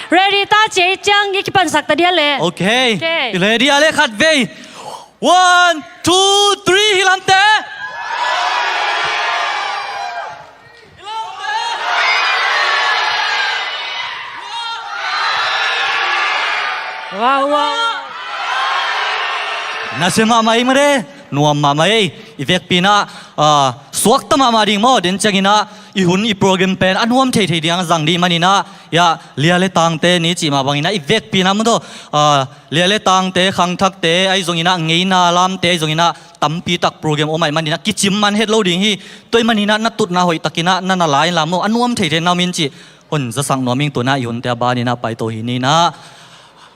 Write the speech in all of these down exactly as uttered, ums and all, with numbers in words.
Ready ta, ci ciang i kipansak ta dia le. Ok. Ok. Ready a le khat vei. One, two, three, hi lamte. Wow, wow. Nasia mahmah ei mare, nuam mahmah ei. I vekpi inah, ah, suakta mahmah ding maw, den cianginah i hun i program pen a nuam theithei ding a zang dih maninah, ya, lia le tangte ni cih mah banginah i vekpi inah maw, ah, lia le tangte, khangthakte ahi zonginah, ngeina lamte ahi zonginah, tampi tak program om ahih maninah kicim man het lo ding hi. Tua ahih maninah na tutna hoihtakinah na na la inla maw, a nuam theithei na om in cih hon zasak nuam ing. Tunah i hunte a baninah paito hi ninah,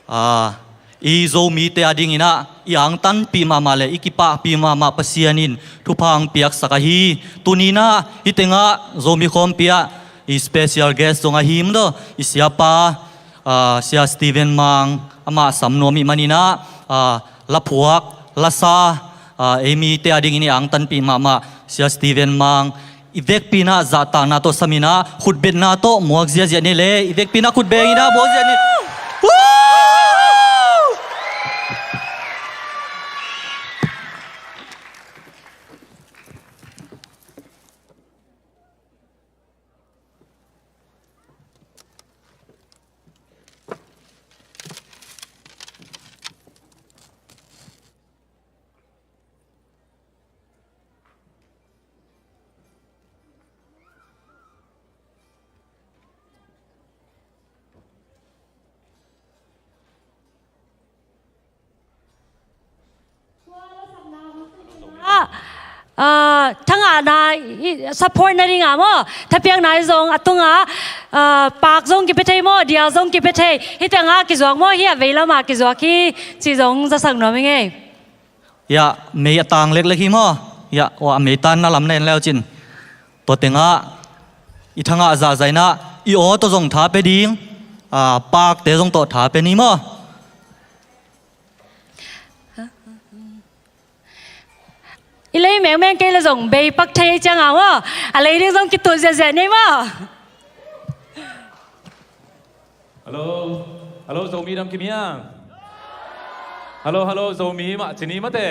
ah, i Zomite a dinginah i angtanpih mahmah le i kipahpih mahmah Pasian in thupha hong piaksak ahi. Tuninah hih tengah Zomi khawmpi ah i special guest zong ahi maw, i siapa, ah, Sia Steven Mang, amah sam nuam ih maninah, ah, laphuak, lasa, ah, ei mite a dingin i angtanpih mahmah Sia Steven Mang, i vekpi inah zahtakna tawh saminah, khutbetna tawh muak ziahziah ni le, i vekpi inah khutbeng inah muak ziah ni. Woo! Ah, ah, thangahna i support nading ah maw, thapiakna i zong a tungah, ah, paak zong kipia thei maw, dial zong kipia thei. Hih tengah kizuak maw, hih a veilamah kizuak hi, cih zong zasak nuam ing ei. Ya, mei a tang leklek hi maw. Ya, wa, a mei tanna lam na en leu cin. Tua tengah i thangah zahzah inah i aw tawh zong tha pia ding, ah, paakte zong tawh tha pia ni maw. I lei mengmeng kei le zong bei pak thei ciangah maw, a lei ding zong kitut ziahziah nei maw. Hello. Hello, Zomi dam kim hia? Hello, hello, Zomi mah ci ni mate.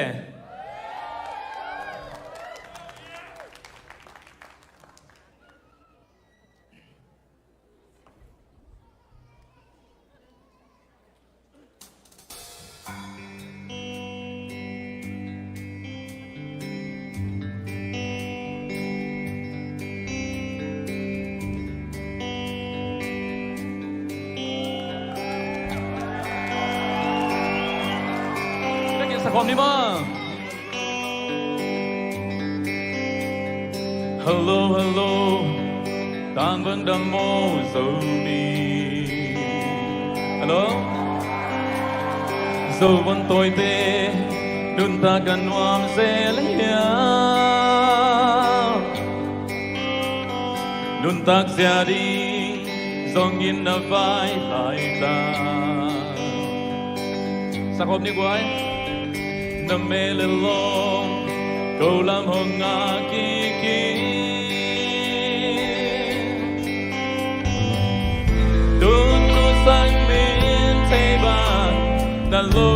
Sa khawm ni maw. Hello, hello, tangvang dam maw Zomi. Hello. Zo van tawite nuntak a nuam zel hiam? Nuntak zia ding zongin na vai lai ta. Sa khawm ni guai. Na meh le lawm ko lam hong ngah kik hi. Tun nu sang min thei bang na lo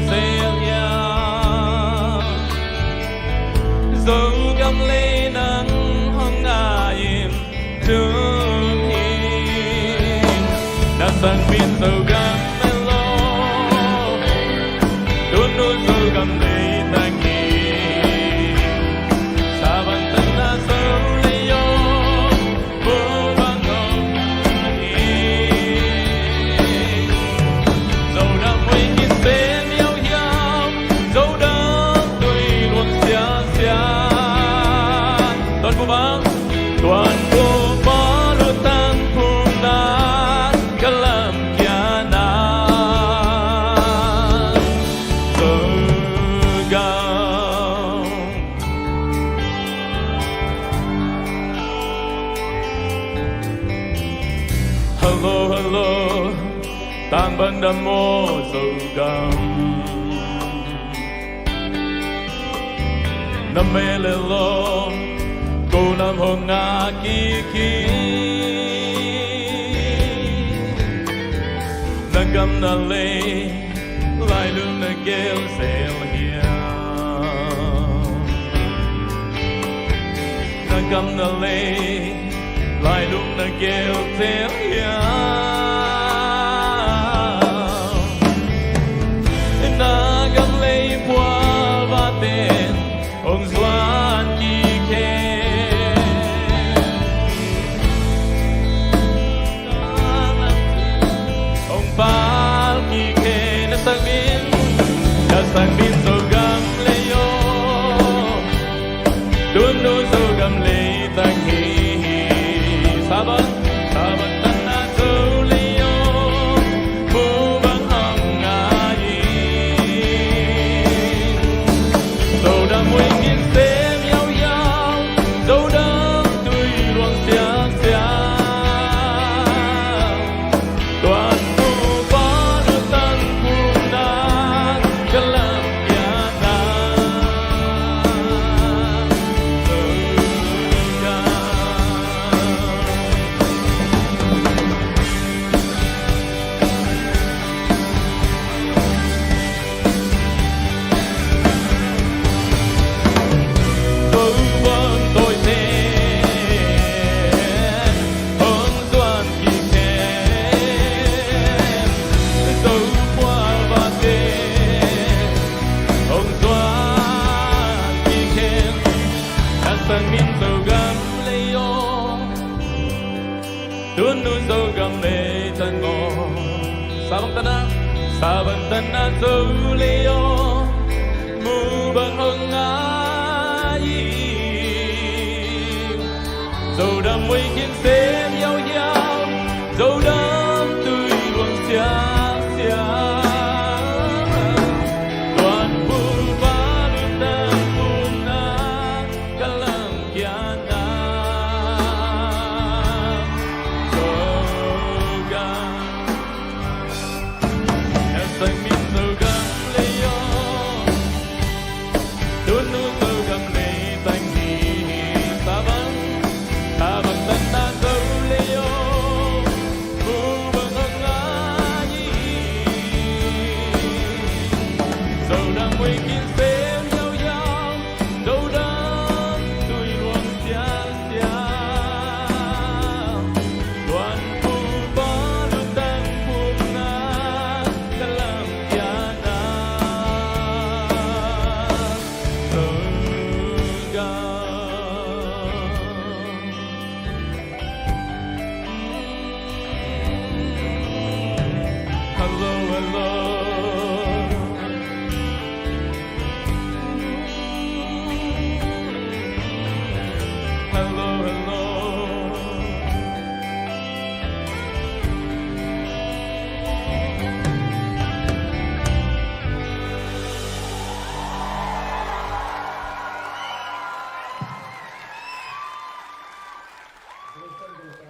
zel hiam? Zogam lei nang hong ngah in tum hi. Na sang min Zogam meh lo, tun nu Zogam lei nang hi. Sa bang tan na Zo lei yo. Hello, hello, tang bang dam maw Zogam. Na meh le lawm ko lam hong ngah kik hi. Gam na lei, lailung na gel zel hiam? Na gam na lei, lailung na gel zel hiam? Na gam lei pualva ten hong zuan kik hen. Hong pal kik hen. Na sang min, na sang min Zogam lei aw. Tun nu Zogam lei tang hi hi. Sabang, sabang tan na Zo lei aw. Mu bang hong ngai in. Zodam mui khin sem yau yau, Zodam tui luang siang siang. Tuan Pupa lutang pumna, ka lam kiana. Zodam. Zo bang tawi pen hong zuan kik hen. Zo pualva pen hong zuan kik hen. Na sang min Zogam lei aw. Tun nu Zogam lei tang aw. Sabang tan na, sabang tan na Zo lei aw. Mu bang hong ngai in. Zodam mui khin sem yau yau, Zodam tui luang siang siang. Tuan Pupa lutang pumna, ka lam kiana. Zogam. Na sang min Zogam lei aw. Tun nu Zogam lei tang hi hi. Sabang, sabang tan na Zo lei aw. Mu bang hong ngai in. Zodam mui khin sem yau yau. Zodam tui luang siang siang. Tuan Pupa lutang pumna, ka lam kiana. Zogam. Hello, hello. Hello, hello.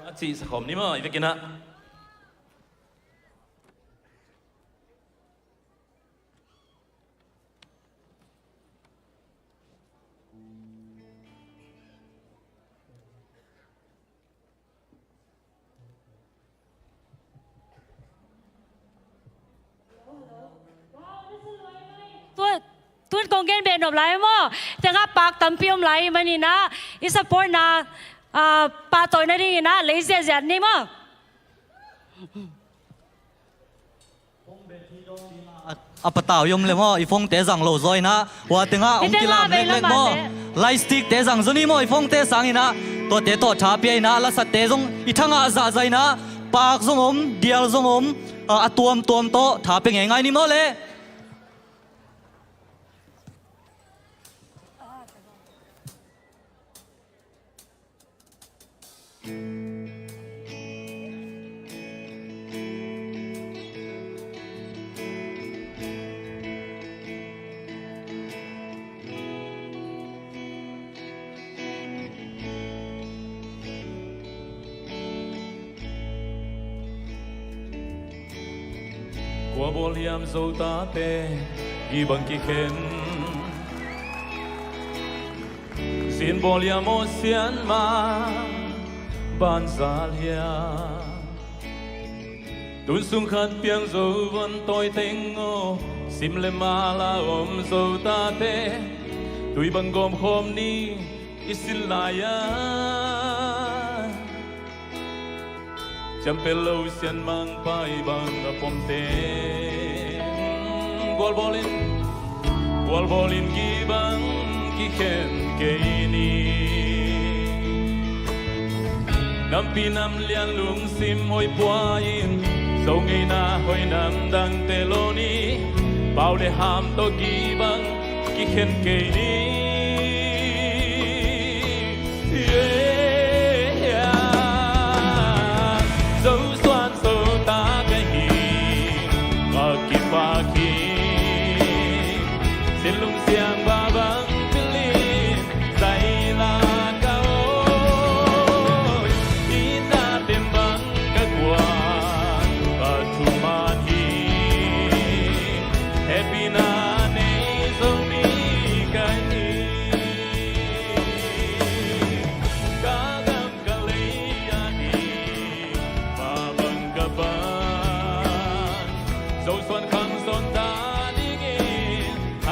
A cih sakhawm ni maw, i vekin ah. Tuan, tuan kong gen beh nop lai maw. Tengah pak tampi om lai manin ah, i support na, ah, pahtawi nadingin ah lei ziahziah ni maw. A patau i om le maw, i phone te zang lo zaw in ah, hua tengah hong kilam leklek maw. Light stick te zang zaw ni maw, i phone te sangin ah. Tuate tawh tha pia in ah, lasate zong i thangah zahzah in ah, pak zong om, dial zong om, a, a tuamtuam tawh tha pia ngeingai ni maw le. Kua bawl hiam Zo tate, i bang kikhen. Zin bawl hiam aw Sian ma, banzal hiam. Tun sung khat piang zo von tawi teng aw, sim le mala om zo tate, tui bang gawm khawm ni i sin lai-a. Ciampel lo sian mangpai bang a pom teng gualbawlin, gualbawlin gibang kikhen kei ni. Nampi nam lian lungsim hoih pua in, Zo ngeina hoih namdangte lo ni. Pau le ham tawh gibang kikhen kei ni. Yeah. Zo suan zo ta ka hi, ka kipak hi. Sin lungsiang ba bang pilin, zaila ka aw. Itna tem bang ka kua, ka thuman hi. Hehpihna nei Zomi ka hi. Ka gam ka lei a ding, pa bang ka pan. Zo suan khang suan ta dingin a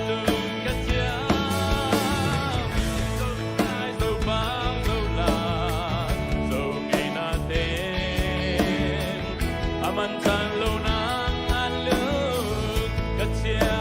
lung ka ciam. Zo lai zo pau zo la, Zo ngeina teng a man tan lo nang a lung ka ciam.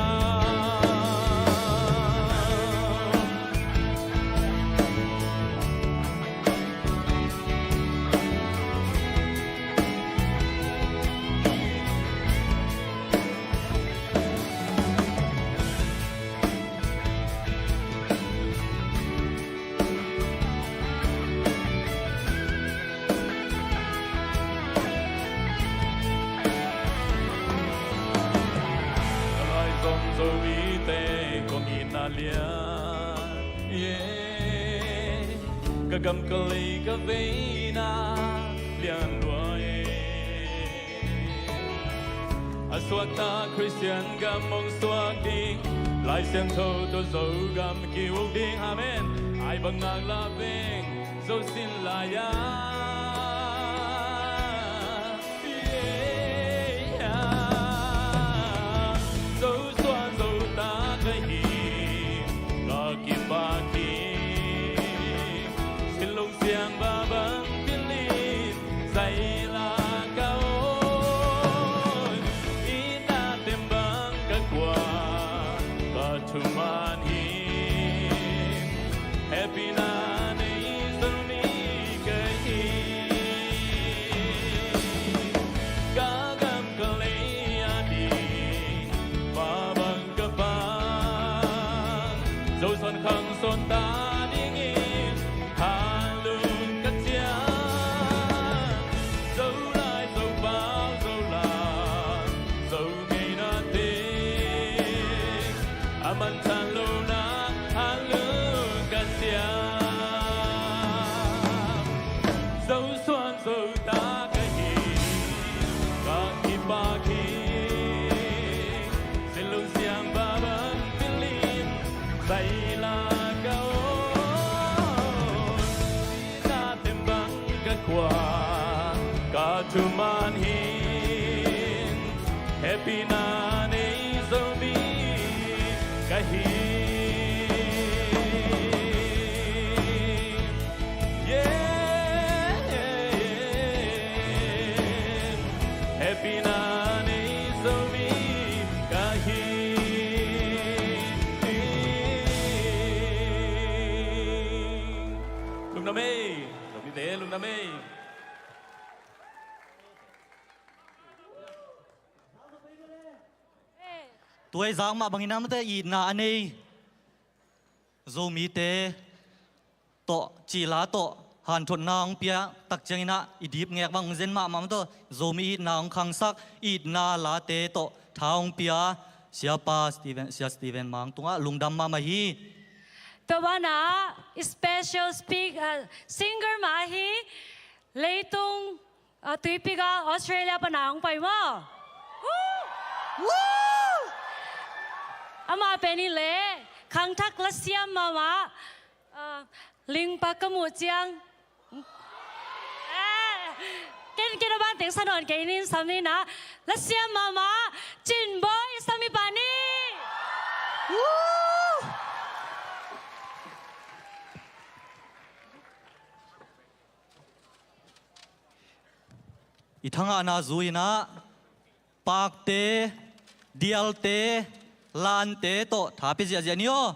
Ka lai zong Zomite kong itna lian, yeah. Ka gam ka lei ka veina lian lua e. A suakta Khristian gam hong suak ding, Lai Siangtho tawh Zogam ki-uk ding. Amen. Ai bang ngak la veng, Zo sin lai-a. Yeah. Zo suan zo ta ka hi, ka kipak hi. Sin lungsiang ba bang pilin, zaila ka aw. Itna tem bang ka kua, ka thuman hi. Hehpihna nei Zomi ka hi. Ka gam ka lei a ding, pa bang ka pan. Zo suan khang suan ta dingin a lung ka ciam. Zo lai zo pau zo la, Zo ngeina teng a man tan lo nang a lung ka ciam. Zo suan zo ta ka hi, ka kipak hi. Sin lungsiang ba bang pilin, zaila ka aw. Itna tem bang ka kua, ka thuman hi. Hehpihna nei Zomi ka hi. Yeah. Hehpihna nei Zomi ka hi. Lungdam ei. Zomite lungdam ei. Tua i zak mah bangin amate itna a nei Zomite tawh, cila tawh hanthotna hong pia tak ciangin ah i dip ngek bang hong zen mahmah mah tawh, Zomi itna hong khangsak, itna late tawh tha hong pia Siapa Stephen, Sia Stephen Mang tungah lungdam mahmah hi. Tua banah special speak, uh, singer mah ahi, leitung, uh, tuipi gal Australia pana hong pai maw. Woo! Woo! Amah pen i leh khangthak lasiam mahmah, uh, Lingpa ka muh ciang, eh, Ken, ken a ban teng sa nawn kei ning, sam ni na. La siam mahmah Cin Bawi, sam i pa ni. I thangahna zui-in ah pakte, dialte, lante tawh tha pia ziahziah ni aw.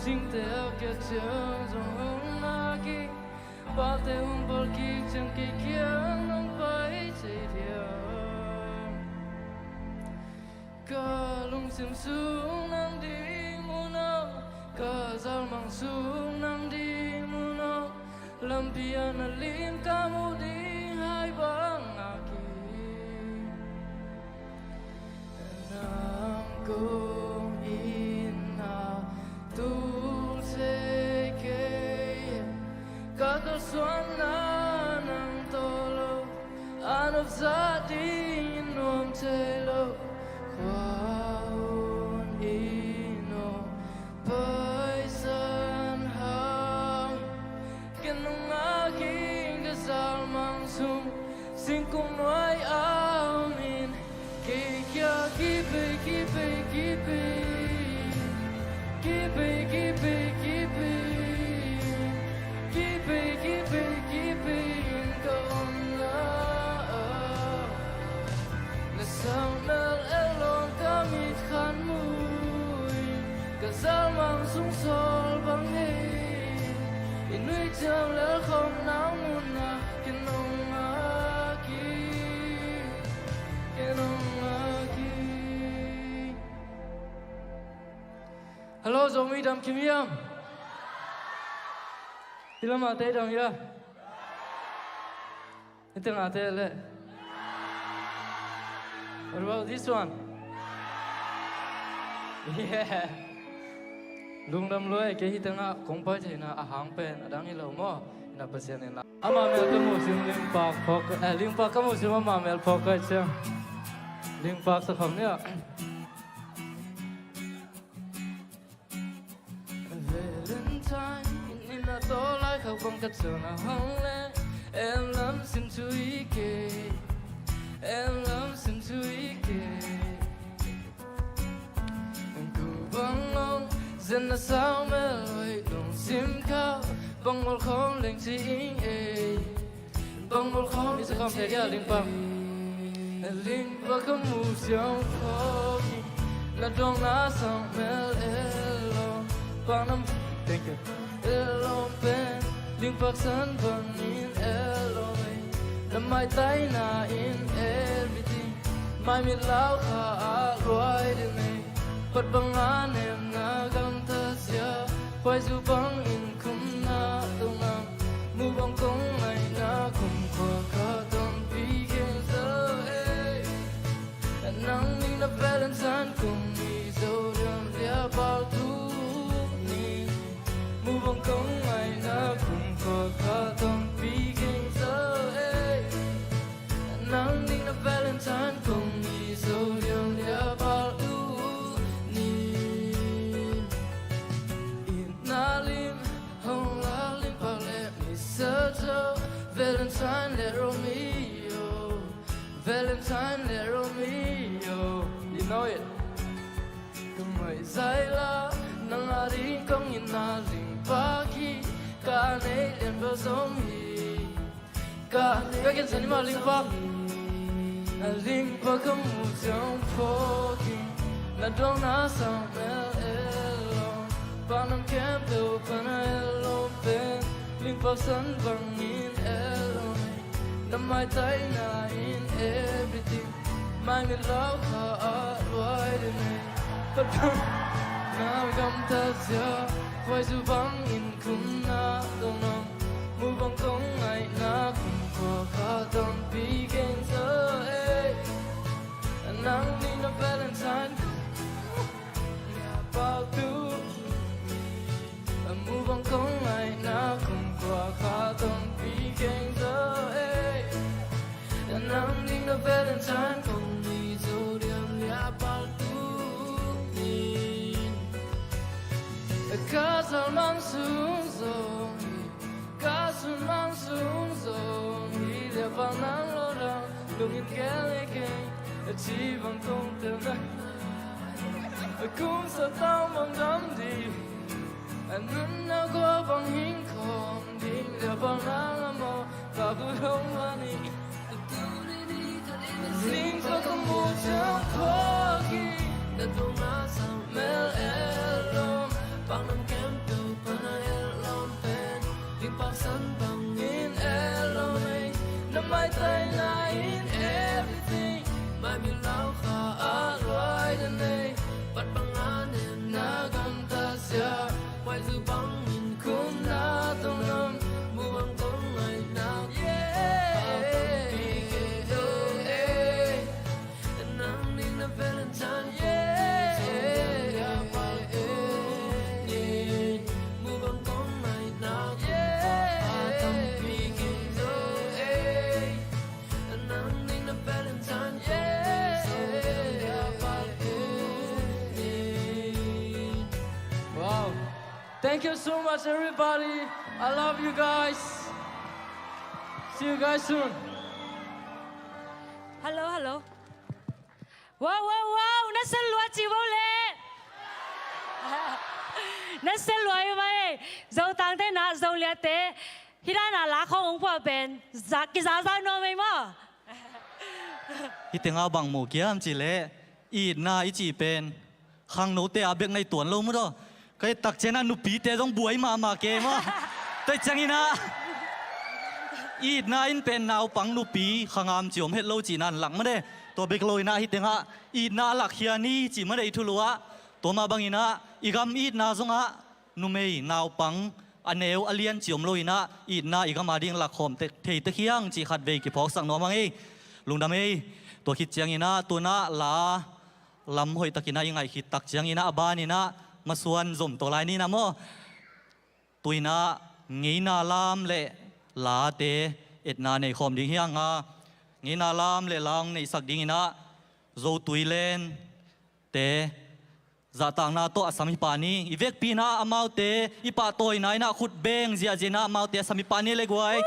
Singte a kiat ciang zong hong ngak hi. Pate hong pawl kik ciang kei kiang hong pai thei diam? Ka lungsim sung nang ding mun aw, ka zalmang sung nang ding mun aw, lampi ah na lim ka mu ding hai bang ngak hi. Nang kong itna tul thei kei, ka kalsuanna nang tawh lo, a nop zah ding in nuam thei lo, khua hun in aw, paisan hang. Ken nungak in ka zalmang sung, singkung nuai a om in, kei kia kipei, kipei, kipei, kipei, kipei, kipei, kipei, kipei, kipei in ka omna ah. Na sang mel el lawng ka mit khan mu in, ka zalmang sung sawl bang hi. I nui ciang lel khawm nang mun ah ken nungak hi, ken nungak hi. Hello, Zomi dam kim hiam? Hi lamah te dam hiam? Hih tengah te leh. What about this one? Yeah. Lungdam lua e, kei hih tengah kong pai theihna a hang pen a dang hi lo maw. Ina Pasian in la. Amah mel ka muh sim Lingpak phawk, eh, Lingpak ka muh sim amah mel phawk ka hih ciang. Lingpak sa kham ni ah. Valentine in a tawh laikhak bang ka ciang a hong leh, en lam sim thu hi kei, en lam sim thu hi kei. Ku bang long zen na sau mel hoih long sim khau, bang mol khawng leng ci ing ei. Bang mol khawng i sa kham thei dia Lingpak. Lingpak ka mu siang phawk in, na dong na sang mel el lawng. Bang nam, thank you. El lawng pen Lingpak san bangin el lawng ei. Na maitai na in everything, mai mit lau kha a luai den ei. Pat bang a nem na gamtat sia, khuaizu bangin khum na dong nam. Mu bang kong ngaihna kumkhua kha tampi keng zo ei. Nang ning na Valentine kum i zo lian lia pau tu ni. Mu bang kong ngaihna kumkhua kha tampi keng zo ei. Nang ning na Valentine kum i zo lian lia pau tu ni. Itna lim hong lak Lingpak le Mister Joe, Valentine le Romeo, Valentine le Romeo. You know it. Ka mai zai la, nang a ding kong itna Lingpak hi, ka nei lian bel zong hi. Ka, ka ken sa ni mah Lingpak. A Lingpak ka mu ciang phawk in, na dong na sang mel el lawng. Bang nam khempeuh pan a el lawng pen Lingpak san bangin el lawng ei. Na maitai na in everything, mai mit lau kha a luai den ei. Pat bang na gamtat sia, khuaizu bangin khum na dong nam. Mu bang kong ngaihna kumkhua kha tampi keng zo ei. Nang ning na Valentine kum lia pau tu. Mu bang kong ngaihna kumkhua Valentine kong ni zo diam lia pal tu ni. Ka salmang sung zong hi, ka sunmang sung zong hi, lia pal nang lo dang lungin kel e kei. A ci bang kong tel na, a kum sa tau bang dam di. A nun na gua bang hing khawm ding, lia pal nang a maw, ka bu hong mani. Zing ko ka mu ciang khawk hi. Na tung a sang mel el lom, bang nam kem tu pana el lom pen. Ding pak san bang in el lom ei. Na mai tai na in everything. Mai mi lau kha a luai den ei. Pat bang a nem na gam ta sia. Mai zu bang in kum na tong nam. Mu bang kong ngai na. Yeah. Nang ning na Valentine, yeah. Nang ning na Valentine, yeah. Wow. Thank you so much, everybody. I love you guys. See you guys soon. Hello, hello. Wow, wow, wow, na sel lua ci bo le. Na sel lua hi mai. Zo tang te na, zo lia te. Hi dan a la khong ong pua pen. Za, ki za za no mai mo. Hi te nga bang mu kiam ci le. Itna i ci pen. Khangnote a bek na i tuan lo mu do. Ka i tak ciang a nupite zong buai mahmah ke maw. Tua ciangin ah itna in pen naupang nupi khangam ci om het lo cihna in lak mah de. Tua bek lo in ah hi tengah itna a lakkhia ni cih mah de i thulu ah. Tua mah bangin ah i gam itna zongah numei naupang a neu a lian ci om lo in ah itna i gam a ding lakkhawm te-, thei tek hiang cih khatvei kiphawksak nuam hang ei. Lungdam ei. Tua khit ciangin ah tunah la lam hoihtakin ah i ngaih khit tak ciangin ah a banin ah masuan zom tawh lai ni na maw. Tuin ah ngeina lam le late etna nei khawm ding hi hang a, ngeina lam le la hong neihsak dingin ah Zotui Lente zahtakna tawh a sam hi pah ni. I vekpi in ah amaute i pahtawina in ah khut beng ziahziah in ah amaute a sam hi pah ni le guai.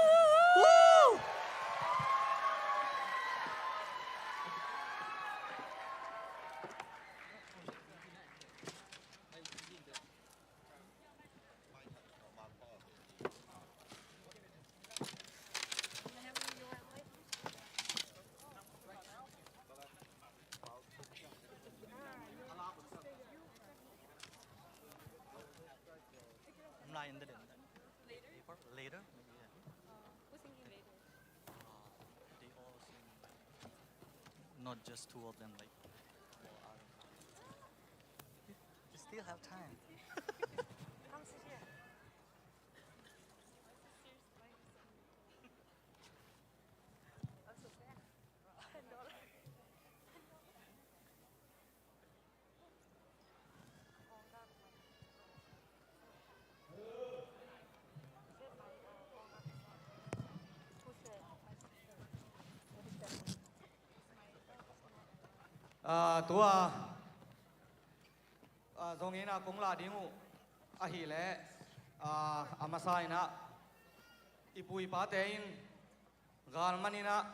Later? Maybe, yeah. They all seem like not just two of them, like, four other. You still have time. Come sit here. Ah, tua, ah, zong in ah kong la ding uh ahih leh, ah, a masa in ah i pu i pate in gal man in ah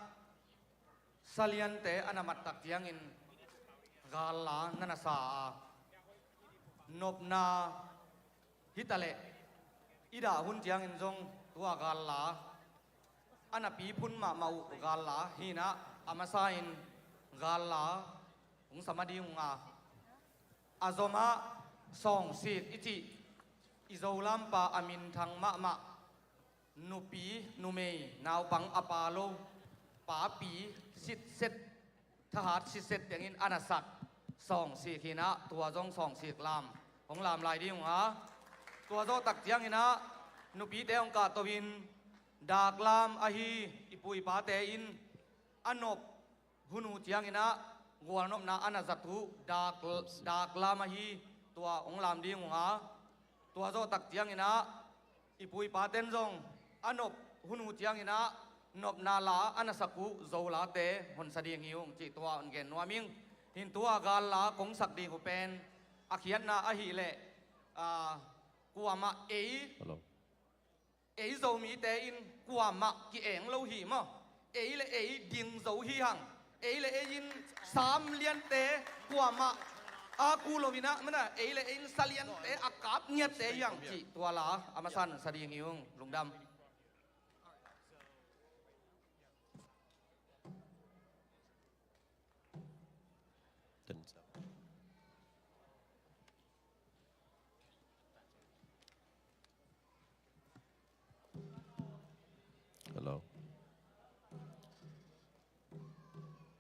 saliante a na mat tak ciangin gal la na na sa a, nopna hi ta leh i dah hun ciangin zong tua gal la a na pi phun mahmah uh gal la hi in ah a masa in gal la hong sam a ding uh a, a zomah sawngsik i cih i Zo lampa a minthang mahmah nupi, numei, naupang a pa lo, papi sitset, thahat sitset tengin a na sak sawngsik hi in ah tua zong sawngsik lam hong lam lai ding uh a, tua zawh tak ciangin ah nupite hong kahto in daklam ahi i pu i pate in a nop hun uh ciangin ah gualnopna a na zat uh dak, daklam ahi tua hong lam ding uh a, tua zawh tak ciangin ah i pu i paten zong a nop hun uh ciangin ah nopna la a na sak uh Zo late hon sa ding hi ung cih tua hon gen nuam ing. Hin tua gal la kong sak ding uh pen a khiatna ahih leh, ah, kuamah ei, ei Zomite in kuamah ki-eng lo hi maw? Ei le ei ding zo hi hang. Ei le ei in Sam liante kuamah a ku lo in ah, mana, ei le ei in sa liante a kap ngiatte hi hang cih tua la a masa-in sa ding hi ung. Lungdam. Hello.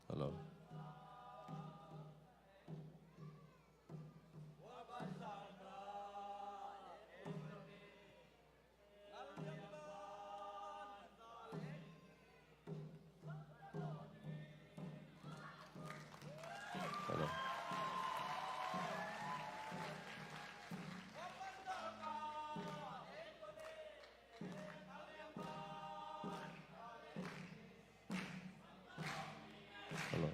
Hello. Hello. Hello.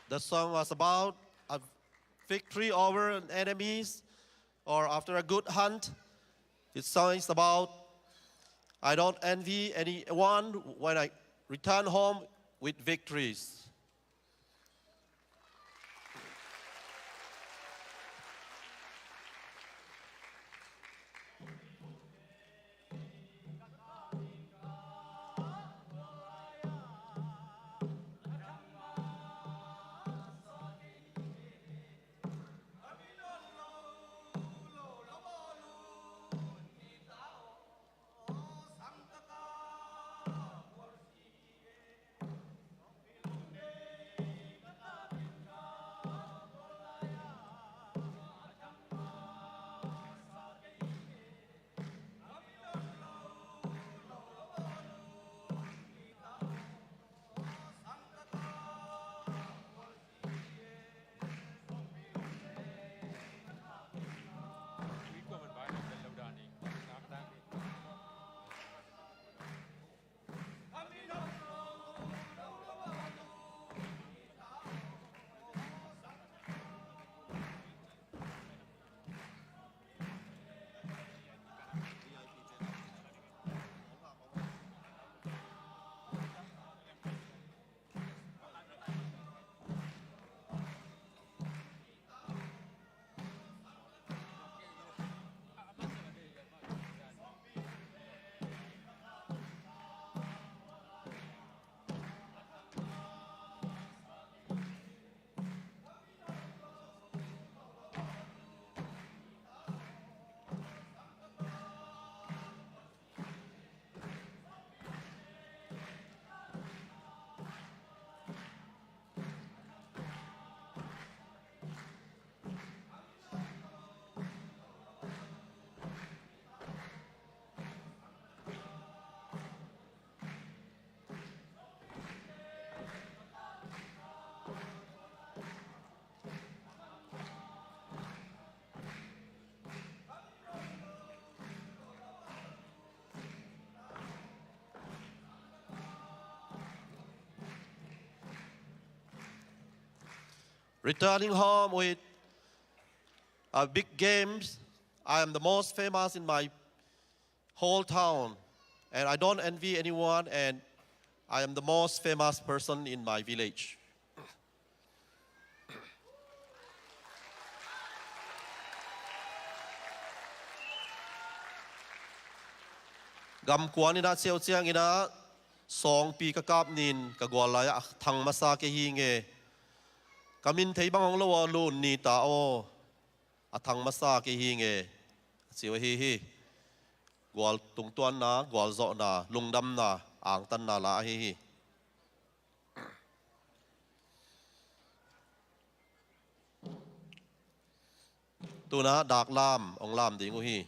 The song was about a victory over an enemies or after a good hunt. This song is about, "I don't envy anyone when I return home with victories." Returning home with a big games. I am the most famous in my whole town, and I don't envy anyone, and I am the most famous person in my village. Gam kuan in ah ciau ciangin ah, sawngpi ka kap nin ka gual lai-ah a thang masa kei hi nge. Ka min thei bang hong lo aw, lun ni ta aw, a thang masa kei hi nge, a ciu ahi hi. Gual tungtuanna, gualzawhna, lungdamna, angtanna la ahi hi. Tuna daklam hong lam ding uh hi.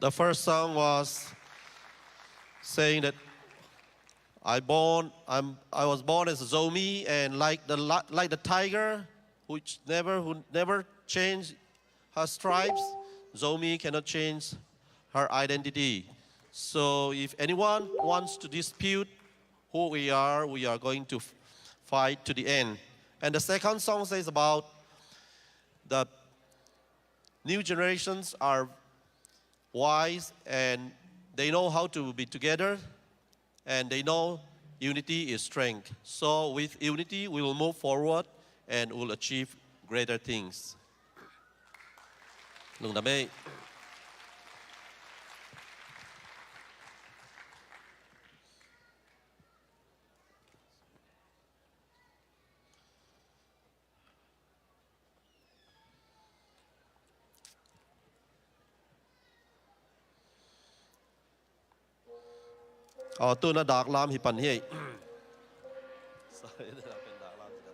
The first song was saying that I born, I'm, I was born as a Zomi, and like the li-, like the tiger, which never, who never changed her stripes, Zomi cannot change her identity. So if anyone wants to dispute who we are, we are going to f-, fight to the end. And the second song says about the new generations are wise and they know how to be together and they know unity is strength. So with unity, we will move forward and will achieve greater things. Lungdam ei. Aw, tu-in a dak lam hi pan hi ei. Sorry, dak lam hi pan.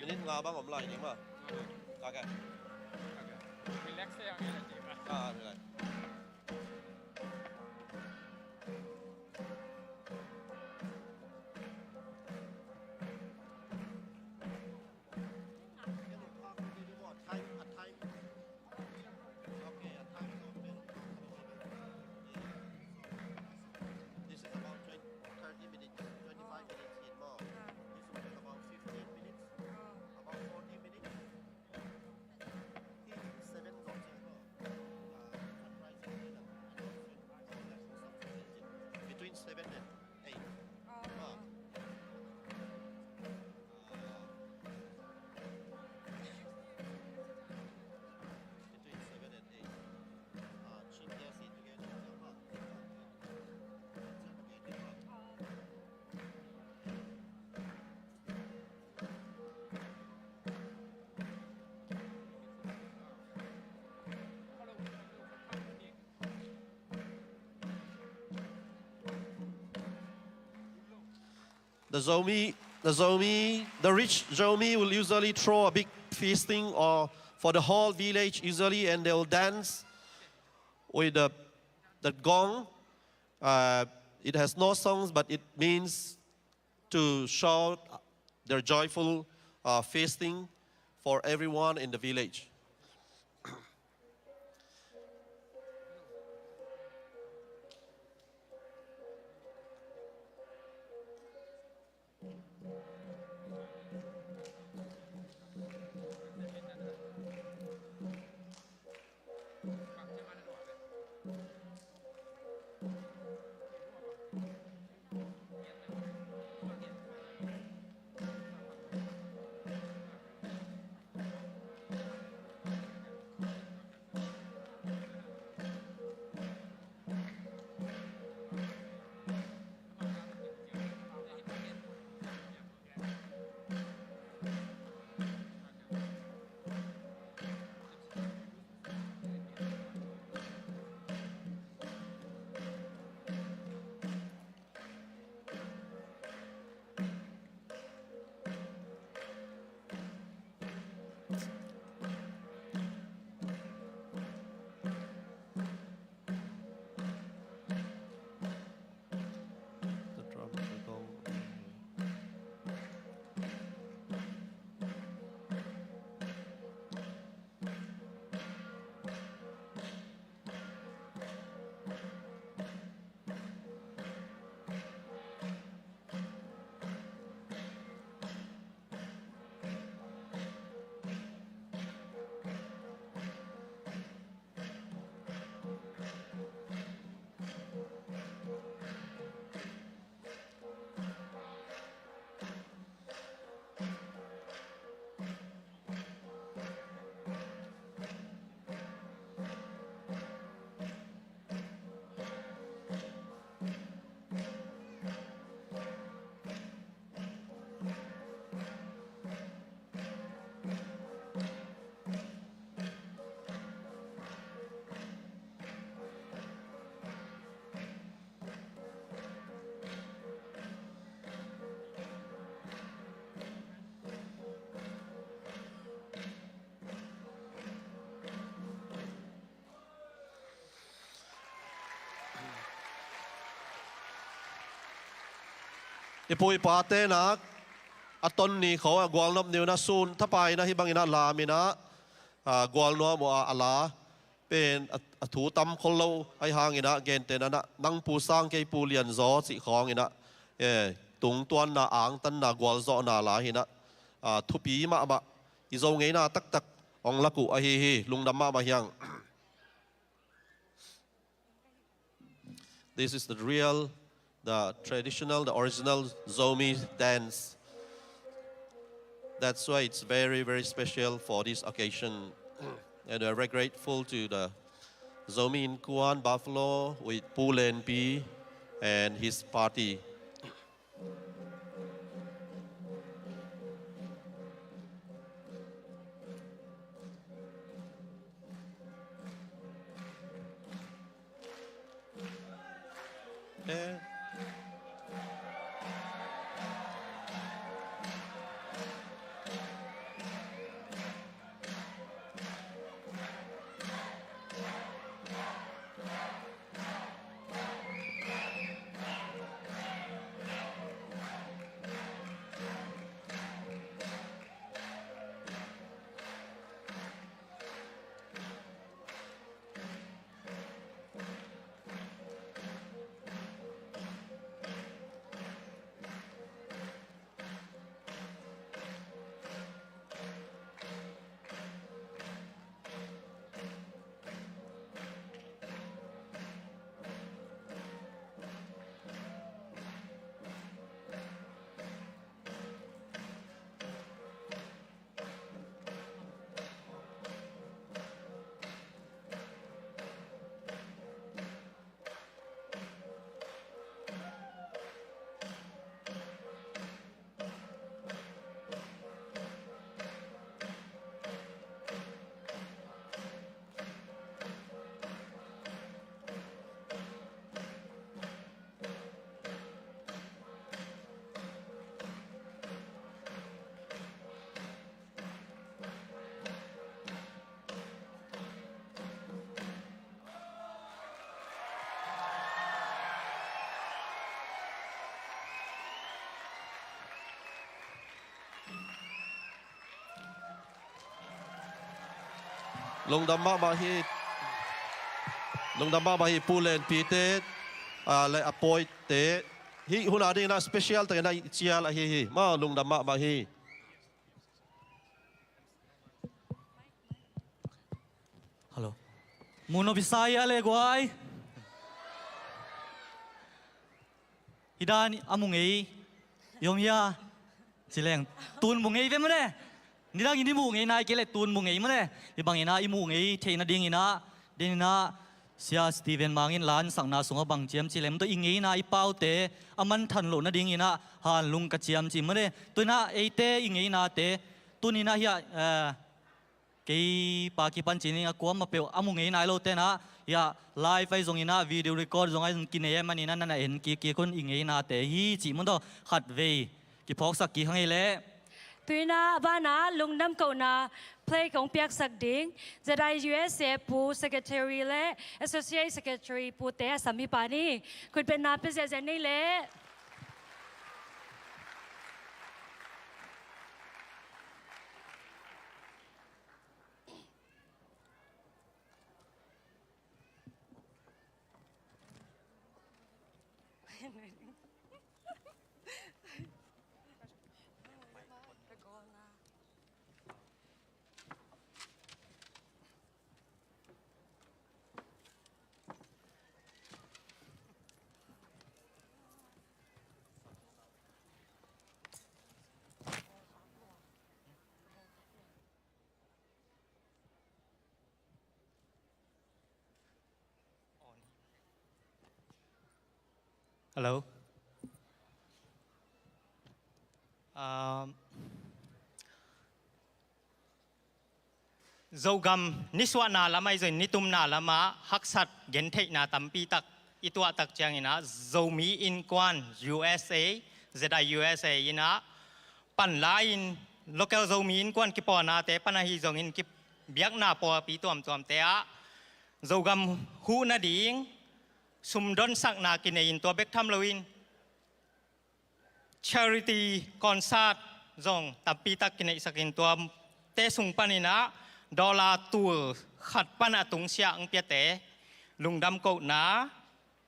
Minute nga bang om lai ding maw. Okay. Relax. Ah, relax. This is about twenty, thirty minutes, twenty-five minutes in more. This will take about fifteen minutes, about forty minutes. Between seven and eight. The Zomi, the Zomi, the rich Zomi will usually throw a big feasting or for the whole village usually, and they will dance with the, the gong. Uh, it has no songs, but it means to shout their joyful, uh, feasting for everyone in the village. The drum, the gong. I pu i pate nak a ton ni khawng a gualnop ni un a sun thapai in a hih bangin a lam in a, a, gualnuam uh a, a la pen a, a thu tam khol lo ahi hangin a, gentehna in a, nang pu sang kei pu lian zaw cih khawngin a, eh, tungtuanna, angtanna, gualzawhna la hi in a, a, thupi mahmah, i Zo ngeina taktak hong lak uh ahi hi. Lungdam mahmah hi hang. This is the real, the traditional, the original Zomi dance. That's why it's very, very special for this occasion. And we're very grateful to the Zomi Innkuan Buffalo with Pu Lenpi and his party. Lungdam mahmah hi. Lungdam mahmah hi, Pu Lenpi te, ah, le a pawite. Hih hun a dingin a special takin a i cial ahi hi. Maw, lungdam mahmah hi. Hello. Muno Bisaya le guai. Hi dan a mu ngei i om hia? Ci leng tun mu ngei ve maw ne. Nidangin i muh ngei nai kei leh tun mu ngei maw ne. Hih bangin a i muh ngei theih nadingin a, den in a, Sia Steven Mang in la a sakna sungah bang ciam cih leh, maw, tua i ngeina, i paute a manthan loh nadingin a hanlung ka ciam cih maw ne. Tua in a eite i ngeinate tuni in a hiah, eh, kei pa kipan ci-in a kuamah peuh a mu ngei nai lote in a, hiah live ahi zongin a, video record zong ahi zong kinei ahih manin a, na na en kik kik un, i ngeinate hi cih maw, tua khatvei kiphawksak kik hang ei leh. Tuinah a banah lungdam kohna play kong piaksak ding Z I U S A Pu Secretary le Associate Secretary Pu Te a sam hi pa ni. Khutbetna pia ziahziah ni le. Hello. Um, Zogam nisuahna lam ahi zongin nitumna lamah haksat gentheihna tampi tak i tuahtak cianginah Zomi Innkuan U S A, Z I U S A inah panla-in local Zomi Innkuan kipawnate pan ahi zongin kibiakna pawlpi tuamtuamte ah Zogam huh nading sumdonsakna kinei-in tua bek tham loin charity concert zong tampi tak kineihsakin tuate sung paninah dollar tul khat pan a tungsiah ang piate lungdam kohna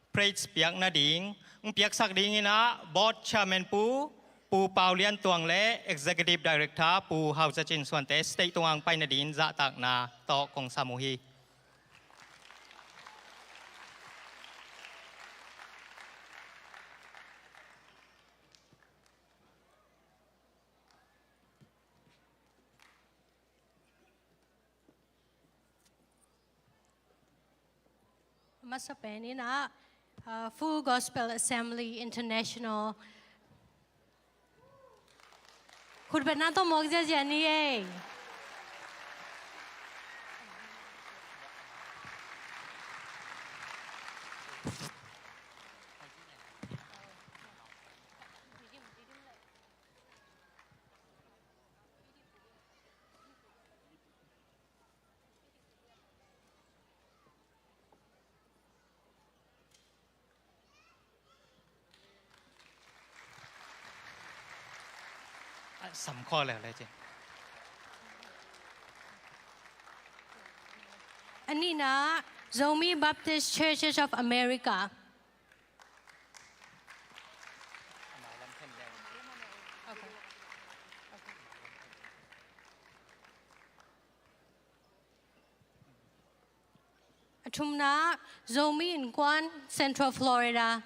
praise piak nading ang piaksak dinginah board chairman Pu Pu Pau Lian Tuang le executive director Pu Hau Za Cin suante stage tungah ang pai nadingin zahtakna tawh kong sam uh hi. A masa peninah, uh, Full Gospel Assembly International. Khutbetna tawh mawk ziahziah ni ei. A sam khawh leh le ci. A nihna Zomi Baptist Churches of America. A thumna Zomi Innkuan Central Florida.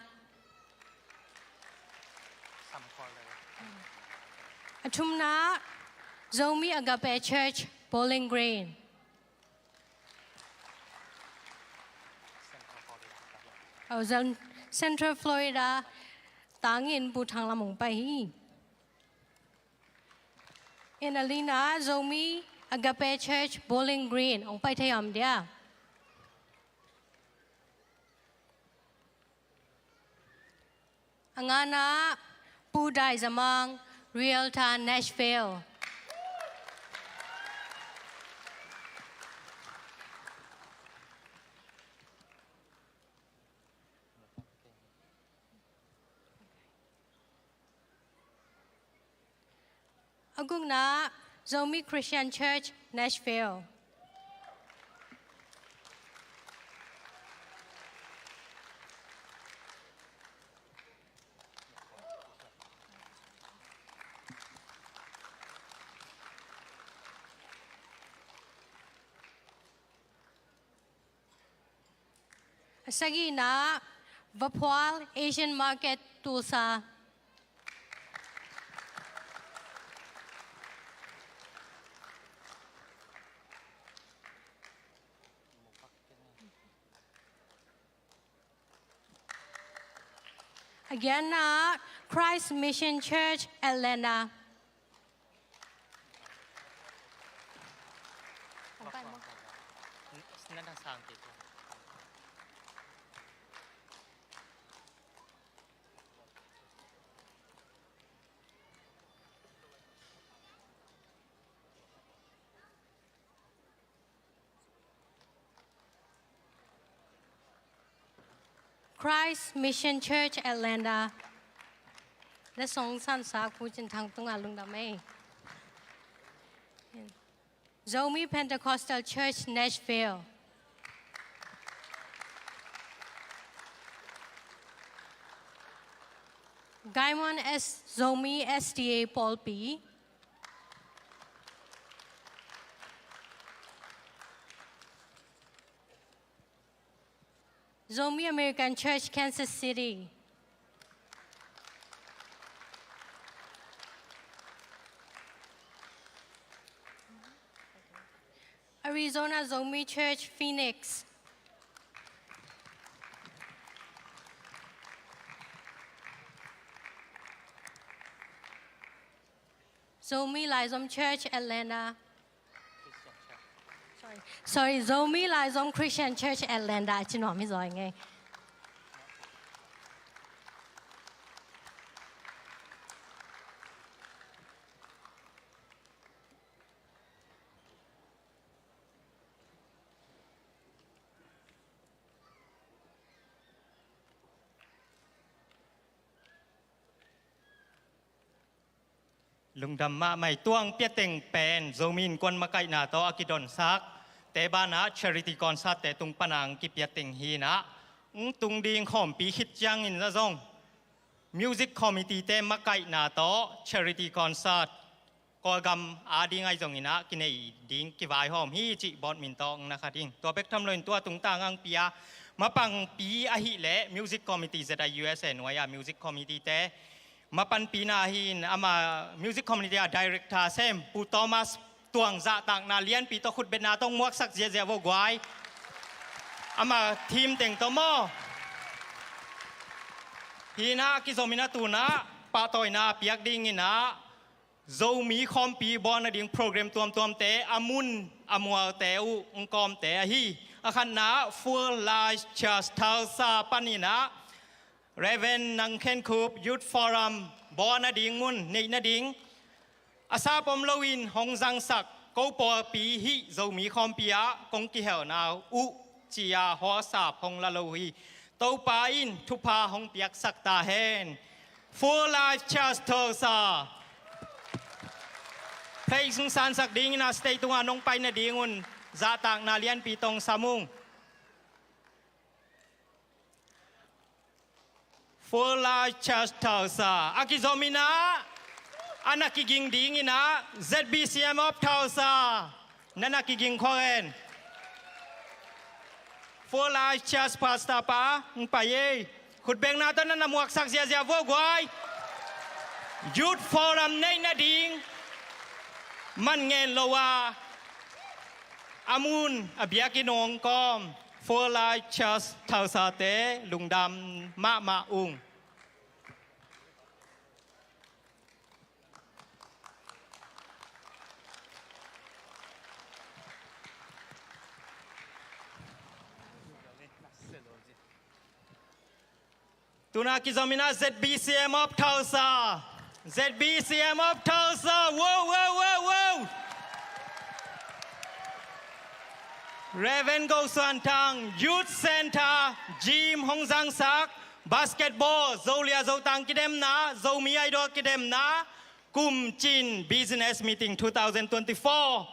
A thumna Zomi Agape Church Bowling Green. Oh, Zon-, Central Florida tangin Pu Thang Lam hong pai hi. In a lina Zomi Agape Church Bowling Green hong pai thei om dia. A ngana Pu Dai Zamang, Realtor Nashville. A gukna Zomi Christian Church, Nashville. A sagihna Vaphual Asian Market, Tulsa. A giatna Christ Mission Church, Atlanta. Christ Mission Church Atlanta. Letsong sansa Pu Cin Thang tungah lungdam ei. Zomi Pentecostal Church Nashville. Gaimon S Zomi S D A Pawlpi. Zomi American Church, Kansas City. Arizona Zomi Church, Phoenix. Zomi Laizom Church, Atlanta. Sorry, Zomi Laizom Christian Church, Atlanta. Ci nuam hi zaw ing ei. Lungdam mahmah ei. Tua hong piateng pen Zomi Innkuan makaihna tawh a kidonsak te banah charity concert te tung pana hong kipiateng hi inah, hong tung ding khawmpi khit ciangin zong music committee te makaihna tawh charity concert Kawlgam a ding ahi zong inah kinei ding kivaihawm hi cih bawt min tawh hong na kha ding. Tua bek tham loin tua tungtang hong pia mapangpi ahih leh music committee Z I U S A nuai-a music committee te mapanpina hi in, ama music committee a director sem Pu Thomas Tuang zahtakna lianpi tawh khutbetna tawh hong muaksak ziahziah vo guai. Ama team teng tawh maw? Hi inah kizom inah tunah pahtawina piak ding inah Zomi khawmpi bawl nading program tuamtuamte a mun a mualte uh hong kawmte ahi. A khatna Full Life Church Tulsa paninah Reverend Nang Khen Khup Youth Forum bawl nading mun neih nading a sap om loin hong zangsak ko pawlpi hih Zomi khawmpi ah kong kihelna uh ci-a hawlsap hong la lo hi. Topa in thupha hong piaksak ta hen. Full Life Church Tulsa. Praise hong sansak dingin a stage tungah nong pai nadingun zahtakna lianpi tong sam ung. Full Life Church Tulsa a kizom inah a na kiging ding inah Z B C M of Tulsa na na kiging khawng hen. Full Life Church Pastor pa hong pai ei. Khutbetna tawh na na muaksak ziahziah vo guai. Youth Forum neih nading man ngen lo a a mun a biakinn hong kawm Full Life Church Tulsa te lungdam mahmah ung. Tuna kizom inah Z B C M of Tulsa. Z B C M of Tulsa. Wow, wow, wow, wow. Reverend Go Suan Thang, Youth Center, gym hong zangsak, basketball, Zolia Zotang kidemna, Zomi Idol kidemna, Kum Cin Business Meeting two thousand twenty-four.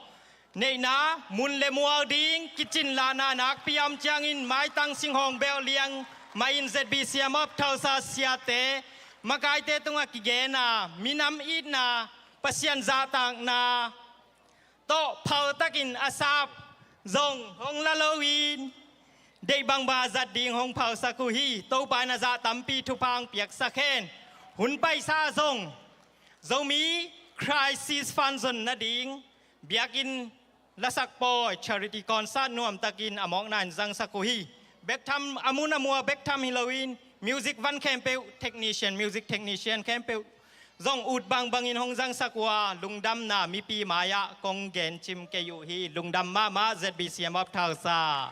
Neihna, mun le mual ding kicin lahna nakpi a om ciangin maitang singhawng belh liang mah in Z B C M of Tulsa siate makaite tungah kigen a, minam itna, Pasian zahtakna tawh phaltakin a sap zong hong la loin deih bangbang a zat ding hong phalsak uh hi. Topa in a zah tampi thupha hong piaksak hen. Hun paisa zong Zomi Crisis Fund zon nading biakinn lasak pawi charity concert nuamtakin a mawkna in zangsak uh hi. Bek tham a mun a mual bek tham hi loin music van khempeuh, technician, music technician khempeuh zong ut bangbangin hong zangsak uh a, lungdamna mipi mai-ah kong gencim kei uh hi. Lungdam mahmah Z B C M of Tulsa.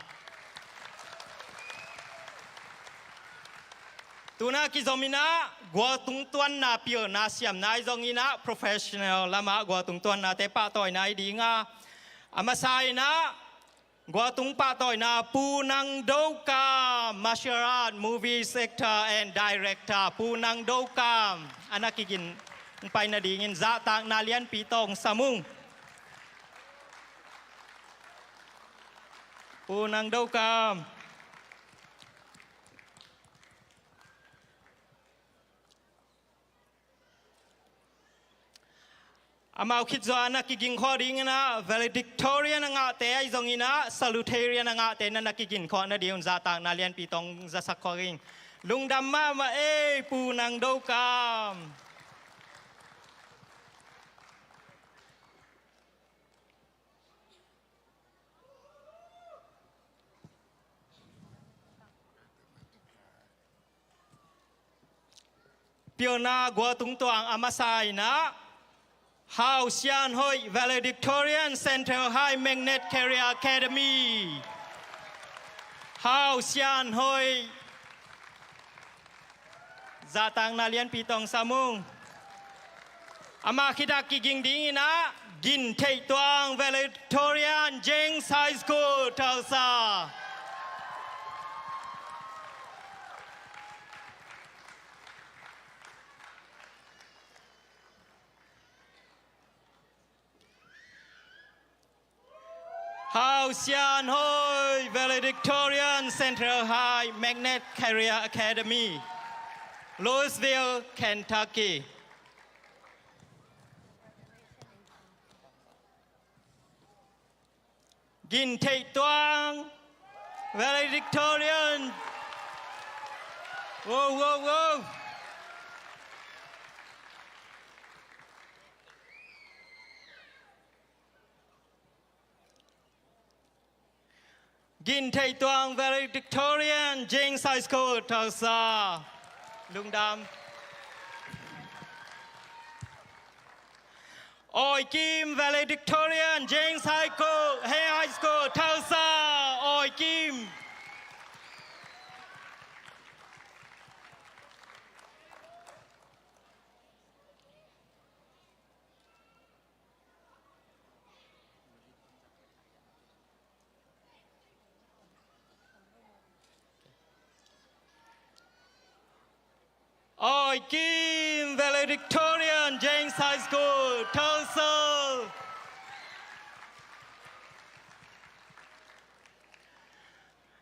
Tuna kizom inah gualtung tuanna pilna siamna ahi zong inah professional lamah gualtung tuannate pahtawina ahi ding a, a masa inah Gualtung pahtawina Pu Nang Do Kam, martial art, movies actor and director Pu Nang Do Kam, a na kigin pai nadingin zahtakna lianpi tawng sam ung. Pu Nang Do Kam. Amau khit zua na kiging khawh dingin ah valedictorian a ngahte ahi zongin ah salutarian a ngahte na na kigin khawh nading un zahtakna lianpi tawng zasak khawh ing. Lungdam mahmah ei Pu Nang Do Kam. Pilna gualtung tuang a masa in ah Hau Sian Hoih, valedictorian, Central High Magnet Career Academy. Hau Sian Hoih. Zahtakna lianpi tawng sam ung. Amah khit ah kiging dingin ah Gin Theih Tuang, valedictorian, James High School, Tulsa. Hau Sian Hoih, valedictorian, Central High Magnet Career Academy, Louisville, Kentucky. Gin Theih Tuang, valedictorian. Wow, wow, wow. Gin Theih Tuang, valedictorian, James High School, Tulsa. Lungdam. Awi Kim, valedictorian, James High School, Hei High School, Tulsa. Awi Kim. Awi Kim, valedictorian, James High School, Tulsa.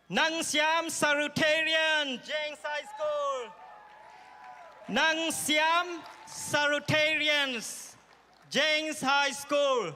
Nang Siam, salutarian, James High School. Nang Siam, salutarians, James High School.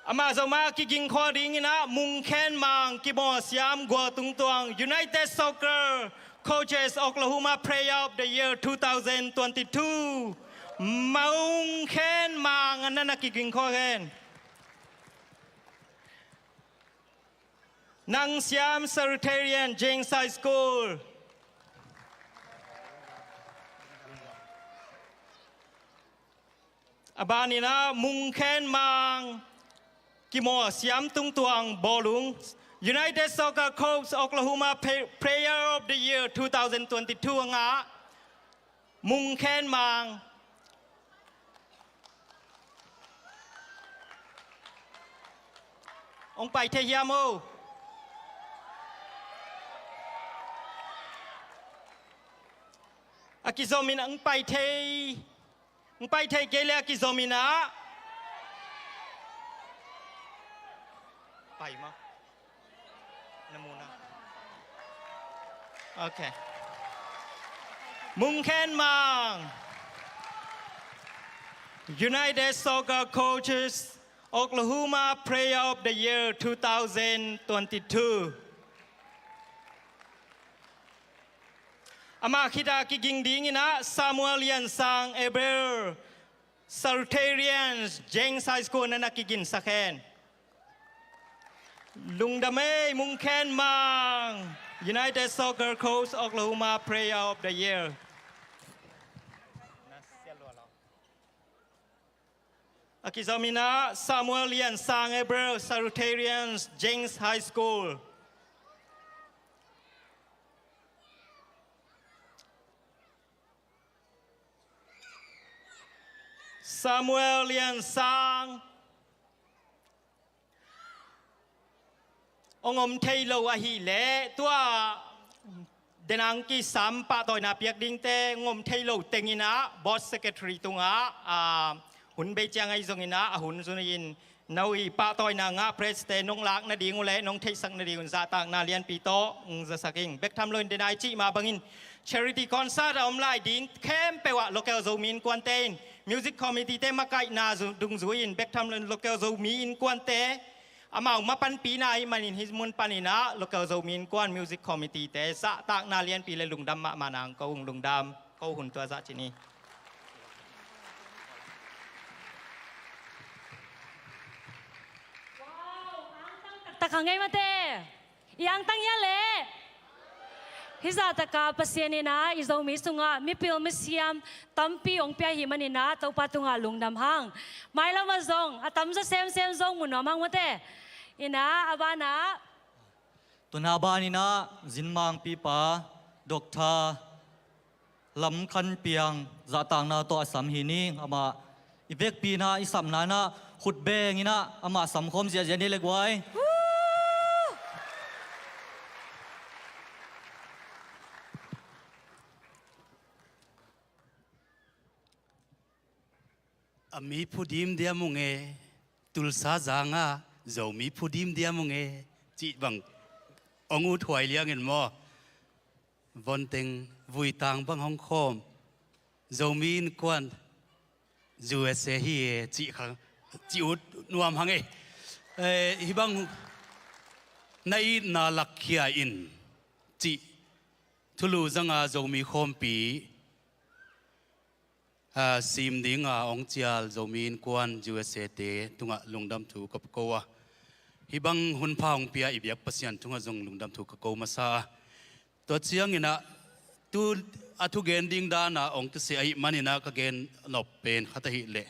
Amah zong mah kiging khawh dingin ah Mung Khen Mang, Kimaw Siam, Gualtung Tuang, United Soccer Coaches Oklahoma Player of the Year two thousand twenty-two. Mung Khen Mang, a na na kiging khawh hen. Nang Siam, salutarian, James High School. A ban in ah Mung Khen Mang, Kimaw Siam Tung Tuang, Bawlung, United Soccer Coach Oklahoma Pay-, Player of the Year two thousand twenty-two a ngah Mung Khen Mang. Hong pai thei hiam o? A kizom in hong pai thei. Hong pai thei kei leh a kizom in ah. Pai maw. Na mu na. Okay. Mung Khen Mang, United Soccer Coaches Oklahoma Player of the Year two thousand twenty-two. Amah khit ah kiging dingin ah Samuel Lian Sang, Abel, salutarians, James High School, na na kiginsak hen. Lungdam ei, Mung Khen Mang, United Soccer Coach Oklahoma Player of the Year. A kizom in ah Samuel Lian Sang, April, Salutatorians, James High School. Samuel Lian Sang. Hong om thei lo ahih leh tua denang kisam pahtawina piak dingte hong om thei lo teng in ah board secretary tungah, ah, hun bei ciang ahi zongin ah a hun zui in, no i pahtawina ngah press-te nong lak nading uh leh nong theihsak nadingun zahtakna lianpi tawh hong zasak ing. Bek tham loin denai cih mah bangin charity concert a om lai ding khempeuh ah local Zomi Innkuante in music committee-te makaihna zu-, dungzui in bek tham loin local Zomi Innkuante amau mapanpina ahih manin hih mun panin ah local Zomi Innkuan music committee-te zahtakna lianpi le lungdam mahmah nang ko ung. Lungdam. Ko hun tua zah ci ni. Wow, angtang taktak hang ei mate. I angtang hia leh? Hih zahtaka Pasian in ah i Zomi sungah mipil misiam tampi hong pia ahih manin ah Topa tungah lungdam hang. Mailam ah zong a tamzaw semsem zong mu nuam hang mate. In ah a banah Tuna banin ah Zinmangpipa Doctor Lam Khan Piang zahtakna tawh a sam hi ning. Amah i vekpi in ah i sapna in ah khut beng in ah amah samkhawm ziahziah ni le guai. A mi phudim diam ung e, Tulsa zanga Zomi phudim diam ung e, cih bang hong ut huai liangin maw? Vonteng vuitang bang hong khawm Zomi Innkuan U S A hi e, cih kha, cih ut nuam hang e. Eh, hih bang na itna lakkhia in cih thulu zanga Zomi khawmpi a, sim dinga hong cial Zomi Innkuan U S A-te tungah lungdam thu ka ko a, hih bang hunpha hong pia i biak Pasian tungah zong lungdam thu ka ko masa a. Tua ciangin ah tu a thugen ding dana hong kisia ahih manin ah ka gen nop pen khat ahih leh,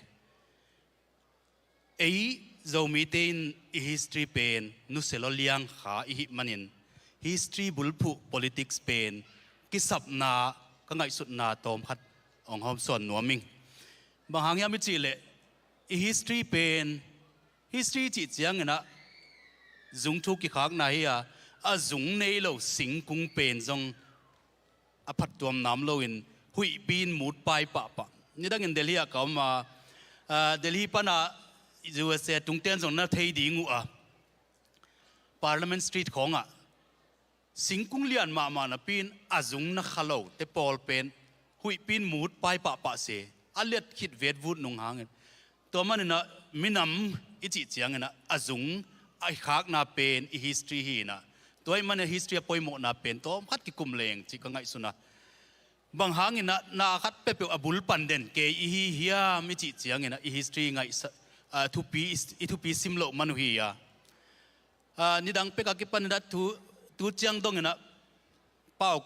ei Zomite in i history pen nusia lua liang kha i hih manin, history bulphuh politics pen kisapna ka ngaihsutna tawm khat hong hawmsawn nuam ing. Bang hang hiam i cih leh, i history pen, history cih ciangin ah zungthuk kikhakna hi a, a zung nei lo singkung pen zong a phattuam nam loin huihpi in mut pai pahpah. Nidangin Delhi ah ka om a, ah, Delhi pana U S A tungten zong na thei ding uh a, Parliament Street khawngah singkung lian mahmah napi in a zung na kha lo te pawl pen huihpi in mut pai pahpah se, a liat khit vetvut nung hangin. Tua manin ah minam i cih ciangin ah a zung a i khakna pen i history hi in ah, tua ahih manin history a poimawhna pen tawm khat kikum leng cih ka ngaihsun a. Bang hangin ah na khat peuhpeuh a bul pan den kei i hi hiam i cih ciangin ah i history ngaihsa, ah, thupi, i thupi sim loh man uh hi a. Ah, nidang pek a kipan in ah tu, tu ciang dongin ah pau,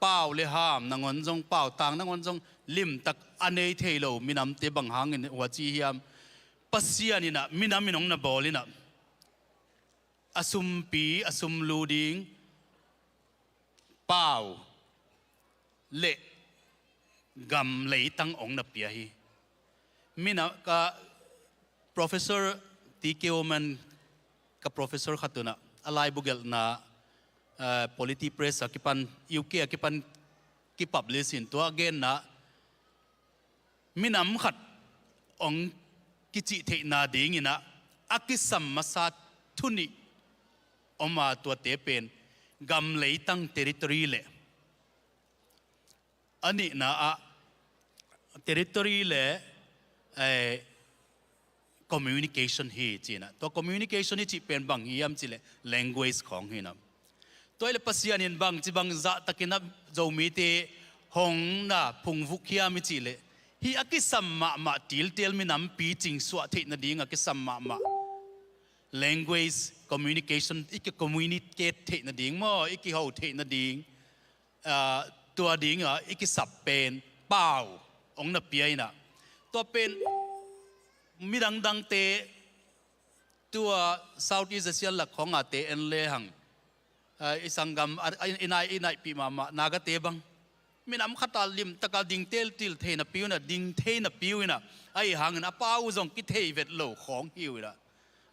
pau le ham nangawn zong, pautang nangawn zong limtak a nei thei lo minamte bang hangin huaci hiam? Pasian in ah minam in hong na bawl in ah, a sumpi, a sumlu ding pau le gam leitang hong na pia hi. Minam ka Professor T K Oman, ka professor khat un ah a laibu gelhna, eh, Polity Press a kipan, U K a kipan kipublish in tua a genna, minam khat hong kicih theihna dingin ah a kisam masa thu nih om a, tuate pen gam leitang, territory, le a nihna ah territory le, eh, communication hi ci in ah. Tua communication i cih pen bang hiam cih leh language khawng hi in ah. Tua ahih leh Pasian in bangci bang zahtakin ah Zomite hong na phungvuk hiam i cih leh, hih a kisam mahmah tiltel minam picing suah theih nading a kisam mahmah language communication, i kicommunicate theih nading maw, i kiho theih nading, ah, tua ding ah i kisap pen pau hong na pia in ah. Tua pen Midangdangte tua Southeast Asian lak khawngate en lehang, ah, i sanggam, ah, i, i nai, i naihpih mahmah Nagate bang minam khata limtaka ding teltil thei napi uh inah, ding thei napi uh inah, ahi hangin a pa uh zong kithei vet lo khawng hi uh inah,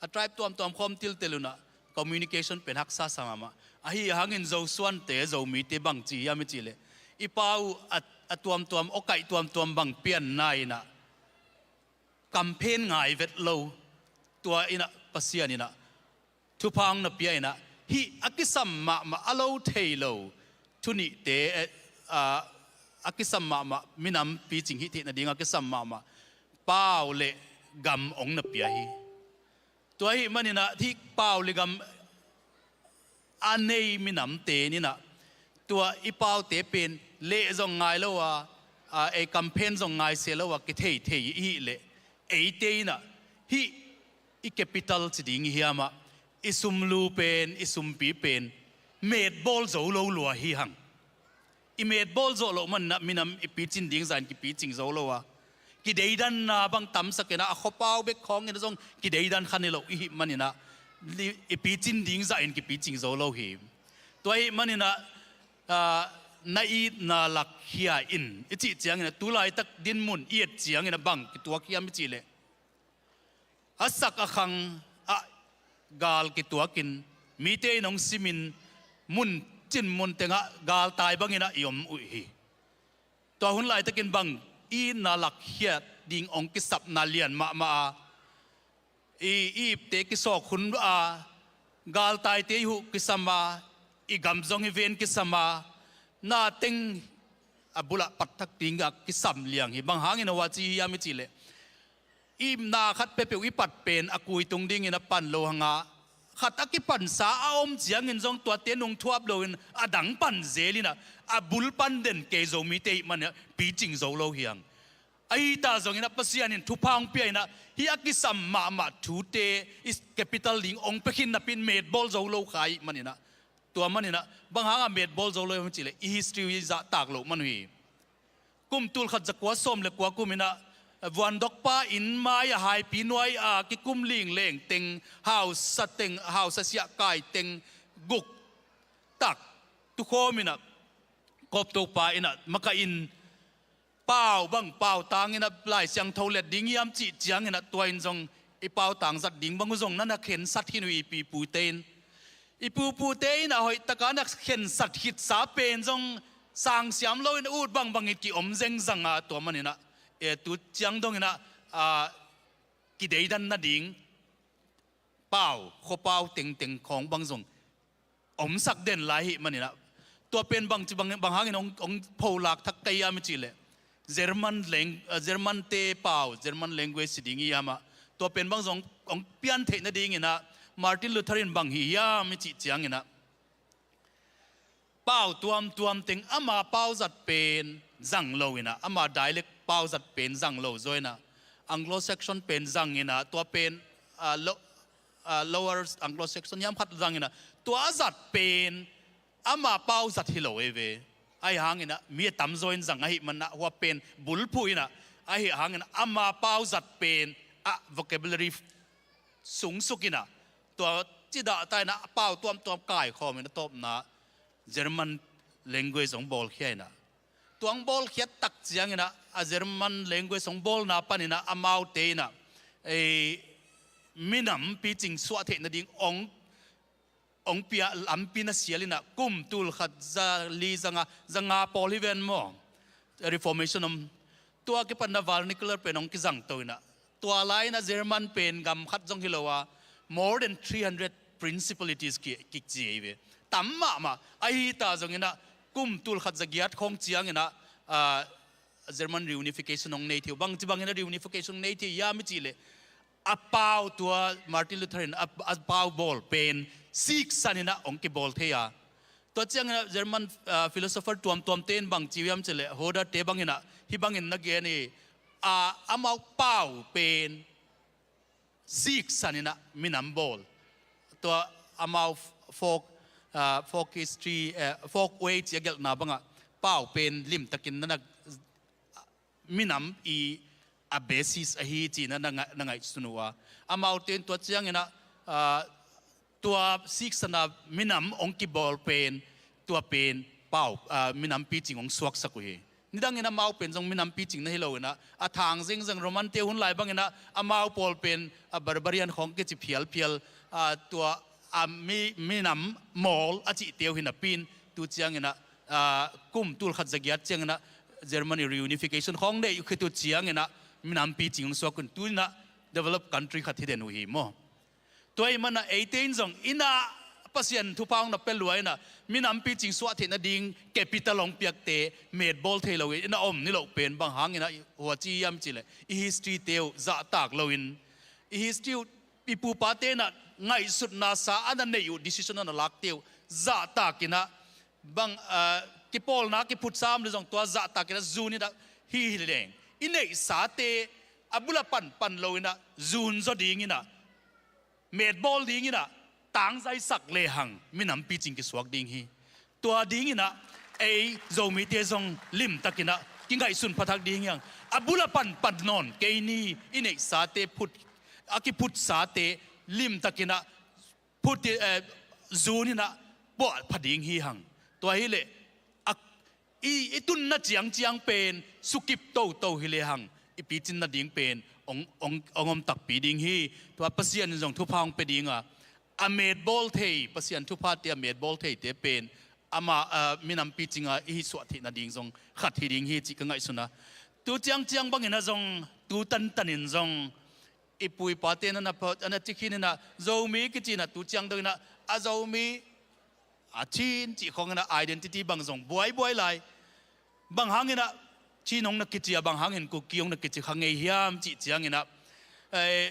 a tribe tuamtuam khawm tiltel uh inah communication pen haksa sa mahmah. Ahi hangin Zosuante, Zomite bang ci hiam i cih leh, i pa uh a, a tuamtuam, awkaih tuamtuam bang pianna inah campaign ngai vet lo. Tua inah Pasian inah thupha hong na pia inah, hih a kisam mahmah, a lo thei lo thu nihte, eh, ah, a kisam mahmah, minam picing hih theih nading a kisam mahmah pau le gam hong na pia hi. Tua ahih maninah hih pau le gam a nei minamte ninah, tua i paute pen leh zong ngai lo a, a, ei campaign zong ngai se lo a, kithei thei i hih leh, eite inah hih i capital ci ding i hiam ah, i sumlu pen, i sumpi pen metbawl zo lo lua hi hang. I metbawl zawh loh maninah minam i picin ding zahin kipicing zo lo a, kideidanna bang tamsak inah, a khuapau bek khawngin zong kideidan kha ni lo i hih maninah, i, i picin ding zahin kipicing zo lo hi. Tua ahih maninah, ah, na itna lakkhia in i cih cianginah, tu laitak dinmun i et cianginah bang kituak hiam i cih leh, a sak a khang ah gal kituakin, mite in hong simin, mun cin mun tengah galtai banginah i om uh hi. Tua hun laitakin bang i itna lakkhiat ding hong kisapna lian mahmah a, i, i ipte kisawk hun a, galtaite i huh kisam a, i gam zong i ven kisam a, na teng a bulah patthak ding a kisam liang hi. Bang hangin a hua ci hiam i cih leh, i na khat peuhpeuh i pat pen a kui tung dingin a pan lo hang a, khat a kipansa a om ciangin zong tuate nungthuap loin a dang pan zel inah, a bul pan den kei Zomite i hih maninah picing zo lo hi hang. Ahi ta zongin ah Pasian in thupha hong pia inah, hih a kisam mahmah thute i capital ding hong pia khin napi in metbawl zo lo kha i hih maninah. Tua maninah bang hangah metbawl zo lo hiam cih leh, i history i zahtak loh man uh hi. Kum tul khat za kua sawm le kua kum inah, vuandokpa inn mai-ah haipi nuai-a kikum lingleng teng, hausa teng, hausa siah kai teng guk tak tukhawm inah, Kawptopa inah makaih in, pau bang, pautang inah Lai Siangtho let ding hiam cih cianginah, tua in zong i pautang zat ding bang uh zong na na khensat khin uh hi, i pi i pute in. I pu i pute inah hoihtaka na khensat khitsa pen zong sangsiam loin ut bangbang in ki-om zengzang a, tua maninah, e, tu ciang donginah, a, kideidan nading pau, khuapau tengteng khawng bang zong omsak den lai i hih maninah, tua pen bangci bang, bang hangin hong, hong pholak thak ka hiam i cih leh, German lang-, eh, German-te pau, German language ci ding i hiam ah, tua pen bang zong hong pian theih nadinginah Martin Luther in bang hih hiam i cih cianginah, pau tuamtuam teng ama pau zat pen zang lo inah, ama dialect pau zat pen zang lo zaw inah, Anglo-Saxon pen zang inah, tua pen, ah, lo-, ah, Lower Anglo-Saxon hiam khat zang inah, tua a zat pen ama pau zat hi lo ei ve. Ahi hanginah mi a tamzaw in zang ahih manah, hua pen bulphuh inah, ahi hanginah ama pau zat pen a vocabulary sungsuk inah, tua cidahta inah pau tuamtuam kaikhawm inah, tawpna German language hong bawlkhia inah, tua hong bawlkhiat tak cianginah, a German language hong bawlna paninah amaute inah, ei, minam picing suah theih nading hong, hong pia lampi na sial inah, kum tul khat za li, za nga, za nga pawl hi ven maw, Reformation om. Tua kipan inah vernacular pen hong kizangto inah, tua lai inah German pen gam khat zong hi lo a, more than three hundred principalities ki, kici ei ve. Tam mahmah. Ahi ta zonginah kum tul khat za giat khawng cianginah, ah, German reunification hong nei thei uh. Bangci banginah reunification hong nei thei hiam i cih leh, a pau, tua Martin Luther in a, a pau bawl pen siksan inah hong kibawl thei a. Tua cianginah German, ah, philosopher tuamtuamte in bang ci uh hiam cih leh, Hodder-te banginah hih bangin na gen hi. A, amau pau pen siksan inah minam bawl. Tua amau folk, ah, folk history, eh, folk way ci a gelhna bangah, pau pen limtakin na na minam i a basis ahi ci-in ah na ngai-, na ngaihsun uh a, amaute in tua ciangin ah, ah, tua siksana minam hong kibawl pen, tua pen pau, ah, minam picing hong suaksak uh hi. Nidangin amau pen zong minam picing na hi lo in ah, a thang zengzeng Roman-te hun lai bangin ah amau pawl pen, ah, barbarian khawng kici phialphial, ah, tua, ah, mi, minam mawl a cihte uh hi napi-in, tu ciangin ah, ah, kum tul khat za giat ciangin ah Germany reunification khawng nei uh khit uh ciangin ah minam picing hong suak un, tu-in ah developed country khat hi den uh hi maw. Tua ahih manin ah eite in zong in ah Pasian thupha hong na pia lua in ah minam picing suah theih nading capital hong piakte metbawl thei lo in ah om niloh pen bang hangin ah huaci hiam cih leh, i history-te uh zahtak loin, i history uh, i pupate in ah ngaihsutna sa a na neih uh, decision a na lakte uh zahtak in ah bang, ah, kipawlna kiphutsa om leh zong tua zahtak in ah zun in ah hi hi leng, i neihsate a bul ah panpan lo in ah zun zaw ding in ah, metbawl ding in ah tangzaisak lehang minam picing kisuak ding hi. Tua ding in ah ei Zomite zong limtak in ah kingaihsun pha thak ding hi hang. A bul ah panpan nawn kei ni, i neihsate phut, a kiphutsate limtak in ah phut, eh, zun in ah puah pha ding hi hang. Tua hi leh a, i, i tunna ciangciang pen sukip toto hi lehang i picin nading pen hong, hong, hong om takpi ding hi. Tua Pasian in zong thupha hong pia ding a, a metbawl thei, Pasian thuphate a metbawl theite pen ama, ah, minam picing a i hi suah theih nading zong khat hi ding hi cih ka ngaihsun a. Tu ciangciang bangin ah zong, tu tantan in zong i pu i pate in ah na pha-, a na ci khin in ah Zomi kici in ah tu ciang dong in ah a Zomi, a Chin cih khawng in ah identity bang zong buaibuai lai. Bang hangin ah Chin hong na kici a, bang hangin Kuki hong na kici kha ngei hiam cih ciangin ah, eh,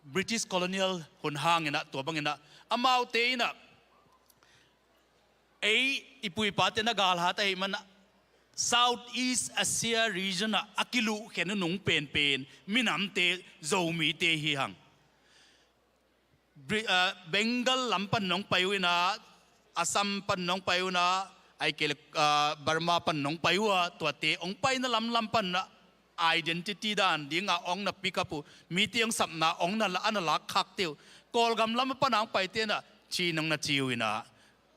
British colonial hun hangin ah tua bangin ah amaute in ah ei i pu i pate na galhat ahih manin ah South East Asia region ah a kiluhkhen uh nung penpen minamte Zomite hi hang. Bri-, ah, Bengal lam pan nong pai uh in ah, Assam pan nong pai uh in ah, ahih kei leh, ah, Burma pan nong pai uh a, tuate hong paina lamlam pan in ah identity dan ding a hong na pick up uh, mite hong sapna hong na la-, a na lak khakte uh. Kawlgam lam pan a hong paite in ah Chin hong na ci uh in ah,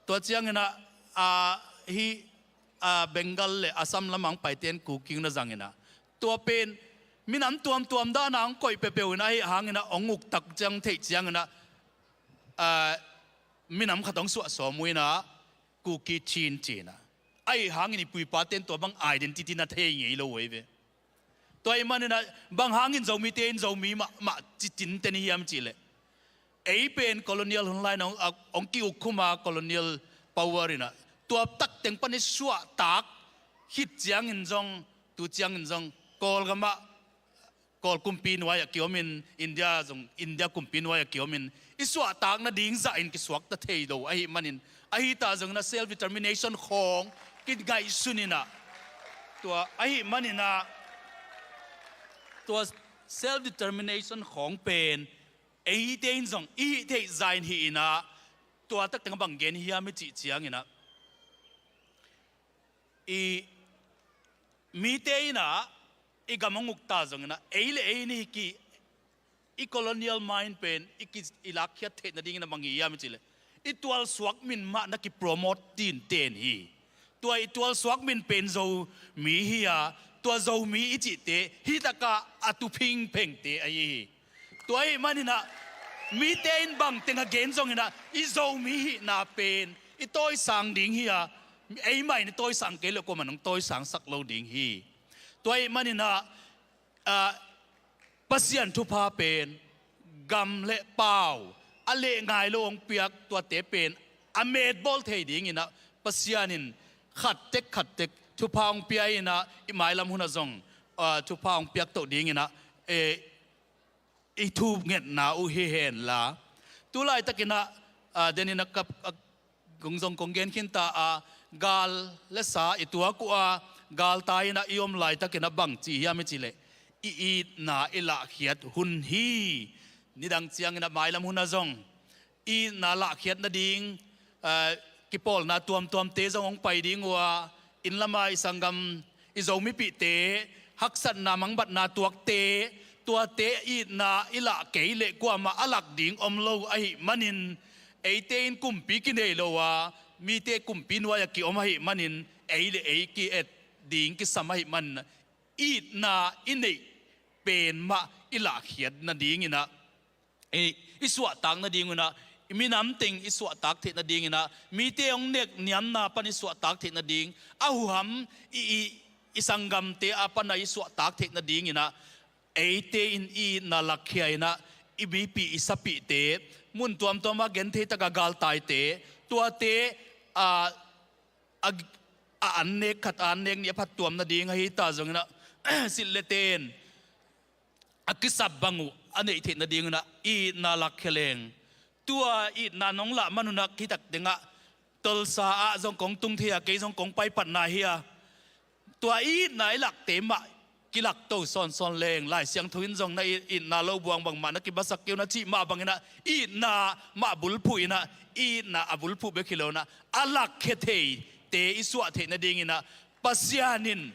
tua ciangin ah, ah, hih, ah, Bengal le Assam lam a hong paite in Kuki hong na zang in ah, tua pen minam tuamtuam dan a hong koih peuhpeuh in ah, ahih hangin ah hong uk tak ciang theih ciangin ah, ah, minam khat hong suah sawm uh in ah, Kuki Chin ci in ah. Ahih hangin i pu i pate in tua bang identity na thei ngei lo uh hi ve. Tua ahih manin ah bang hangin Zomite in Zomi mahmah ci tinten i hiam cih leh, ei pen colonial hun lai-in ah hong, ah, hong ki-uk khum a, colonial power in ah tua tak teng pan i suahtak khit ciangin zong, tu ciangin zong Kawlgam ah, Kawl kumpi nuai ah ki-om in, India zong, India kumpi nuai ah ki-om in, i suahtak nading zah in kisuakta thei lo ahih manin, ahi ta zongin ah self determination khawng kingaihsun in ah, tua ahih manin ah, tua self determination khawng pen eite in zong i hih theih zah in hih in ah, tua tak teng ah bang gen hiam i cih ciangin ah, i mite in ah i gam hong uk ta zongin ah, ei le ei ni ki, i colonial mind pen i ki, i lakkhiat theih nadingin ah bang hi hiam i cih leh, i tualsuak min mah na ki-promote tinten hi. Tua i tualsuak min pen Zomi hi a, tua Zomi i cihte hih tak ah a tu phingphengte ahi hi. Tua ahih manin ah mite in bang teng a gen zongin ah i Zomi hihna pen i tawisang ding hi a, eimah in i tawisang kei leh kuamah in hong tawisangsak lo ding hi. Tua ahih manin ah, ah, Pasian thupha pen gam le pau a leh ngai lo hong piak, tuate pen a metbawl thei dingin ah Pasian in khat tek khat tek thupha hong pia in ah, i mailam hun ah zong, ah, thupha hong piak toh dingin ah, eh, i thungetna uh hi hen la. Tu laitakin ah, ah, den in ah ka, ah, kong zong kong gen khin ta a, gal le sa i tuak uh a, galtai in ah i om laitakin ah bangci hiam i cih leh, i itna i lahkhiat hun hi. Nidang ciangin ah mailam hun ah zong i itna lahkhiat nading, ah, kipawlna tuamtuamte zong hong pai ding uh a, inn lam ah i sanggam, i Zomipihte, haksatna mangbatna tuakte, tuate itna i lah kei leh kuamah a lak ding om lo ahih manin, eite in kumpi kinei lo a, mite kumpi nuai-ah ki-om ahih manin, ei le ei ki-et ding kisam ahih manin, itna i neih pen mah i lahkhiat nadinginah, i, i suahtak nadingunah, i minam teng i suahtak theih nadinginah, mite hong nek niamna pan i suahtak theih nading, a huham i, i, i sanggamte a pana i suahtak theih nadinginah, eite in i itna lakkhia inah, i mipih i sapihte, mun tuamtuamah gentheitakah galtaite, tuate, a, a, a an nek khat, a an nek nih a phattuam nading ahi ta zonginah, silh le ten a kisap bang uh a neih theih nadinginah i itna lakkhia leng. Tua itna nong lah manunah kitak tengah Tulsa ah zong kong tung thei a, kei zong kong paipatna hi a, tua itna i lakte mah kilakto sawnsawn leng, Lai Siangtho in zong na it, itna lo buang bangmah na kibasak kei un a cih mah banginah, itna mah bulphuh inah, itna a bulphuh bek hi lo inah, a lakkhia theite i suah theih nadinginah, Pasian in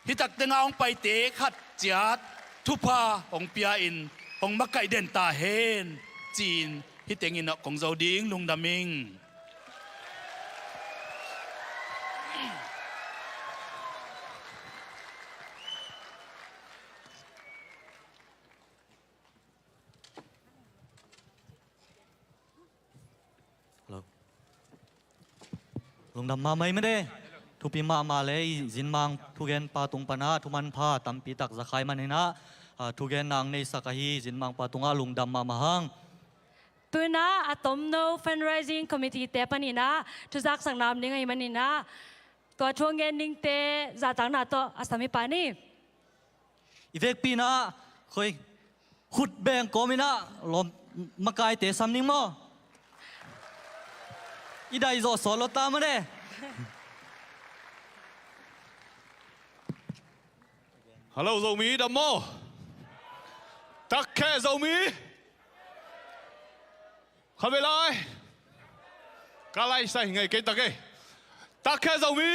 hitak tengah hong paite khat ciat thupha hong pia-in hong makaih den ta hen, ci-in hih tengin kong zo ding, lungdam ing. Hello. Lungdam mahmah ei mede. Thupi mahmah le i zinmang thugenpa tung panah thumanpha tampi tak za kha ahih maninah, ah, thugenna hong neisak ahi zinmangpa tungah lungdam mahmah hang. Tuinah a tomno fundraising committee te paninah thuzaksak nam ding ahih maninah, tua thu hong gen dingte zahtakna tawh a sam hi pah ni. I vekpi inah khoi khut beng kawm inah lawm makaite sam ning maw? I daih zawh sawt lo ta maw de? Hello Zomi, dam maw? Takkheh Zomi. Kha ve lai. Ka lai sai ngai kei ta kei. Takkheh Zomi.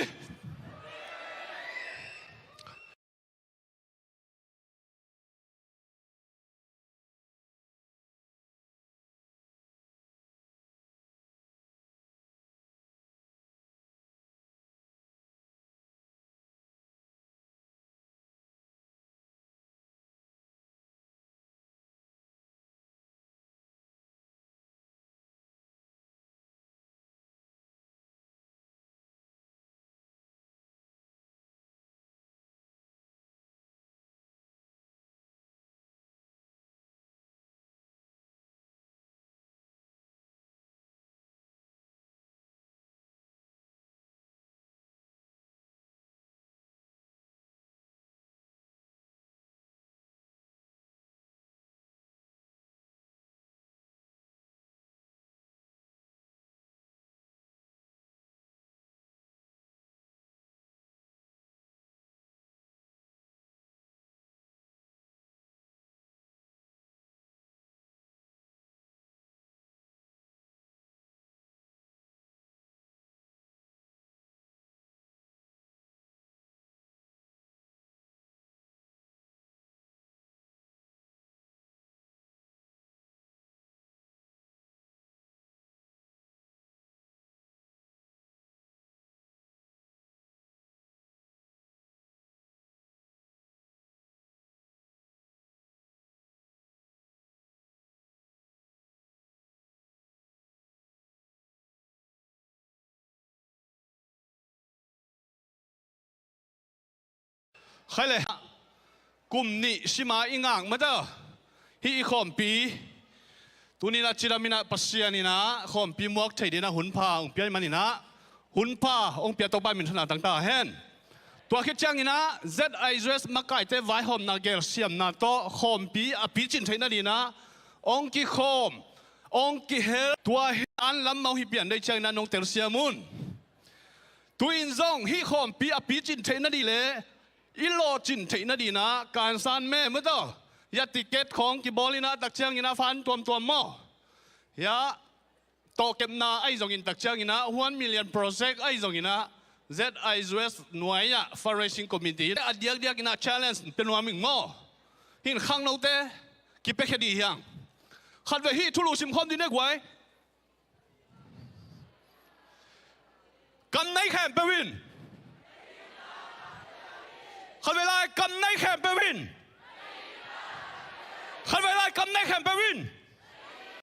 Khai le, kum nih sima i ngak mata, hih i khawmpi tuninah cidam inah Pasian inah khawmpi muak thei dinah hunpha hong pia ahih maninah, hunpha hong pia Topa min thangah tang ta hen. Tua khit cianginah Z I Z S makaite vaihawmna gelsiamna tawh khawmpi a picin theih nadinah hong kikhawm, hong kihel, tua hi an lam mah hong hi pian deih cianginah nong telsiam un. Tu-in zong hih khawmpi a picin theih nadih le i lawhcin theih nadinah kansan me mataw, ya ticket khawng kibawl inah tak cianginah fan tuamtuam maw, ya tawhkepna ahi zongin tak cianginah one million project ahi zonginah Z I U S nuai ah fundraising committee a diakdiak in ah challenge pia nuam ing maw? Hih khangnote kipiakhia dih hi hang. Khatvei hih thulu simkhawm dih ni guai. Kam nei khempeuh in. Khatvei lai kam nei khempeuh in. Khatvei lai kam nei khempeuh in.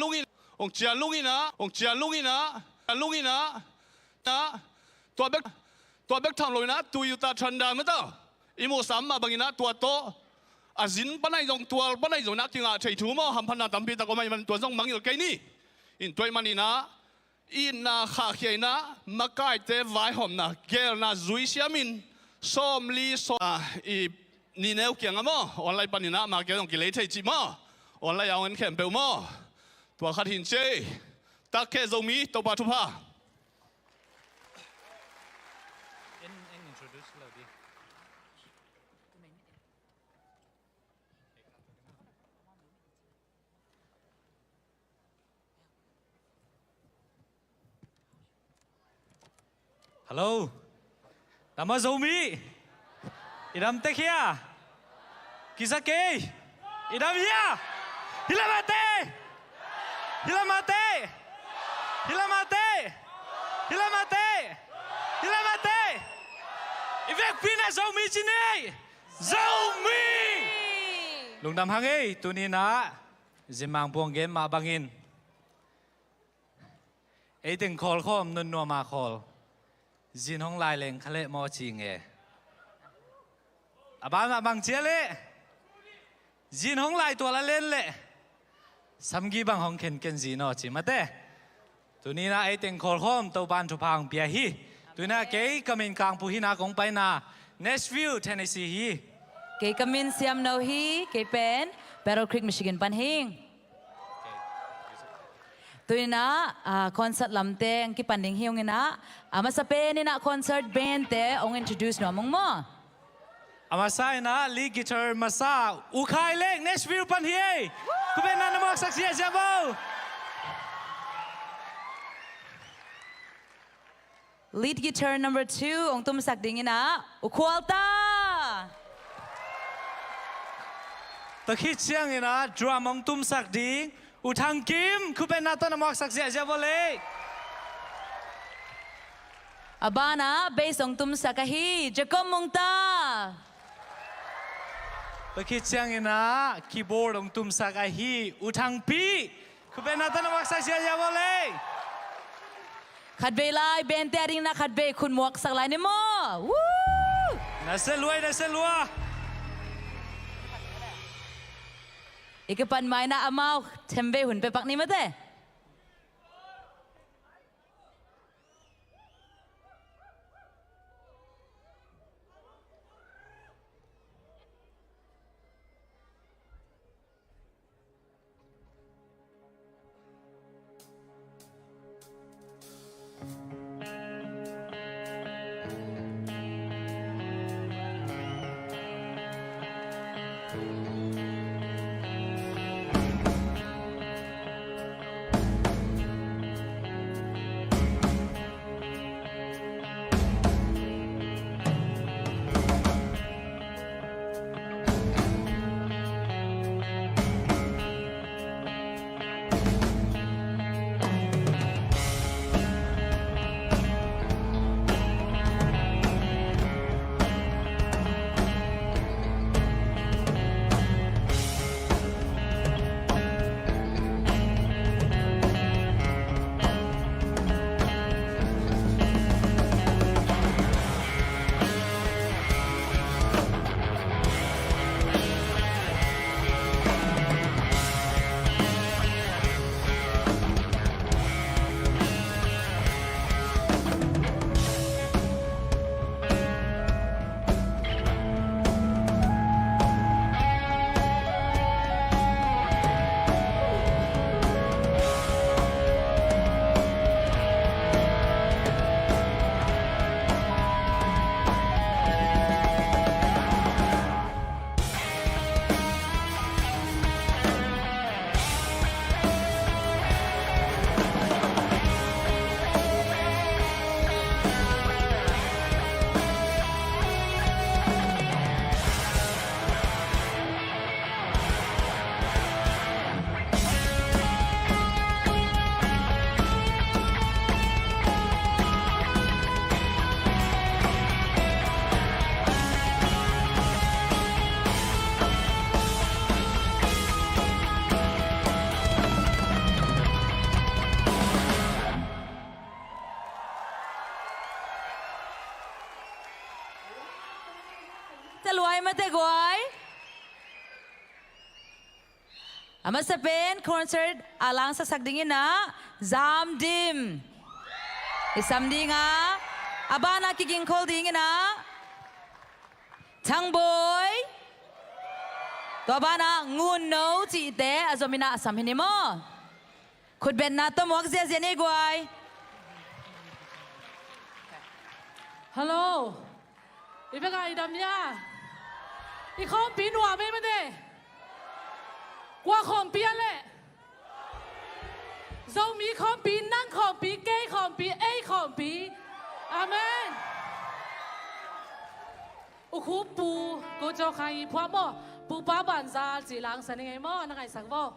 Lungin, hong cia lungin ah, hong cia lungin ah, lungin ah, ah, tua bek, tua bek tham loin ah, tu Utah Thunder mah tawh i muhsa mah bangin ah, tua tawh a zin pan ahi zong, tual pan ahi zong in ah kingah thei thu maw, hamphatna tampi tak om ahih man tua zong mangngilh kei ni. In tua ahih manin ah, itna khahkhia in ah, makaite vaihawmna, geelna zui siamin, sawmli sawm, ah, i nineu kiangah maw, online panin ah, mah kia zong kilei thei cih maw, online ah hong en khempeuh maw. Tua khat hi in ci ei. Tak khe Zomi, Topa thupha. Hello. Dam a Zomi. I dam tek hia? Kisa kei. I dam hia? Hi lam ah teh. Hi lam ah teh. Hi lam ah teh. Hi lam ah teh. Hi lam ah teh. I vekpi in ah Zomi ci ni. Zomi. Lungdam hang ei, tuni in ah Zin Mang Puang gen mah bangin ei teng khawl khawm, nunnuam a khawl. Zin hong lai leng kha leh maw ci nge. A ban mah bang cia leh. Zin hong lai tual a len leh. Samgi bang hong khenken zin aw ci mate. Tuni in ah ei teng khawl khawm, Topa'n thupha hong pia hi. Tuni in ah kei ka min Kang Pu hi in ah kong paina Nashville, Tennessee hi. Kei ka min Siam No hi, kei pen Battle Creek, Michigan pan hing. Tuni in ah, ah, concert lamte hong kipan ding hi ung in ah, a masa pen in ah concert band te hong introduce nuam ung maw. A masa in ah lead guitar masa U Khai Lek, Nashville pan hi ei. Khut beng na, na muaksak ziahziah vo. Lead guitar number two hong tumsak ding in ah U Khual Ta. Tua khit ciangin ah drum hong tumsak ding U Thang Kim, khut beng na tawh na muaksak ziahziah vo lei. A ban ah bass hong tumsak ahi Jacob Mungta. Tua khit ciangin ah keyboard hong tumsak ahi U Thang Pi. Khut beng na tawh na muaksak ziahziah vo lei. Khatvei lai band te a ding in ah khatvei khut muaksak lai ni maw. Woo! Nasia lua, nasia lua. I kipan ma in ah amau themvei hun pia pak ni mate. mate guai. A masa pen concert a langsaksak dingin ah Zamdim i sam ding a, a banah kigingkhol dingin ah Thangboi, tua banah Ngunno cihte a zomin ah a sam hi ni maw. Khutbetna tawh muak ziahziah ni guai. Hello. I bek a i dam hia? I khawmpi nuam ei mate. Kua khawmpi a leh? Zomi khawmpi, nang khawmpi, kei khawmpi, ei khawmpi. Amen. U Khup Pu, ko caw kha i phuah maw? Pu Pa Banza cih langsa ni ngei maw? Na ngaihsak maw?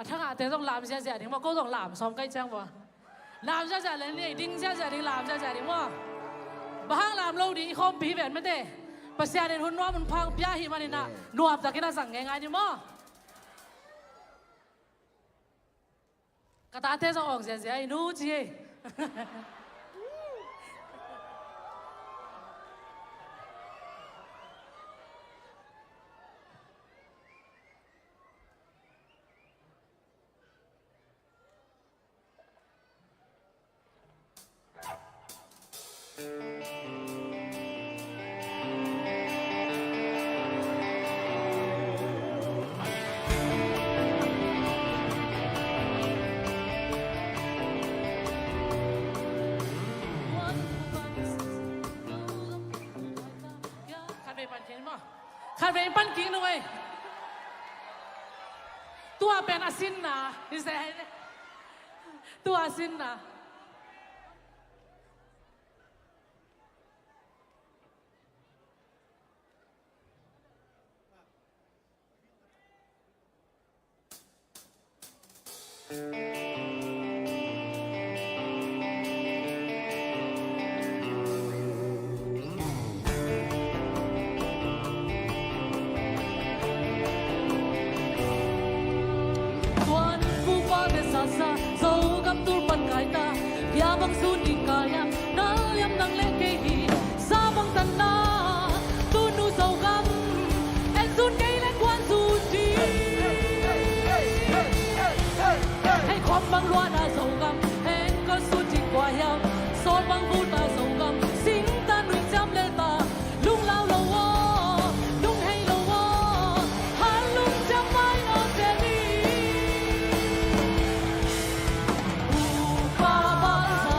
A thangahte zong lam ziahziah ding maw, ko zong lam sawm kaih ciang maw. Lam ziahziah le ni, ding ziahziah ding, lam ziahziah ding maw. Bang hang lam lo ding, i khawmpi hi ven mate. Pasian in hun nuam hun pha pia hi manin ah nuamtakin a zang ngeingai ni maw. Ka tate zong awng ziahziah i nu ci hi. Khatvei pan kik ni maw. Khatvei pan kik ni ei. Tua pen a sinna. Tua a sinna. Tuan Pu Pa te sasa, Zogam tul pan kai ta, bia bang sun ding ka hiam, na liam nang le kei hi, sa bang tan na, tunu Zogam, en sun kei le kuan sun ding. Hei khawm bang luat a Zogam, en kol sun ding kua hiam, sawl bang vut a Zogam, sing ta nuih ciam lel ta, lunglau lo aw, lunghei lo aw, hal lungciam mai aw te ni. Upa Banza,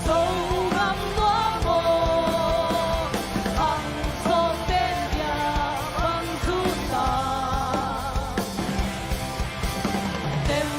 Zogam nuam aw, ang sawm ten dia bang zun ta. Tem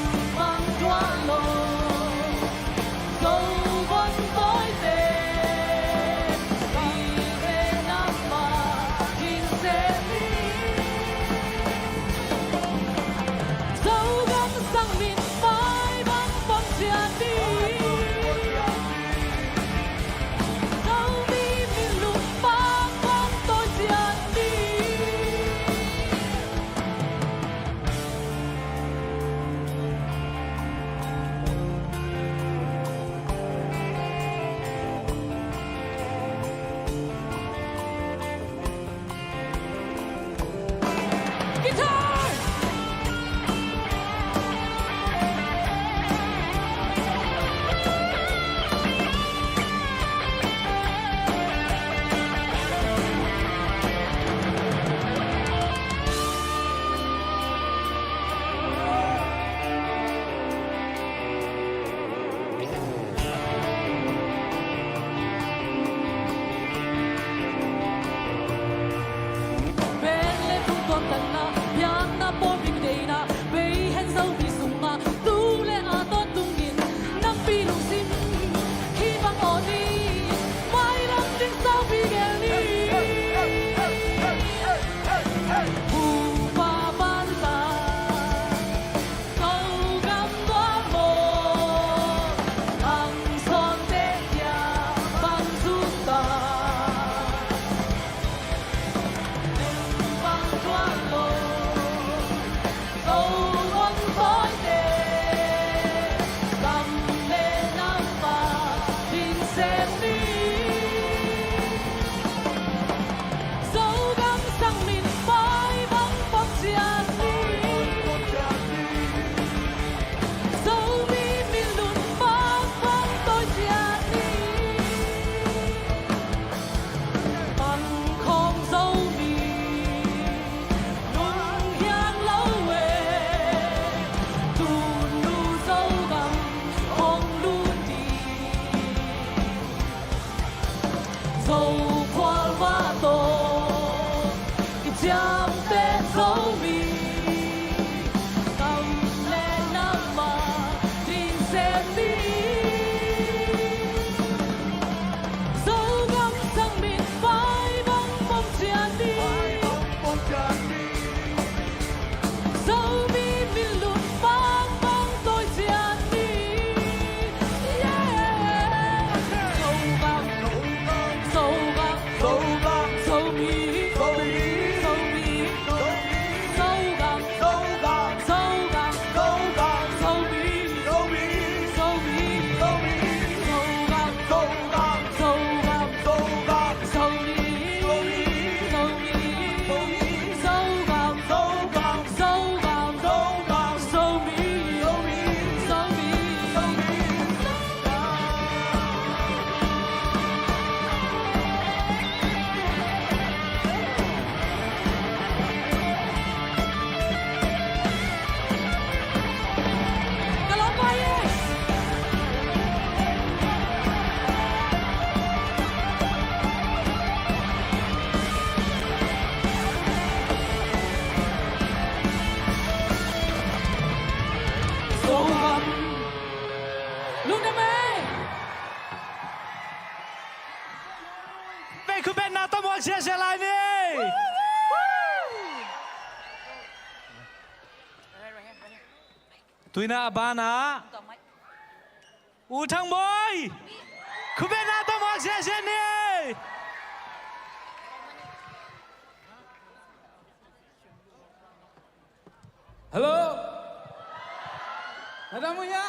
Siasia lai ni. Tuina a banah U Thang Bawi, khupetna tawh mawk siasia ni. Hello. Na dam uh hia?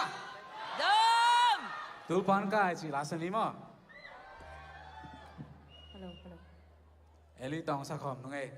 Dam. Tulpan kai ci la sa ni maw. Hello, hello. Eli tawng sa khawm nung ei.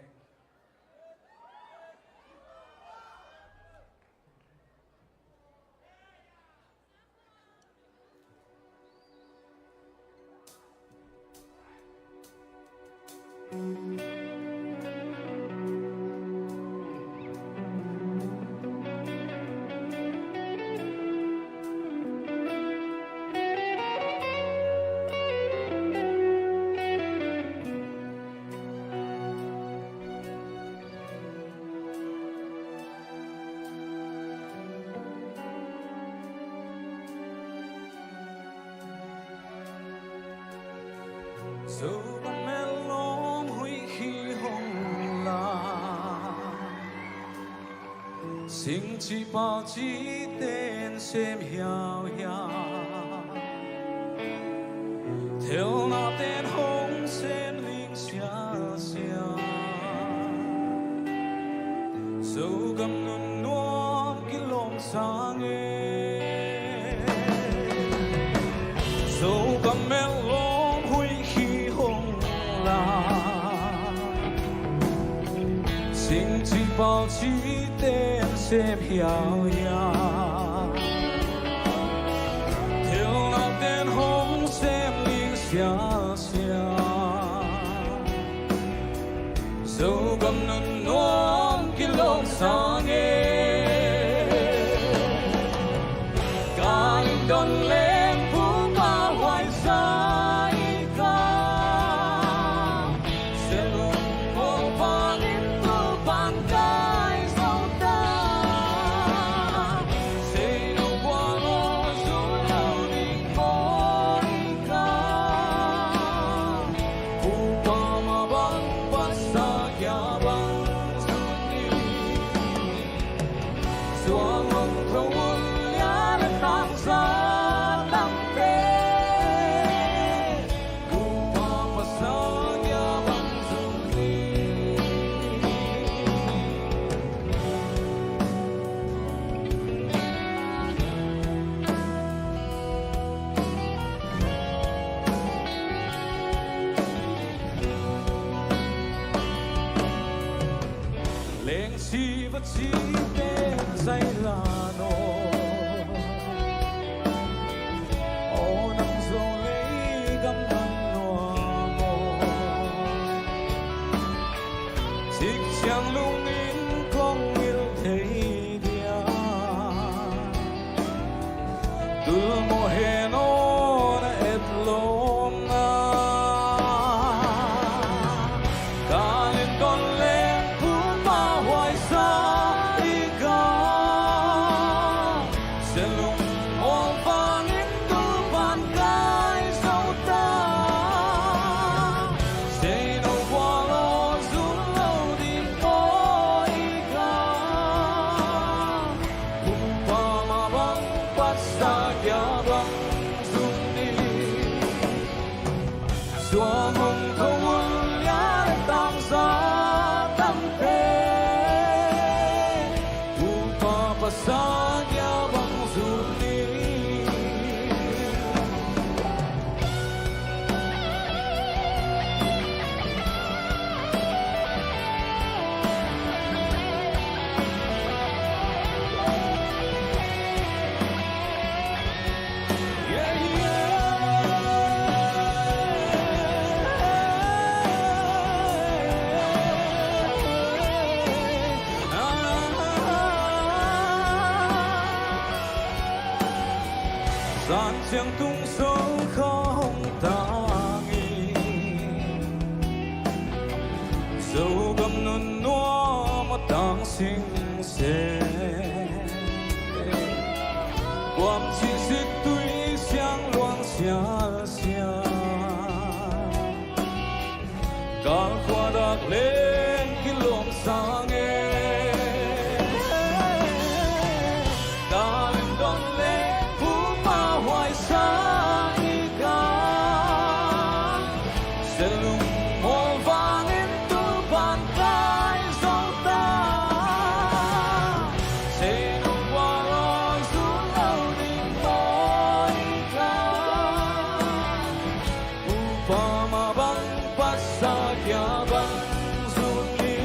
Zogam met lawm huih khi hong la, singci pauci ten sem hiauhiau, thelna ten hong sem ling siasia. Zogam nunnuam kilawm sang e. Zogam met lawm huih khi hong la, singci pauci ten sem hiauhiau, thelna ten hong sem ling siasia. Zogam nunnuam kilawm sang e. Ka lungdon leng Pu Pa Huai Za i ka, Sialung Mual Vang in Tulpan kai zo ta. Seino Bual aw zun lo ding maw i ka, Pu Pa mah bang, Pasal kia bang zun ni. Zuang hong tho un, lia le tangza tangte, Pu Pa Pasal kia bang zun ni. Lengsi va ci pen zai la naw, aw nang Zo lei gam nunnuam aw. Cik ciang lungin kong ngil thei dia, tul mawh hen aw na et lawmna. Ka lungdon leng Pu Pa Huai Za i ka, Sialung Mual Vang in Tulpan kai zo ta. Seino Bual aw zun lo ding maw i ka, Pu Pa mah bang, Pasal kia bang zun ni. Zuang hong tho un, lia le tangza tangte, Pu Pa Pasal kia bang zun ni. Zan ciang tung Zo kha hong tang in, Zogam nunnuam a tang singsen. Kuam cih sit tui siang luang sialsia, kal Leng kilawm sang e. Talent don leng pumpa huai sang i ka. Selung mawl vangin tu pan kai zo ta. Seinung bual awi zun lo ding maw i ka. Upa mah bang, pasal kia bang zun ni.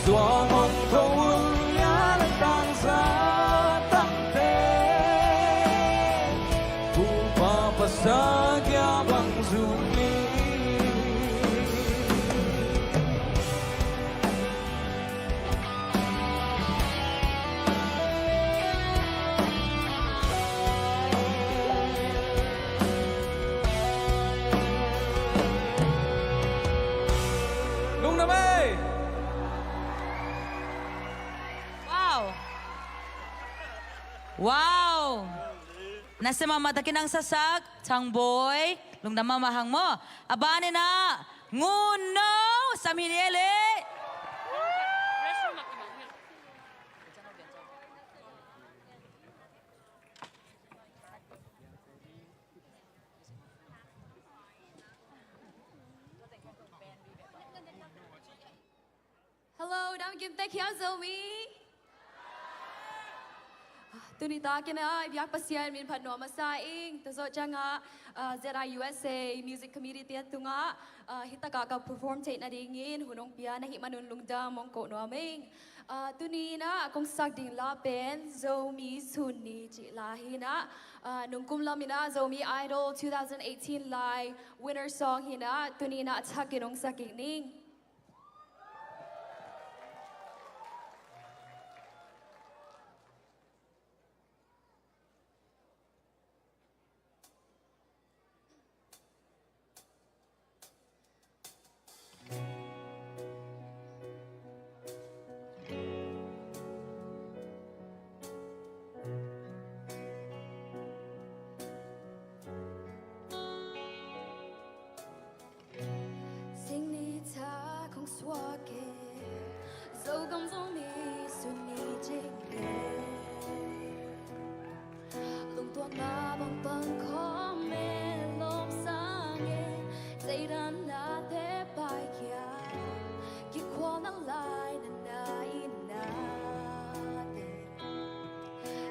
Zuang hong ko un ya le tang za tang te. Upa pasal kia bang zun ni. Lungdam ei. Wow. Wow. Nasia mahmah takin hong sasak Thang Bawi. Lungdam mahmah hang maw. A ban in ah Ngun No, sam hi ni e le. Hello, dam kim tek hiam Zomi. Tuni takin ah i biak Pasian min phat nuam masa ing. Tua zawh ciangah, ah, Z I U S A Music Committee te tungah, ah, hi takah ka perform theih nadingin hun hong pia na hih manun lungdam hong ko nuam ing. Ah, tuni in ah kong sak ding la pen Zomi Sun Ni cih la hi in ah, ah, nungkum lam in ah Zomi Idol two thousand eighteen lai winner song hi in ah, tuni in ah a thakin hong sak kik ning. Sing ni tha kong suak e, Zogam Zomi Sun Ni cih e. Lungtuak mah bang pang khawm e, lawm sang e, zeidan na te paikhia, kikhual nang lai na na in na te.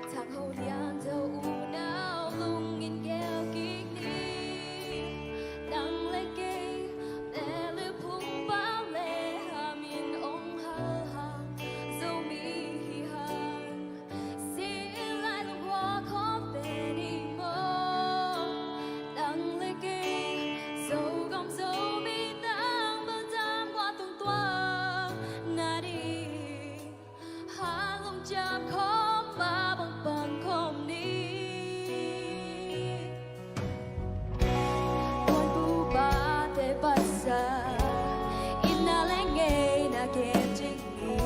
Thang Ho Lian Tho unau lungin gel kik ni. Nang le kei bel i phung pau le hamin ong hal hang, Zomi hi hang. Sin lai lungkua khawm te ni maw. Nang le kei Zogam Zomi tang bang tang kua tung tuang na ding. Halong ciam khawm mah bang pan khawm ni. Puan pu pate pasal inn na le ngei na kem cing ni.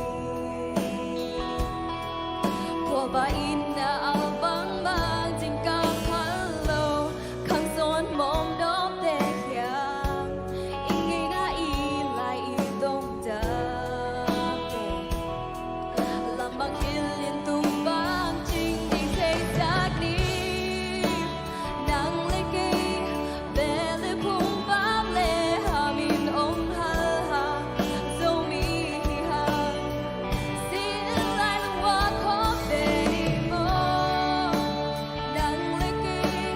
Khualpa inn na al bang bang cing kang khal lo. Khang sawn mawm dawmte hiam, i ngeina i lai i dongdamte. Lam bang hilh in tung bang cing ding theisak ni. Nang le kei bel i phung pau le hamin ong hal hang, Zomi hi hang. Sin lai lungkua khawm te ni maw. Nang le kei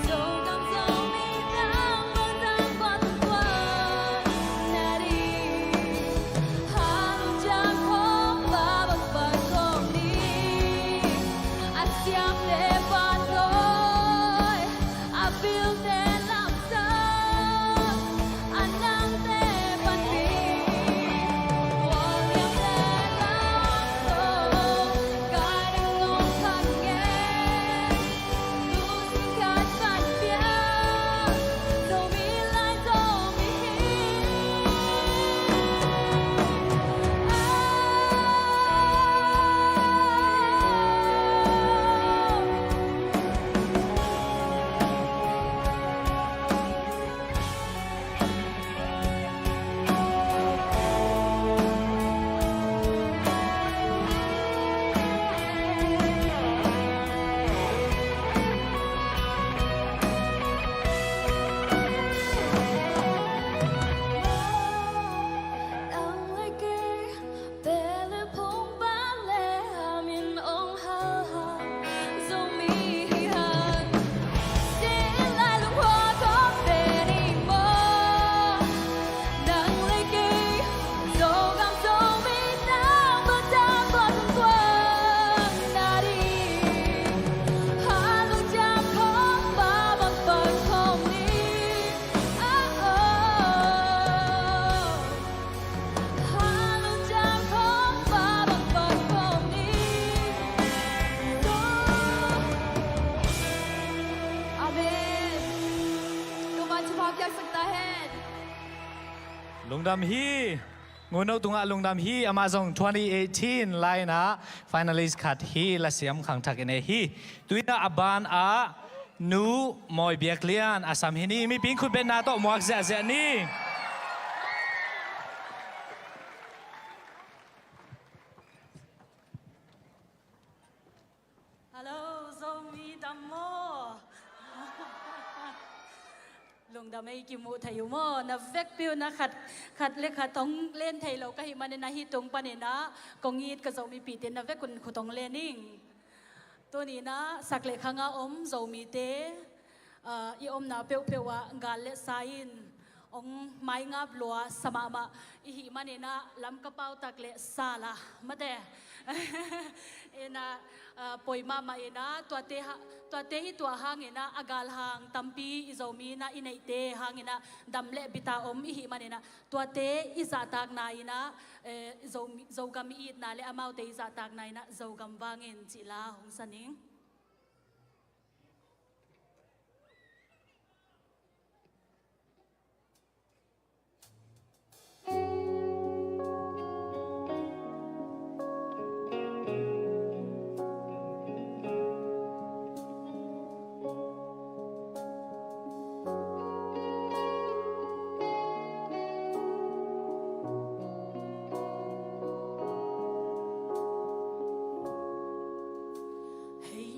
Zogam Zomi tang bang tang kua tung tuang na ding. Halong ciam khawm mah bang pan khawm ni. A siamte pahtawi, a pilte lamsang, a nangte panpih, khualliamte lamsang, ka ding ngong khan ngen. Lungdam hi. Ngun No tungah lungdam hi. Amah zong twenty eighteen lai-in ah finalist khat hi, lasiam khangthak i nei hi. Tu-in ah a ban ah Nu Mawi Biak Lian a sam hi ni. Mipi in khutbetna tawh muak ziahziah ni. Hello, Zomi dam maw? Lungdam ei kimuh thei uh maw? Na vekpi uh na khat, khat le khat hong len thei lo ka hih manin ah hih tung panin ah kong it ka Zomipite na vek un khut hong len ing. Tuni-in ah sak le khang a om Zomite, ah, i omna peuhpeuh ah gal le sa in hong maingap lua sa mahmah i hih manin ah Lamka pautak le sala mate in ah, ah, poi mahmah in ah tuate ha, tuate hi tua hangin ah a galhang tampi i Zomi in ah i neihte hangin ah dam le bit a om i hih manin ah tuate i zahtakna in ah, eh, Zomi, Zogam i itna le amaute i zahtakna in ah Zogam vangin cih la hong sa ning. Hei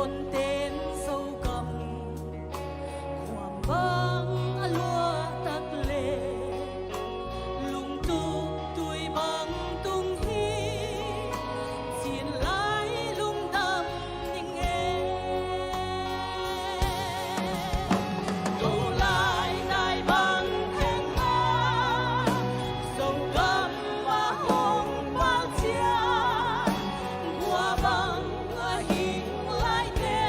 Ten Zogam khuam bang a luah tak le, lungtup tui bang tung hi, cin lai lungdam ning e. Tolai dai bang theng a, Zogam a hong pal ciang, gua bang a hing laite,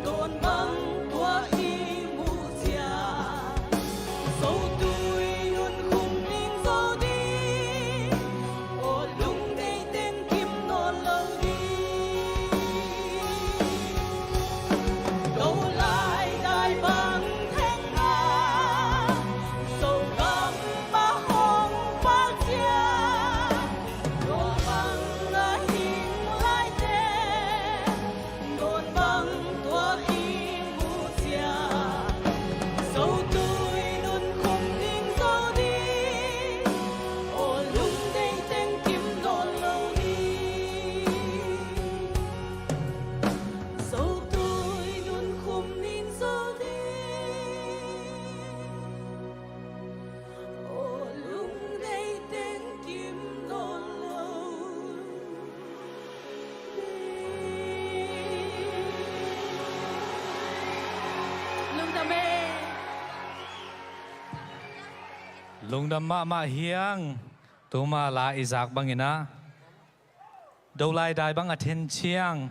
dawn bang tua i muh ciang, Zotui nunkhum ning zo ding, aw lungdei teng kim nawn lo ding. Tolai dai bang theng a, Zogam a hong pal ciang, gua bang a hing laite, dawn bang tua i muh ciang, Zotui nunkhum ning zo ding, aw lungdei teng kim nawn lo ding. Zotui nunkhum ning zo ding, aw lungdei teng kim nawn lo ding. Lungdam e. Lungdam mahmah hi ing. Tuma la i zak bangin ah, Tolai dai bang a theng ciang,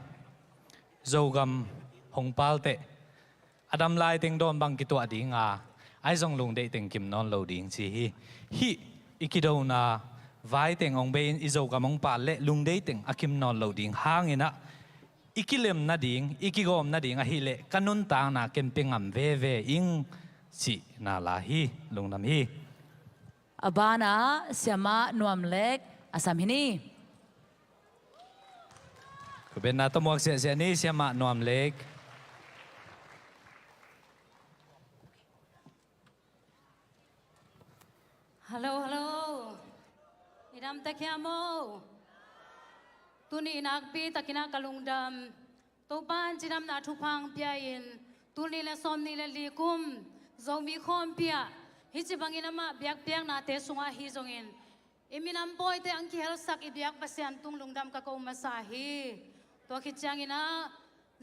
Zogam hong pal teh, a dam lai teng dawn bang kituah ding a, ahi zong lungdei teng kim nawn lo ding ci hi. Hih i kidona vai teng hong bei-in i Zogam hong pal leh lungdei teng a kim nawn lo ding hangin ah, i kilem nading, i kigawm nading ahih leh ka nuntakna ken pia ngam veve ing cihna la hi. Lungdam hi. A banah Siamah Nuam Lek a sam hi ni. Khutbetna tawh muak siahsiah ni, Siamah Nuam Lek. Hallo, hallo. I dam tek hiam aw? Tuni nakpi takin ah ka lungdam. Topa'n cidamna thupha hong pia-in, tul nih le sawmnih le li kum Zomi khawmpi ah hih ci bangin amah biakpiaknate sungah ahi zongin, i minam pawite hong kihelsak i biak Pasian tung lungdam ka ko masa hi. Tua khit ciangin ah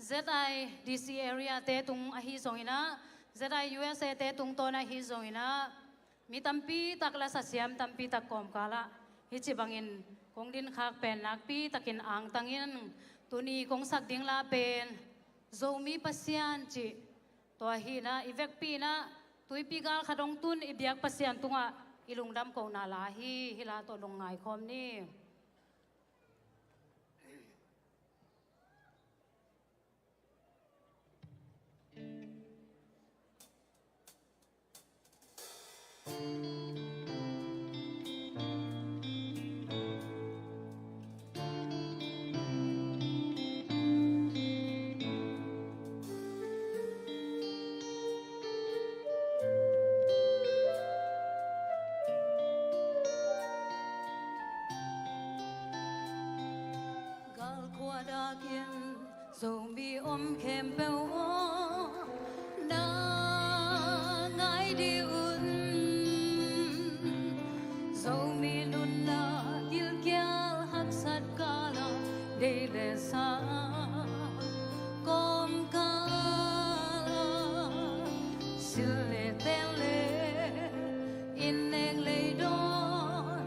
Z I D C area te tung ahi zongin ah, Z I U S A te tungtawn ahi zongin ah, mi tampi tak, lasa siam tampi tak kawmkal ah hih ci bangin kong dinkhak pen nakpi takin angtang ing. Tuni kong sak ding la pen Zomi Pasian cih, tua hi-in ah i vekpi-in ah tuipi gal khat hong tun i biak Pasian tungah i lungdam kohna la hi. Hih la tawh lungngai khawm ni. Galkhua dakin Zomi om khempeuh aw, na ngai dih un. Zomi nunna gilkial haksat kala, deih le sa kawmkala, sil le ten le innek lei dawn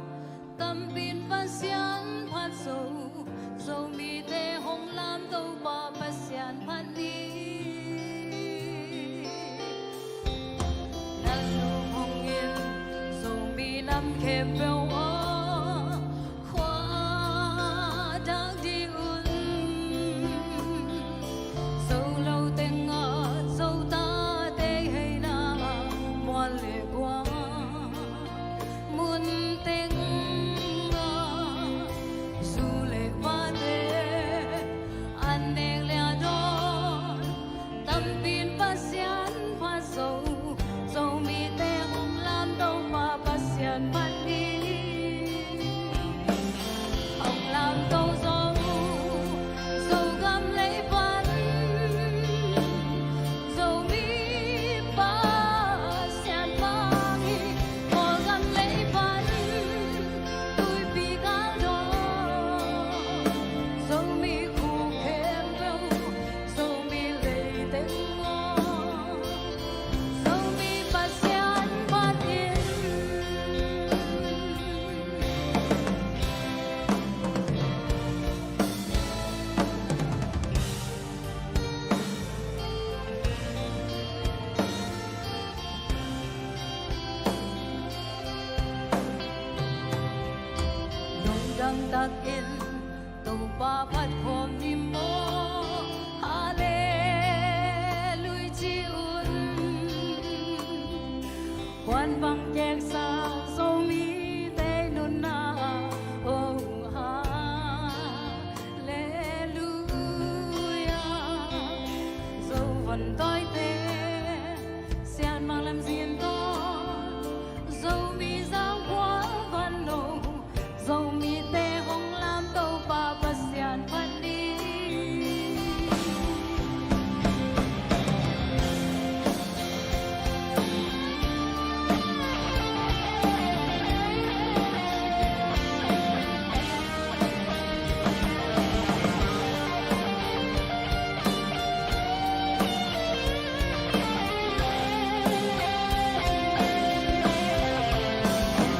tampi'n Pasian phat zo, Zomite hong lam Topa Pasian phat ni. Nalum hong in Zomi nam khempeuh aw, khua dak dih un. Zo lo tengah Zo tate heina, mual le gual mun tengah zu le vate an nek le a dawn tampi'n Pasian phat zo, Zomite hong lam Topa Pasian phat ni. In Topa phat khawm ni maw? Hallelujah ci un. Huan bang keksak Zomite nunna, oh, hallelujah. Zo von tawite, sianmang lamzin tawn, Zomi zangkhual van lo, Zomite hong lamto pa Pasian phat ni.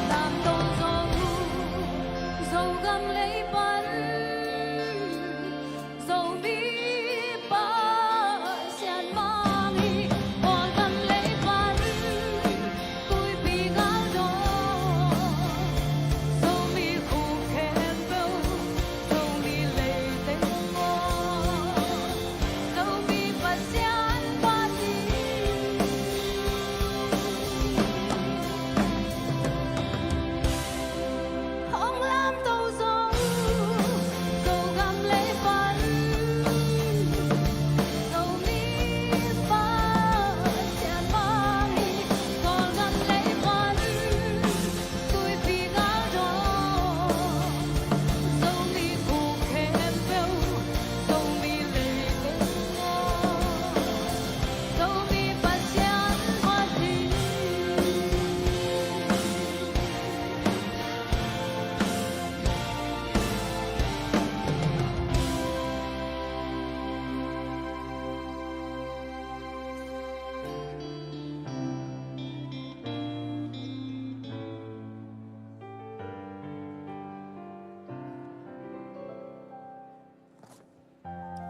Lamto Zo, Zogam lei pan, Zomi Pasian mang hi. Kawlgam lei pan, Tuipi Galdawn, Zomi khuk khempeuh, Zomi leiteng maw, Zomi Pasian phat ni. Hong lamto Zo, Zogam lei pan, Zomi Pasian mang hi. Kawlgam lei pan, Tuipi Galdawn, Zomi khuk khempeuh, Zomi leiteng maw, Zomi Pasian phat ni.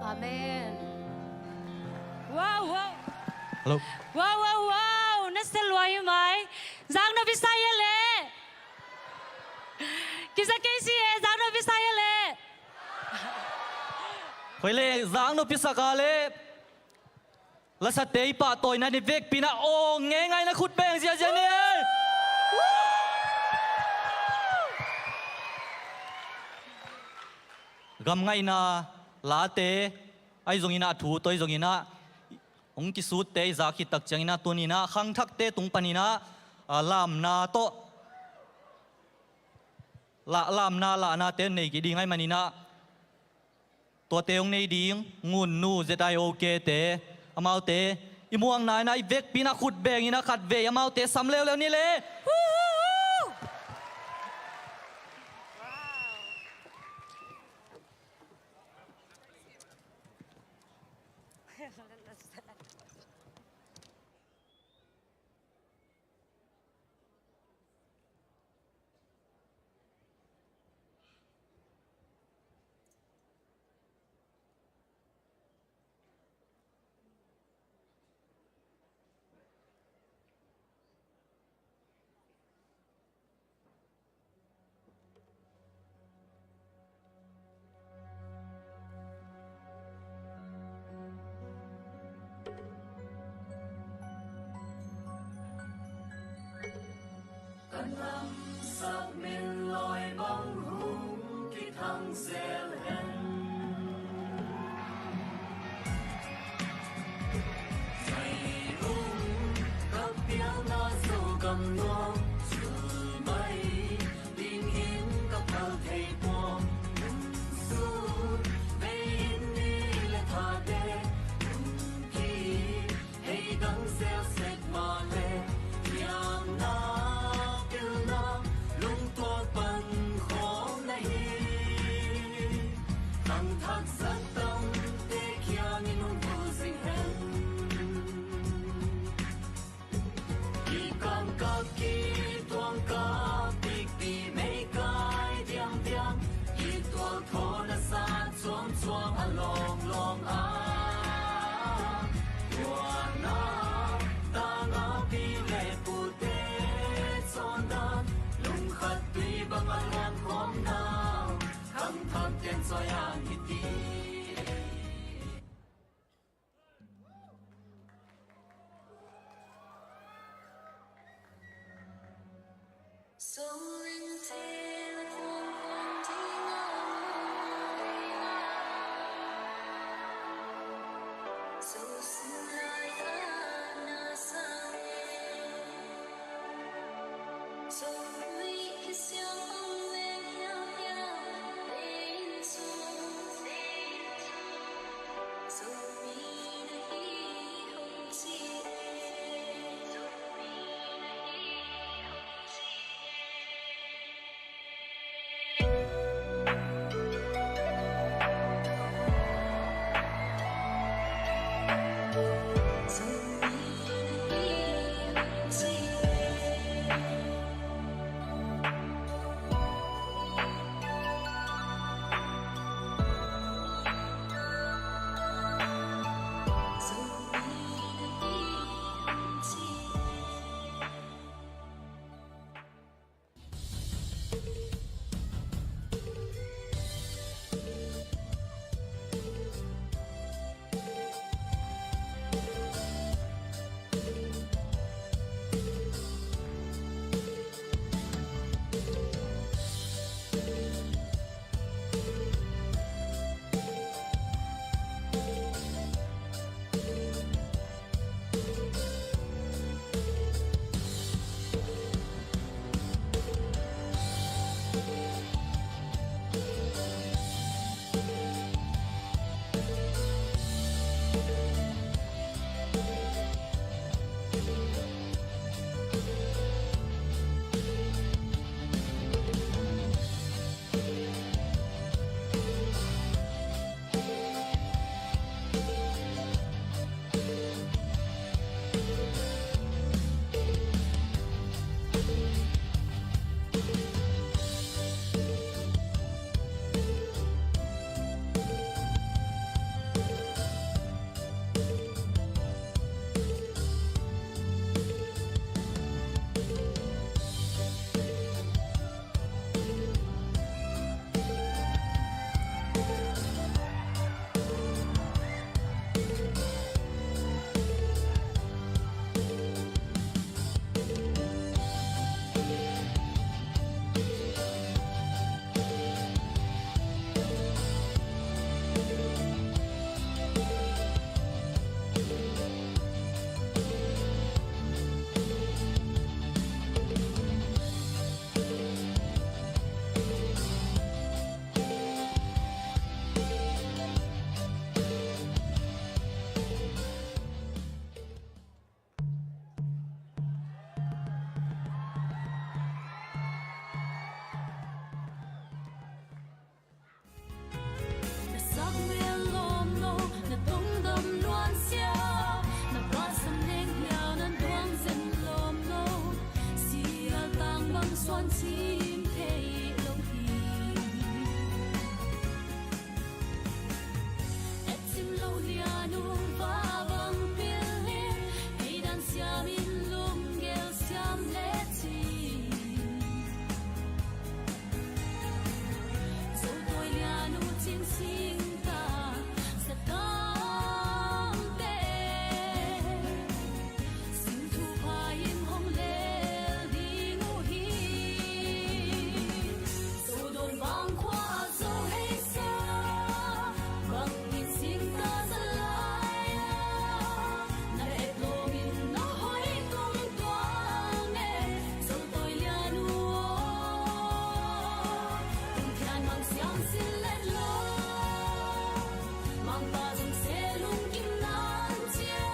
Amen. Wow, wow. Hello. Wow, wow, wow. Na sa lua hi mai. Zang no bisa ye le. Kisa kei si e, zang no bisa ye le. Hoi le, zang no bisa ka le. Lasate i pahtawina ni vekpi na aw ngeingai na khut beng ziazia ni. Gam ngaihna late, ahi zongin ah thu tawh ahi zongin ah, hong kisutte i zak khit tak ciangin ah, tunin ah, khangthakte tung panin ah, a, lamna tawh, la, lamna lahnate nei kei ding ahi manin ah, tuate hong nei ding, Ngunnu Z I O K te, amaute, i muangna in ah, i vekpi in ah khut bengin ah khatvei, amaute sam leuleu ni le. Kan lamsak min lawi bang hong kithang zel hen. Zai ung, ka pialna Zogam nuam, cumai dingin ka phal thei pua. Nungsut vei in ni le thate, nungki hei dang zel sek mah le, thiamna, pilna, lungtuak pan khawm na hi. Khangthak zat tamte kiangin hong pu zing hen. I kamkak, i tuangkap, bikpi meikai diamdiam, i tualthawn a sa cuangcuang a lawnglawng a, tuanna tangah pi le pute cawndan, lungkhat tui bang a luang khawm na. Na sak mel lawm lo, na tongdam nuansia, na pasam neng hiau nan tuang zen lawm lo. Sial tang bang suan cim thei lo hi. Et cim lo lian uh va bang pil hi, ei dan siam in lunggel siam le cin. Zo tawi lian uh cin sing ta, sa tam te. Sing thupha in hong lel ding uh hi. Zo dawn bang khua ah zo hei sa, bang in sing ta za lai a, na et lawm in na hoih kong tuang e. Zo tawi lian uh aw, tung thian mang siam sin let lo. Mangpa zong se lungkim nan cia,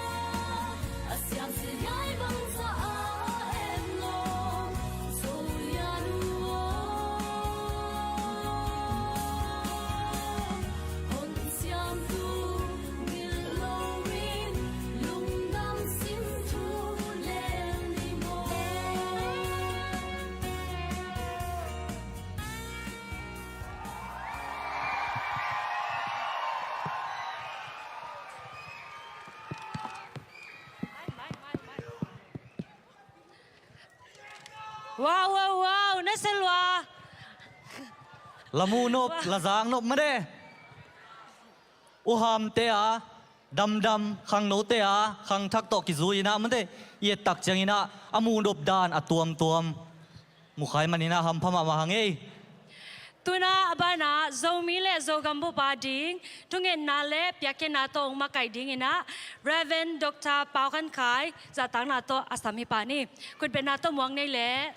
a siam si lai bang za a en lo. Zo lian uh aw, hon siam tu ngil lo in, lungdam sim thu lel ni maw. Wow, wow, wow, na selua. La muh nop, la zak nop mate. Uhamte a damdam, khangnote a khangthak tawh kizui inah mate, i et tak cianginah a muh nop dan a tuamtuam mukhai maninah hampha mahmah hang ei. Tuna a banah Zomi le Zogam bup a ding thungetna le piakkhiatna tawh hong makaih dinginah Reverend Doctor Pau Khan Khai zahtakna tawh a sam hi pah ni. Khutbetna tawh muang nei leh.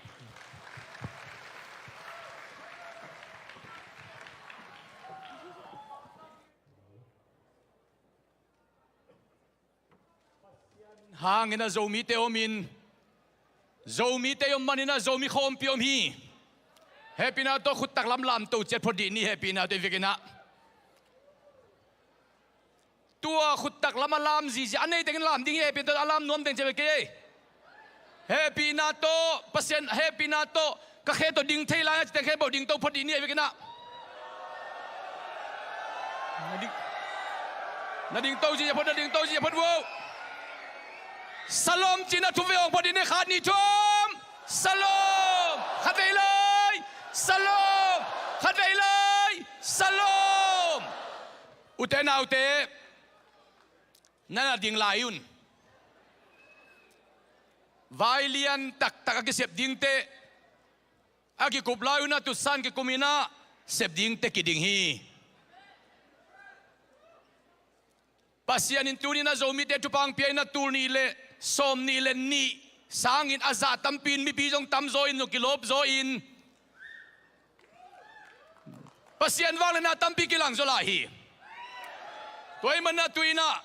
Hangin a Zomite omin, Zomite om maninah Zomi khawmpi om hi. Hehpihna tawh khuttak lamlam to ciat phot dih ni, hehpihna tawh i vekinah. Tua khuttak lam a lam zizia a nei tengin lam ding hi, hehpihna tawh a lam nuam teng ciat vek kei ei. Hehpihna tawh, Pasian hehpihna tawh ka khe tawh ding thei lai a citeng khe bawh ding to phot dih ni, hehpihna. Na ding, na ding to zia phot, na ding to zia phot vo. Salom cina thu ve hong phot dih ni, khat ni thum. Salom. Khat vei lai. Salom. Khat vei lai. Salom. Ute naute, na na ding lai un. Vai lian taktak a kisep dingte a kikup lai unah tutsan kikum inah sep dingte kiding hi. Pasian in tuninah Zomite thupha pia inah tul nih le sawm nih le nih sangin a zah tampi in mipi zong tamzaw in zong kilawpzaw in Pasian vangliatna tampi kilangzaw lai hi. Tua ahih manah tuinah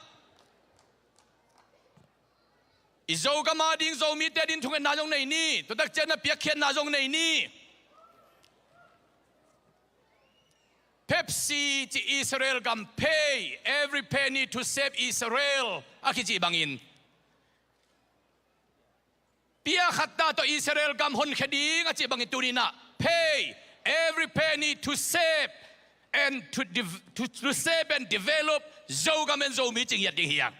i Zogam a ding Zomite a ding thungetna zong nei ni, tua tak cianah piakkhiatna zong nei ni. Pepsi ci Israel gam, pay every penny to save Israel a kicih bangin, pia khat ta tawh Israel gam honkhia ding a cih bangin tuninah pay every penny to save and to, dev- to, to save and develop Zogam and Zomi ci ngiat ding hi hang.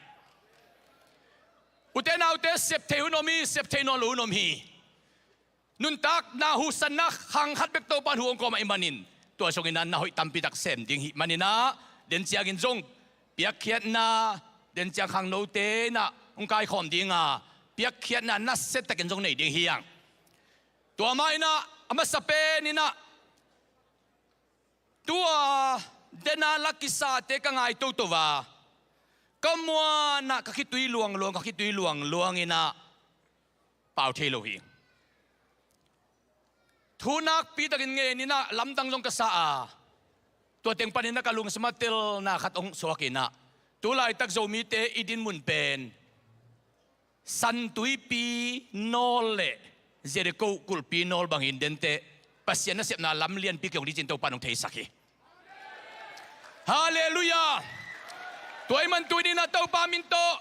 Ute naute, sep thei hun om hi, sep thei nawn lo hun om hi. Nuntakna huhsanna khang khat bek Topa in huh hong kawm ahih manin tua zongin ah na hoih tampi tak sem ding hih manin ah, den ciangin zong piakkhiatna, den ciang khangnote in ah hong kaikhawm ding a, piakkhiatna nasia takin zong nei ding hi hang. Tua mah in ah a masa pen in ah tua den a la kisate ka ngai toto a, ka muanah ka khitui luangluang, ka khitui luangluang in ah pau thei lo hi. Thu nakpi takin ngen in ah lamdang zong ka sa a, tua teng panin ah ka lungsim ah telna khat hong suak in ah, tu laitak Zomite i dinmun pen San Tuipi nawl le Jericho kulhpi nawl bangin denteh Pasian nasepna lam lianpi kihong ding cih Topa in hong theisak hi. Halleluiah. Tua ahih man tuni in ah Topa min tawh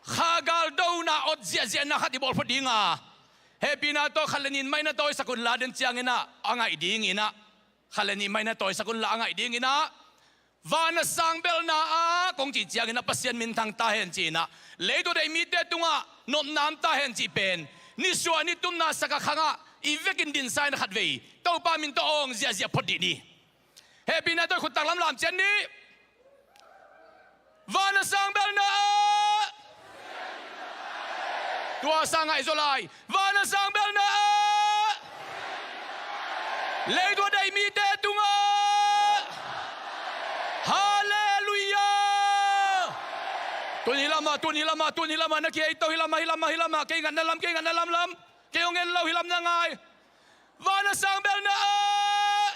kha galdona ot ziahziahna khat i bawl phot ding a, hehpihna tawh khat le nih in mah in ah tawisak un la, den ciangin ah a ngaih dingin ah, khat le nih in mah in ah tawisak un la, a ngaih dingin ah, van a sang belna ah kong cih ciangin ah Pasian minthang ta hen ci-in ah, leitung a deih mite tungah nopna om ta hen cih pen nisuah nitumna Sakha khangah i vekin dinsa in ah khatvei Topa min tawh awng ziahziah phot dih ni. Hehpihna tawh khuttak lamlam ciat ni. Van a sang belna ah, tua sang ngaihzaw lai. Van a sang belna ah, leitung a deih mite tungah. Halleluiah. Tun hih lamah, tun hih lamah, tun hih lamah, na kia ei to hih lamah, hih lamah, hih lamah, kei ngatna lam, kei ngatna lam lam, kei hong en lo hih lam na ngai. Van a sang belna ah,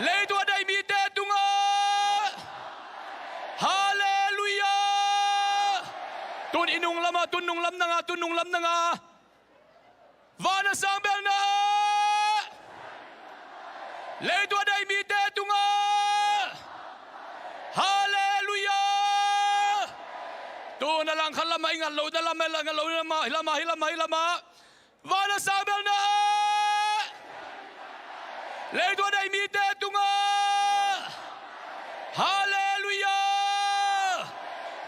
leitung a deih mite tungah. Halleluiah. Tun i nung lamah, tun nung lam na nga, tun nung lam na nga. Van a sang belna ah, leitung a deih mite tungah. Halleluiah. Tun a langkhat lamah i ngat lohna lamah, i ngat lohna lamah, hih lamah, hih lamah, hih lamah. Van a sang belna ah, leitung a deih mite tungah. Halleluiah.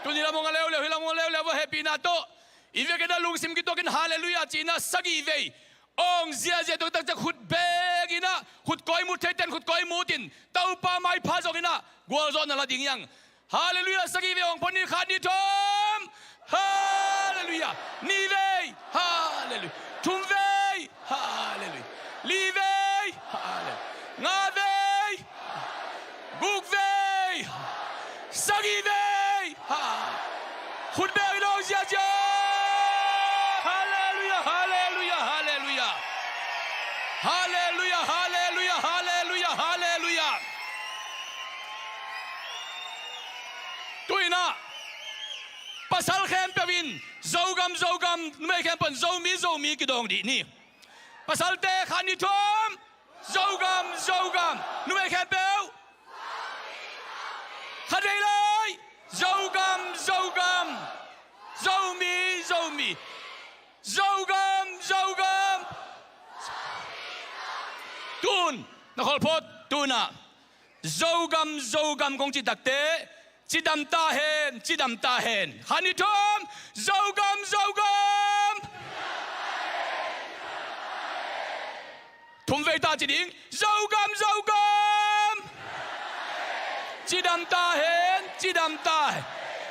Tun hih lam hong a leuleu, hih lam hong a leuleu, va hehpihna tawh i vekin ah lungsim kituakin halleluiah ci-in ah sagih vei awng ziahziah, tua takciang khut beng in ah khut koi mut theite in khut koi mut in, Topa maipha zong in ah gualzawhna la ding hi hang. Halleluiah. Sagih vei hong phon ni. Khat, nih, thum. Halleluiah. Nih vei. Halleluiah. Thum vei. Halleluiah. Li vei. Halleluiah. Nga vei. Guk vei. Sagih vei. Ha. Khut beng in hong ziazia. Halleluiah, halleluiah, halleluiah. Halleluiah, halleluiah, halleluiah, halleluiah. Tu in ah pasal khempeuh in Zogam, Zogam, numei khempeuh in Zomi, Zomi kidawng dih ni. Pasalte, khat, nih, thum. Zogam, Zogam. Numei khempeuh. Khat vei lai. Zogam, Zogam. Zomi, Zomi. Zogam, Zogam. Tun, na khawl phot, tun ah Zogam, Zogam kong cih takteh, cidam ta hen, cidam ta hen. Khat, nih, thum. Zogam, Zogam. Thum vei ta ci ding. Zogam, Zogam. Cidam ta hen, cidam ta hen.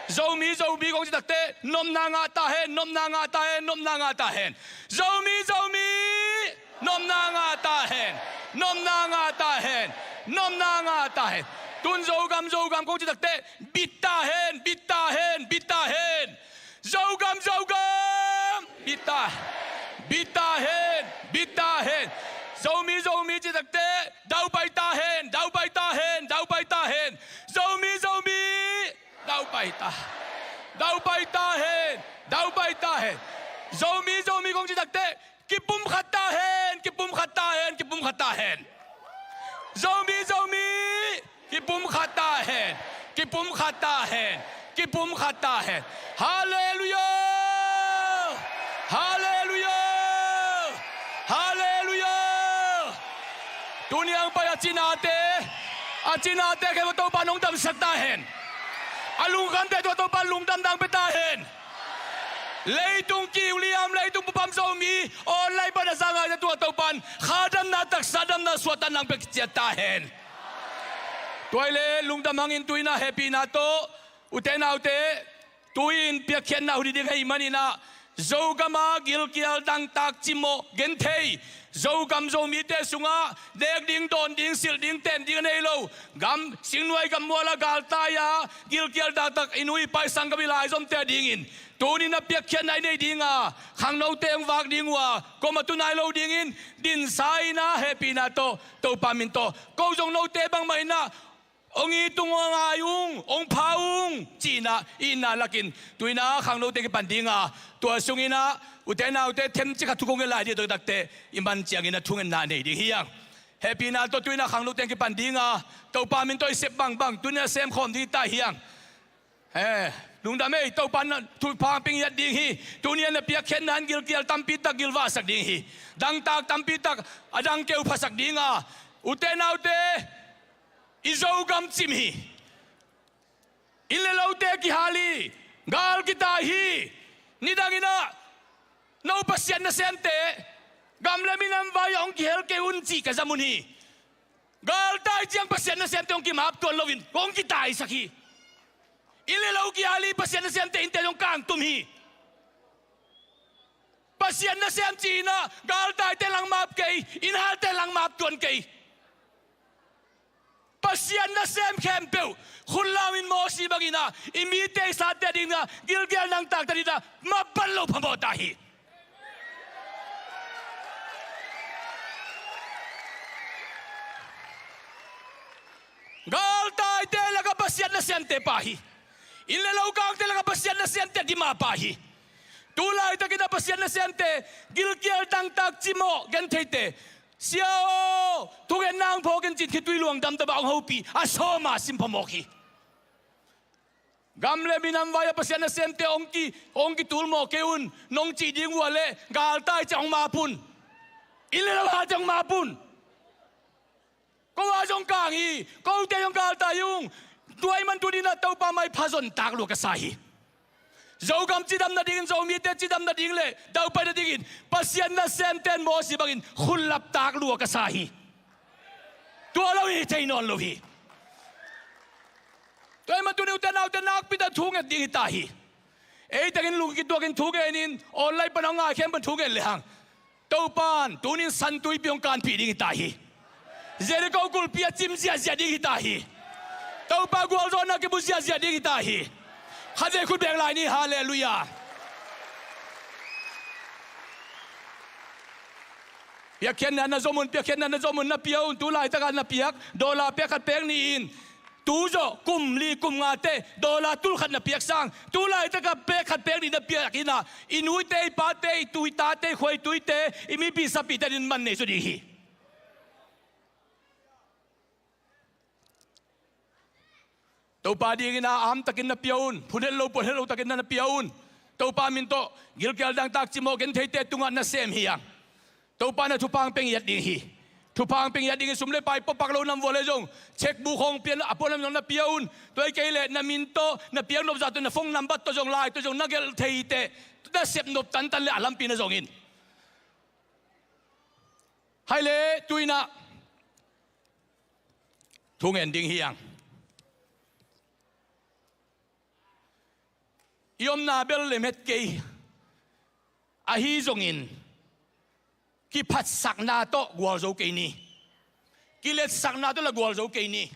Zomi, Zomi kong cih takteh, nopna ngah ta hen, nopna ngah ta hen, nopna ngah ta hen. Zomi, Zomi. Nopna ngah ta hen. Nopna ngah ta hen. Nopna ngah ta hen. Tun Zogam, Zogam kong cih takteh, bit ta hen, bit ta hen, bit ta hen. Zogam, Zogam. Bit ta. Bit ta hen, bit ta hen. Zomi, Zomi cih takteh, daupai ta hen, daupai ta hen, daupai ta hen. Zomi, Zomi. Daupai ta. Daupai ta hen, daupai ta hen. Zomi, Zomi kong cih takteh, kipumkhat ta hen, kipumkhat ta hen, kipumkhat ta hen. Zomi, Zomi, kipumkhat ta hen, kipumkhat ta hen, kipumkhat ta hen. Halleluiah! Halleluiah! Halleluiah! Tuni hong pai a cinate, a cinate khempeuh Topa in hong damsak ta hen. A lungkhamte tungah Topa in lungdamna hong pia ta hen. Leitung kiu liam, leitung pupam Zomi online pan a za ngaite tungah Topa in kha damna, taksa damna, suahtakna hong pia ciat ta hen. Tua hi leh lungdam hang in, tu in ah hehpihna tawh, ute naute, tu-in piakkhiatna hun hi ding ahih manin ah, Zogam ah gilkial dangtak cimawh genthei, Zogam Zomite sungah nek ding, dawn ding, silh ding, ten ding a nei lo, gam, singnuai gammual ah galtai a gilkial dangtak i nu i pa i sanggam i laizomte a dingin tuni-in ah piakkhiatna i nei ding a, khangnote hong vak ding uh a, kuamah tu nai lo dingin dinsa in ah hehpihna tawh, Topa min tawh, ko zong note bangmah in ah hong it ung, hong ngai ung, hong pha ung, ci-in ah i itna lakin tu-in ah khangnote kipan ding a, tua sungin ah ute naute themcik khat thu kong ngen lai ding, tua takte i man ciangin ah thungetna nei ding hi hang. Hehpihna tawh tu-in ah khangnote kipan ding a, Topa min tawh i sep bangbang tu-in ah semkhawm ding hi ta hi hang. Eh, lungdam ei, Topa in thupha pia ding hi. Tuni-in ah piakkhiatna in gilkial tampi tak gilvahsak ding hi. Dangtak tampi tak a dang keu phasak ding a, ute naute, i Zogam cim hi. Inn le lote kihal hi. Gal kitai hi. Nidangin ah no Pasian nasemte gam le minam vai-ah hong kihel kei un cih ka zam un hi. Galtai ciang Pasian nasemte hong kimaptuan loin hong kitaisak hi. Inn le lo kihal hi, Pasian nasemte innte zong kangtum hi. Pasian nasem ci-in ah galtaite langmap kei, innhalte langmap tuan kei. Pasian nasem khempeuh khut lam in Mosi bangin ah i mite i sate a dingin ah gilkial dangtakte a dingin ah mapan lo phamawh ta hi. Galtaite lakah Pasian nasemte pha hi. Inn le lo kangte lakah Pasian nasemte dima pha hi. Tu laitakin ah Pasian nasemte gilkial dangtak cimawh gentheite, Sia aw, thungetna hong phawk in, ci-in khitui luang damdam ah hong hopih a, sawm a sim phamawh hi. Gam le minam vai-ah Pasian nasemte hong ki, hong kitulmawh kei un nong cih ding uh a leh galtai ciang hong map un. Inn le lo hal ciang hong map un. Ko a zong kang hi, kote zong galtai ung. Tua ahih man tuni-in ah Topa maipha zon tak lua ka sa hi. Zogam cidam nadingin, Zomite cidam nading le daupai nadingin Pasian nasemte in Mosi bangin khut lap tak lua ka sa hi. Tua lo hi thei nawn lo hi. Tua ahih manin tuni ute naute nakpi tak thu nget ding hi ta hi. Ei tengin lungkituakin thu ngenin online pan a ngai khempeuh thu ngen lehang, Topa'n tunin San Tuipi hong kanpih ding hi ta hi. Jericho kulpi a cim ziahziah ding hi ta hi. Topa gualzawhna kibu ziahziah ding hi ta hi. Khatvei khut beng lai ni, halleluiah. Piakkhiatna na zom un, piakkhiatna na zom un, na pia un, tu laitakah na piak, dollar pek khat pek nih in, tu zawh kum li kum ngate dollar tul khat na piak sang, tu laitakah pek khat pek nih na piak in ah, i nuite, i pate, i tu i tate, i khua i tuite, i mipi sapite adingin man nei zaw ding hi. Topa dingin ah amtakin na pia un, phun het lo, puan het lo takin na pia un. Topa min tawh gilkial dangtak cimawh gentheite tungah nasem hi hang. Topa na thupha hong pia ngiat ding hi. Thupha hong pia ngiat dingin sum le pai pawlpak lo nam vua le zong, cheque book hong pia a pualam zong na pia un. Tua hi kei leh na min tawh, na piaknop zah tawh, na phone number tawh zong, lai tawh zong na gelh thei hi teh, na sepnop tantan le a lampi na zong in. Hai le, tu in ah thu ngen ding hi hang. I omna bel lem het kei. Ahi zongin kiphatsakna tawh gualzo kei ni. Kiletsakna tawh la gualzo kei ni.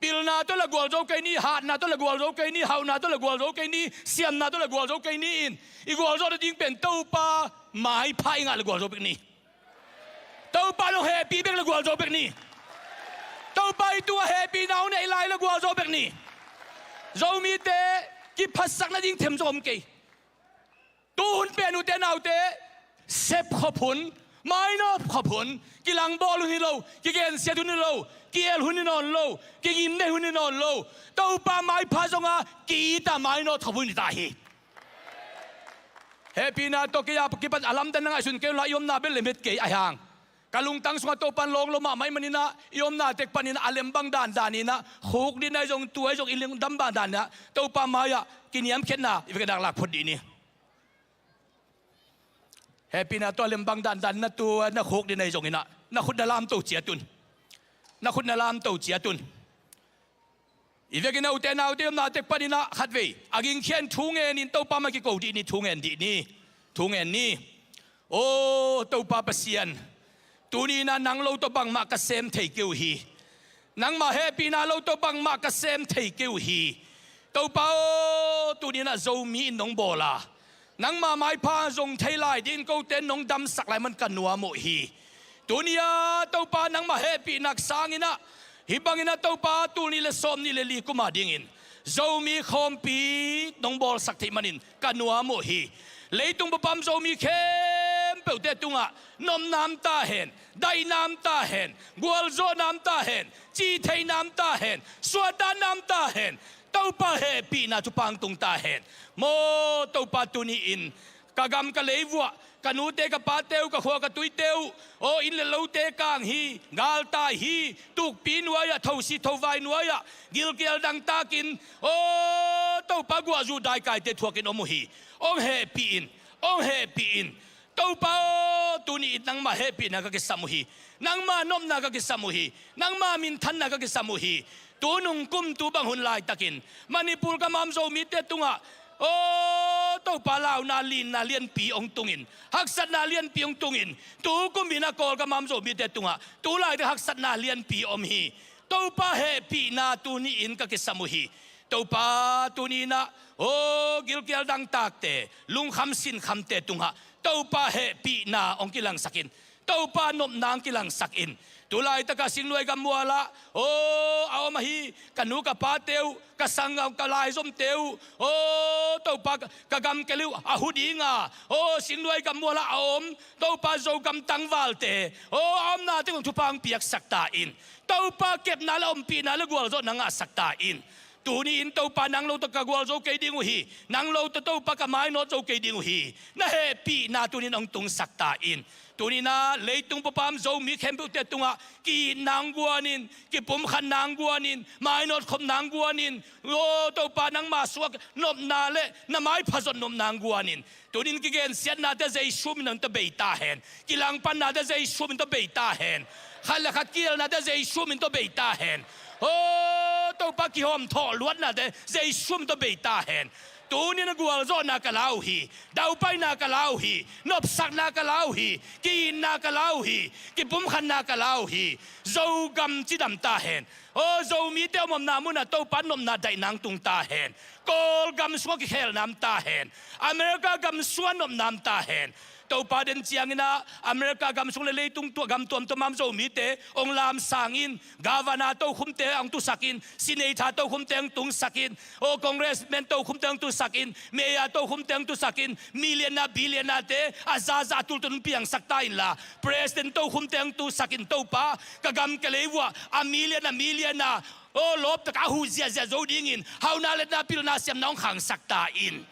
Pilna tawh la gualzo kei ni, hatna tawh la gualzo kei ni, hauhna tawh la gualzo kei ni, siamna tawh la gualzo kei ni in, i gualzawh nading pen Topa maipha i ngah la gualzo bek ni. Topa nong hehpih bek la gualzo bek ni. Topa i tungah hehpihna hong neih lai la gualzo bek ni. Zomite kiphatsak nading them zong om kei. Tu hun pen ute naute, sep khop hun, mainawt khop hun, kilangbawl hun hi lo, kigensiat hun hi lo, ki-el hun hi nawn lo, kingim nei hun hi nawn lo. Topa maipha zongah ki-it a mainawt khop hun hi ta hi. Hehpihna tawh kei a kipan a lamdang na ngaihsun kei unla, i omna bel lem het kei ahi hang. Ka lungtang sungah Topa'n lawng lo mahmah ahih manin ah, i omna tek panin ah a lem bang dandan in ah, khukdin ahi zong, tu ahi zong, i lungdam bang dan in ah, Topa mai-ah kiniamkhiatna i vekpi-in ah lak phot dih ni. Hehpihna tawh a lem bang dandan in ah, tu na khukdin ahi zongin ah, na khut na lamto ciat un. Na khut na lamto ciat un. I vekin ah ute naute, i omna tek panin ah khatvei a gingkhian thu ngenin Topa mai kiko dih ni, thu ngen dih ni, thu ngen ni. Aw Topa Pasian, tuni in ah nang lo tawh bangmah ka sem thei kei uh hi. Nangmah hehpihna lo tawh bangmah ka sem thei kei uh hi. Topa aw, tuni in ah Zomi in nong bawl a, nangmah maipha zong thei lai dingin kote nong damsak lai man ka nuam uh hi. Tuni-a Topa nangmah hehpihna sangin ah, hih bangin ah Topa tul nih le sawm nih le li kum a dingin Zomi khawmpi nong bawlsak theih manin ka nuam uh hi. Leitung bup a om Zomi khempeuhte tungah nopna om ta hen, daihna om ta hen, gualzawhna om ta hen, cihtheihna om ta hen, suahtakna om ta hen. Topa hehpihna thupha hong tung ta hen. Maw Topa, tuni-in ka gam ka lei vuah, ka nute ka pate uh, ka khua ka tuite uh, aw inn le lote kang hi, galtai hi, tukpi nuai-ah, thosi thovai nuai-ah, gilkial dangtakin, aw Topa, guahzu daikaite thuakin om uh hi. Hong hehpih in, hong hehpih in. Topa aw, tuni-in nangmah hehpihna ka kisam uh hi. Nangmah nopna ka kisam uh hi. Nangmah minthanna ka kisam uh hi. Tu nung kum tu bang hun laitakin Manipur gam a om Zomite tungah, aw Topa, launa linna lianpi hong tungin, haksatna lianpi hong tungin, tu kumin a Kawlgam a om Zomite tungah tu laitak haksatna lianpi om hi. Topa hehpihna tuni-in ka kisam uh hi. Topa, tuni-in ah, aw gilkial dangtakte, lungkham sinkhamte tungah Topa hehpihna hong kilangsak in. Topa nopna hong kilangsak in. Tu laitakah Singnuai gammual ah, aw a om ahi ka nu ka pate uh, ka sanggam ka laizomte uh, aw Topa, ka gamkel uh a hu dinga, aw Singnuai gammual ah a om Topa Zogam tangvalte, aw a omnate kong thupha hong piaksak ta in. Topa kepna le ompihna le gualzawhna ngahsak ta in. Tuni-in Topa, nang lo tawh ka gualzo kei ding uh hi. Nang lo tawh Topa ka mainawt zo kei ding uh hi. Na hehpihna tuni-in hong tungsak ta in. Tuni-in ah leitung bup a om Zomi khempeuhte tungah ki-itna hong guanin, kipumkhatna hong guanin, mainawt khopna hong guanin, aw Topa, nangmah sungah nopna le na maipha zot nopna hong guanin. Tuni-in kigensiatnate Jesu min tawh bei ta hen. Kilangpannate Jesu min tawh bei ta hen. Khat le khat kielnate Jesu min tawh bei ta hen. Aw Topa, kihawm thawh luatnate Jesu min tawh bei ta hen. Tuni-in a gualzawhna ka la uh hi. Daupaina ka la uh hi. Nopsakna ka la uh hi. Ki-itna ka la uh hi. Kipumkhatna ka la uh hi. Zogam cidam ta hen. Aw Zomite omomna munah Topa nopna daihna hong tung ta hen. Kawlgam sungah kikhelna om ta hen. America gam sungah nopna om ta hen. Topa, den ciangin ah America gam sung le leitung tua gam tuamtuam a om Zomite hong lamsang in. Governor tokhomte hong tusak in, senator tokhomte hong tusak in, aw congressman tokhomte hong tusak in, mayor tokhomte hong tusak in, millionaire billionaire-te a zaza a tultul hong piangsak ta inla, president tokhomte hong tusak in Topa, ka gam ka lei uah a million a million a, aw lawptak a huh ziahziah zo dingin hauna letna pilna siamna hong khangsak ta in.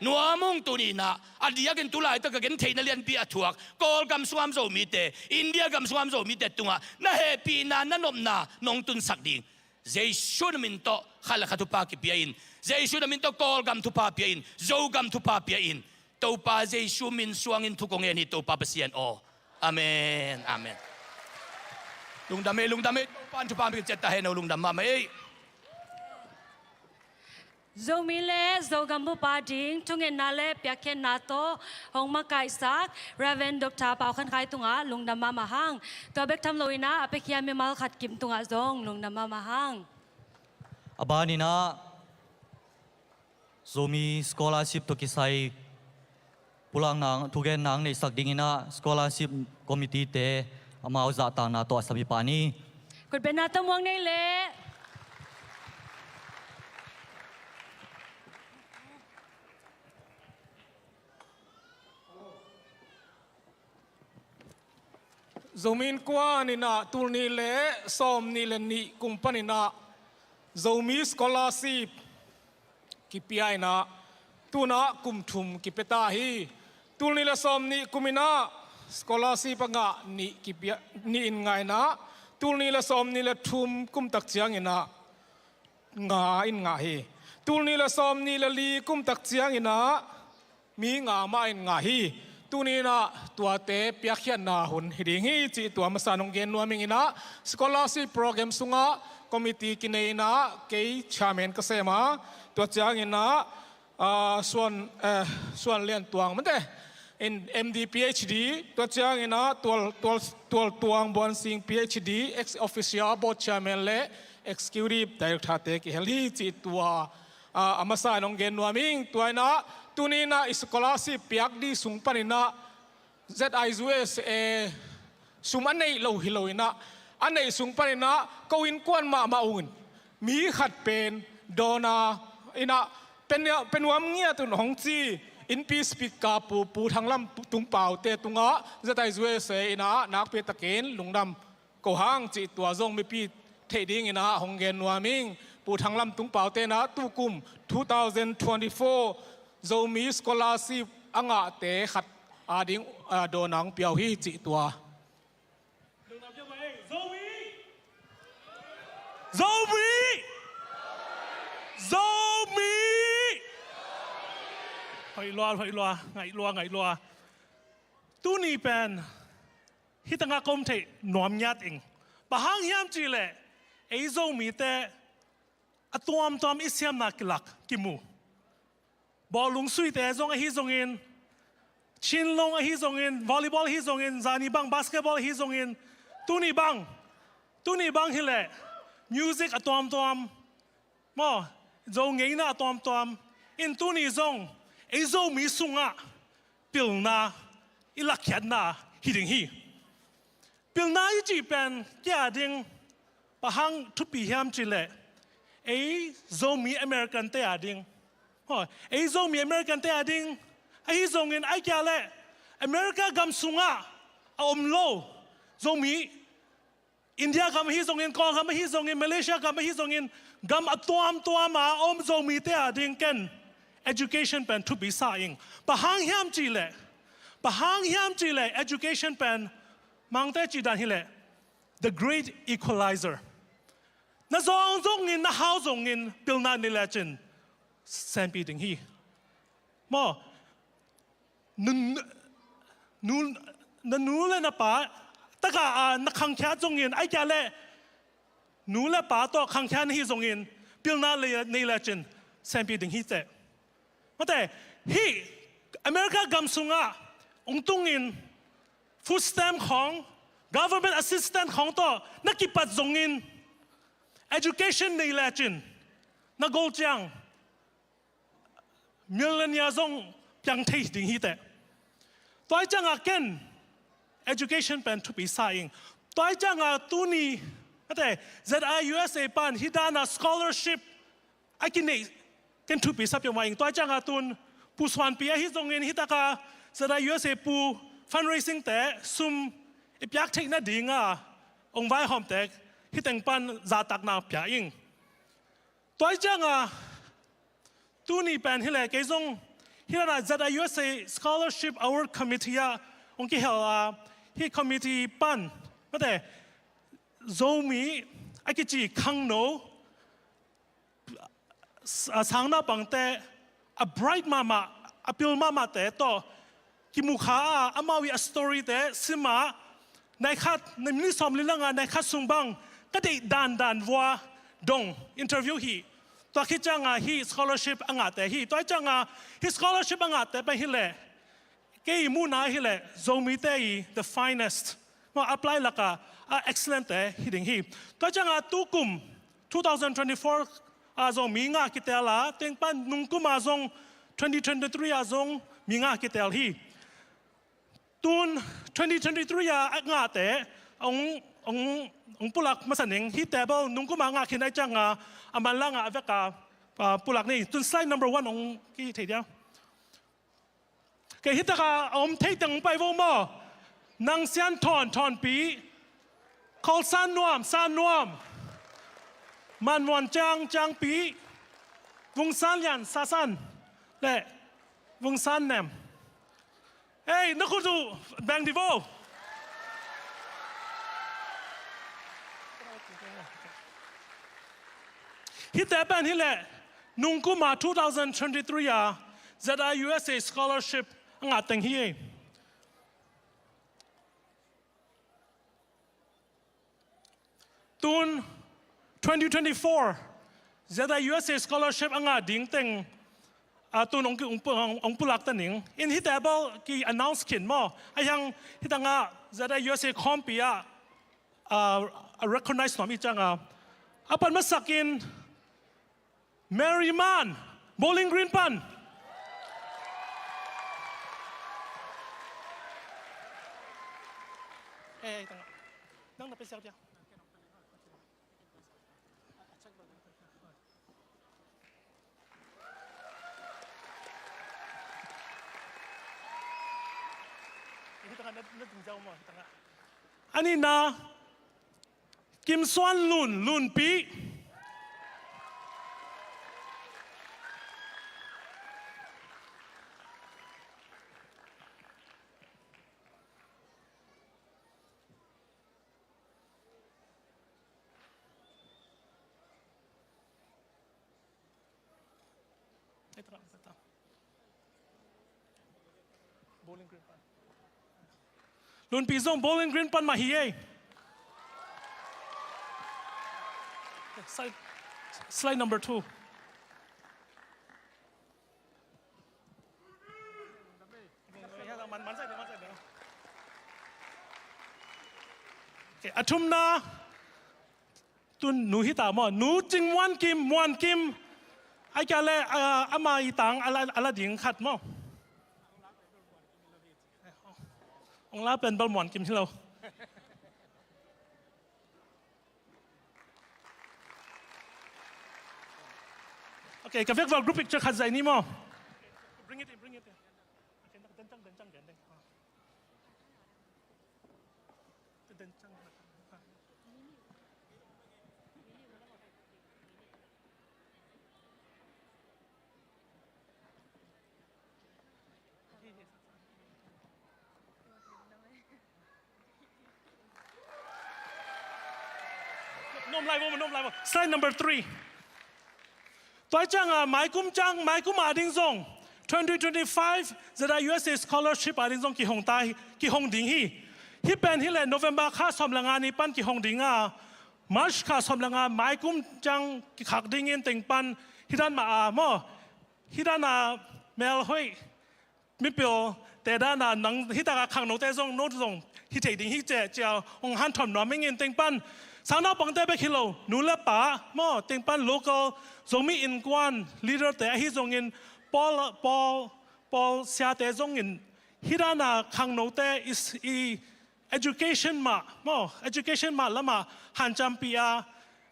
Nuam ung. Tuni-in ah a diakin tu laitak ka gentheihna lianpi a thuak Kawlgam sungah om Zomite, India gam sungah om Zomite tungah na hehpihna, na nopna nong tunsak ding Jesu na min tawh khat le khat thupha kipia in. Jesu na min tawh Kawlgam thupha pia in. Zogam thupha pia in. Topa Jesu min suangin thu kong ngen hi Topa Pasian aw. Amen. Amen. Lungdam ei, lungdam ei. Topa in thupha pia ciat ta hen aw, lungdam mahmah ei. Zomi le Zogam bup a ding thungetna le piakkhiatna tawh hong makaihsak Reverend Doctor Pau Khan Khai tungah lungdam mahmah hang. Tua bek tham loin ah a piakhia mimal khat Kim tungah zong lungdam mahmah hang. A banin ah Zomi scholarship tawh kisai pulakna, thugenna neihsak dingin ah scholarship committee-te amau zahtakna tawh a samipa ni. Khutbetna tawh muang nei leh. Zomi Innkuan in ah tul nih le sawm nih le nih kum panin ah Zomi scholarship kipia in ah, tu-in ah kum thum kipia ta hi. Tul nih le sawm nih kum in ah scholarship a ngah nih kipia, nih in ngah in ah, tul nih le sawm nih le thum kum tak ciangin ah nga in ngah hi. Tul nih le sawm nih le li kum tak ciangin ah mi nga mah in ngah hi. Tuni-in ah tuate piakkhiatna hun hi ding hi cih tua masa nong gen nuam ing in ah, scholarship program sungah committee kinei in ah kei chairman ka sem a, tua ciangin ah, ah, Suan, eh, Suan Lian Tuang mate in M D P H D, tua ciangin ah Tual, Tual, Tual Tuang Buan Sing P H D, ex officio board chairman le executive director-te kihel hi cih tua, ah, a masa in hong gen nuam ing. Tua in ah tuni-in ah i scholarship piak ding sung panin ah Z I U S A sum a neih lo hi lo in ah, a neih sung panin ah ko innkuan mahmah un mi khat pen donor in ah pia, pia nuam ngiat un hong ci, innpi speaker Pu, Pu Thang Lam Tung Pau-te tungah Z I U S A in ah nakpi takin lungdam ko hang cih tua zong mipi theih dingin ah hong gen nuam ing. Pu Thang Lam Tung Pau-te in ah tukum two thousand twenty-four Zomi scholarship a ngahte khat a ding, ah, donor hong pia uh hi cih tua. Zomi! Zomi! Zomi! Hoih lua, hoih lua, ngaih lua, ngaih lua. Tuni pen hih tangah ka om theih nuam ngiat ing. Bang hang hiam cih leh ei Zomite a tuamtuam i siamna kilak kimu. Bawlung suite zong ahi zongin, chinlong ahi zongin, volleyball ahi zongin, zani bang basketball ahi zongin, tuni bang, tuni bang hi leh music a tuamtuam, maw, Zo ngeina a tuamtuam in tuni zong ei Zomi sungah pilna i lakkhiatna hi ding hi. Pilna i cih pen kei a ding bang hang thupi hiam cih leh ei Zomi American-te a ding, haw, ei Zomi American-te a ding ahi zongin, ahih kei leh America gam sungah a om lo Zomi, India gam ahi zongin, Kawlgam ahi zongin, Malaysia gam ahi zongin, gam a tuamtuam a om Zomite a ding ken education pen thupi sa ing. Bang hang hiam cih leh, bang hang hiam cih leh education pen Mangte cih dan hi leh the great equalizer. Na zawng zongin, na hau zongin pilna nei lecin senpi ding hi. Maw, nu, nu, na nu le na pa Taka a na khangkhia zongin, ai kia le nu le pa tawh khangkhia na hi zongin, pilna le nei le cin sempi ding hi teh. Mate, hih America gam sungah ung tungin food stamp khawng, government assistance khawng tawh na kipat zongin, education nei le cin na gol ciang millennia zong piang thei ding hi teh. Tua hi ciangah ken education pen thupi sa ing. Tua hi ciangah tuni, mate, Z I U S A pan hih dana scholarship a kineih ken thupi sa piang mah ing. Tua hi ciangah tun Pu Suanpi ahi zongin hih taka Z I U S A Pu fundraising te sum i piak theih nadinga ong vaihawmte hih teng pan zahtakna pia ing. Tua hi ciangah tuni pen hi le kei zong hih dana Z I U S A Scholarship Award Committee ah ong kihel a, hih committee pan, mate, Zomi a kici khangno, a, sangnaupangte a bright mahmah, a pil mahmahte tawh kimukha a, amau i a storyte sim a, nai khat, na minute sawmli langa nai khat sung bang ka deih dandan vua dong interview hi. Tua khit cianga hih scholarship a ngahte hi. Tua hi cianga hih scholarship a ngahte pen hi leh kei i muhna hi leh Zomite i the finest. Maw, apply laka a excellent te hi ding hi. Tua cianga tukum two thousand twenty-four a zong mi nga kitel a, tengpan nungkuma zong twenty twenty-three a zong mi nga kitel hi. Tun twenty twenty-three a a ngahte ong, ong, ong pulak masa ning. Hih table nungkuma ngah khin ai cianga a manlanga a veka, ah, pulak ni. Tun slide number one ong kithei dia. Kei hih taka a om thei teng pai vo maw. Nang Sian Thawn, Thawnpi, Khol San Nuam, San Nuam, Man Muan Ciang, Ciangpi, Vung San Lian, Sa San, le Vung San Nem. Ei, na khut uh beng di vo. Hihte pen hi leh nungkuma two thousand twenty-three a Z I U S A scholarship a ngah teng hi ei. Tun twenty twenty-four Z I U S A scholarship a ngah ding teng, a, tun ong, ong, ong, ong pulak ta ning. In hih table ki announce khin maw. A hiang hih tangah Z I U S A khawmpi ah, a, a recognize nuam i cianga a pan masakin Mary Man, Bowling Green pan. Eh, tangah. Nang na pesiak dia. Hih tangah na, na ding zau maw, hih tangah. A nihna, Kim Suan Lun, Lunpi. Bowling Green pan. Lunpi zong Bowling Green pan mah hi ei. Slide, slide number two. Okay, a thumna, tun nu hi ta maw? Nu Cing Muan Kim, Muan Kim. Ai kia le, ah, ama i tang a la, a la ding khat maw? Ong la pen bel Muan Kim hi lo. Okay, ka vekval group picture khat zaih ni maw? Bring it in, bring it in. Okay, den cang, den cang, den, den. Den cang. Nuam lai vo, nuam lai vo. Slide number three. Tua cianga maikum ciang, maikum a ding zong twenty twenty-five Z I U S A scholarship a ding zong kihong ta hi, kihong ding hi. Hih pen hileh November kha sawm le nga ni pan kihong ding a, March kha sawm le nga mai kum ciang kikhak dingin teng pan hih dan mah a maw, hih dan a melhoih mipilte dan a nang hih tak a khangnote zong no zong hi thei ding hi ci a, ci a hong hanthawn nuam ing in teng pan sang naupangte bek hi lo, nu le pa maw, teng pan local Zomi innkuan leaderte ahi zongin pawl, pawl, pawl siate zongin hih dan a khangnote i, i education mah maw, education mah lamah hanciampih a,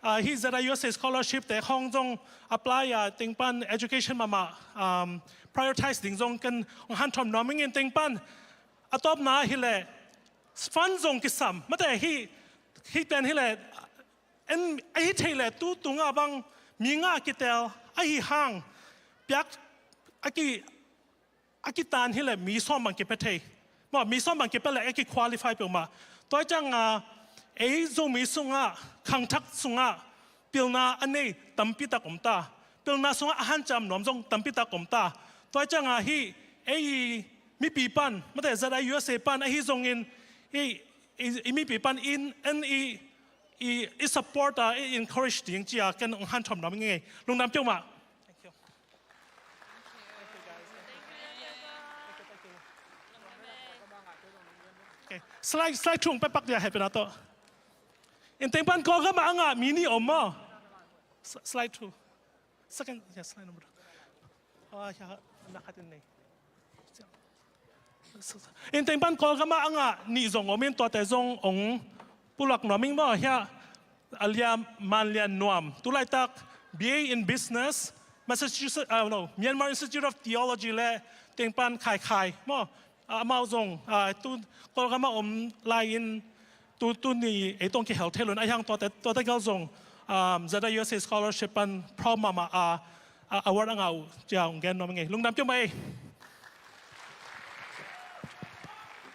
ah, hih Z I U S A scholarship te khawng zong apply a, teng pan education mahmah, um, prioritize ding zong ken hong hanthawn nuam ing in teng pan a tawpna hileh fund zong kisam mate, hih, hih pen hileh en ahi thei leh tu tungah bang mi nga kitel ahi hang piak a ki a kitan hileh mi sawm bang kipia thei. Maw, mi sawm bang kipia leh a ki-qualify peuhmah. Tua hi cianga ei Zomi sungah, khangthak sungah pilna a nei tampi tak om ta. Pilna sungah a hanciam nuam zong tampi tak om ta. Tua hi cianga hih ei mipi pan mate, Z I U S A pan ahi zongin i, i, i mipi pan in, en i, i, i support a, i encourage ding ci a ken hong hanthawn nuam ing ei. Lungdam peuhmah. Thank you. Okay. Slide, slide thung pepak dia hepena to. In teng pan Kawlgam ah a ngah mi nih om maw? S-, slide two. Second, yeah, slide number two. Oh, yeah, nak hatin nei. In teng pan Kawlgam ah a ngah nih zong om in tuate zong hong pulak nuam ing maw, hiah a lian, man lian nuam. Tu laitak B A in Business, Massachusetts, ah, no, Myanmar Institute of Theology le teng pan khaikhai maw. Ah, amau zong, ah, tu Kawlgam ah om lai in tu, tu ni ei tong kihel thei lo in a hiang tuate, tuate gal zong, um, Z I U S A scholarship pan prom mahmah a, a, award a ngah uh ci a hong gen nuam ing ei. Lungdam peuhmah ei.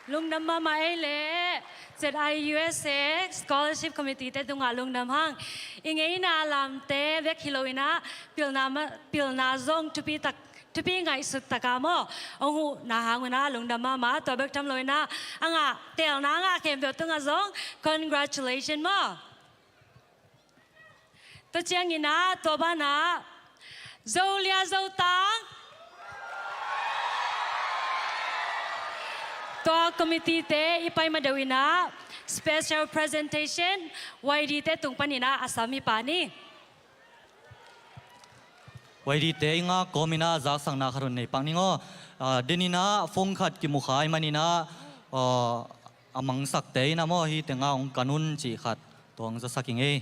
Lungdam mahmah ei leh Z I U S A Scholarship Committee te tungah lungdam hang. I ngeina lamte bek hi lo in ah pilna ma-, pilna zong thupi tak, thupi ngaihsut taka maw hong huhna hang un ah lungdam mahmah. Tua bek tham lo in ah a ngah, teelna a ngah khempeuh tungah zong congratulation maw. Tua ciangin ah tua banah Zolia Zotang, tua committee te i pai ma deuh in ah special presentation Y D te tung panin ah a sam hi pah ni. Y D te i ngak kawm in ah zaksakna khat hun nei pak ning aw. Ah, den in ah phone khat kimukhai man in ah, ah, a mangsak te in ah maw, hih teng ah hong kan un cih khat tuang zasak ing ei.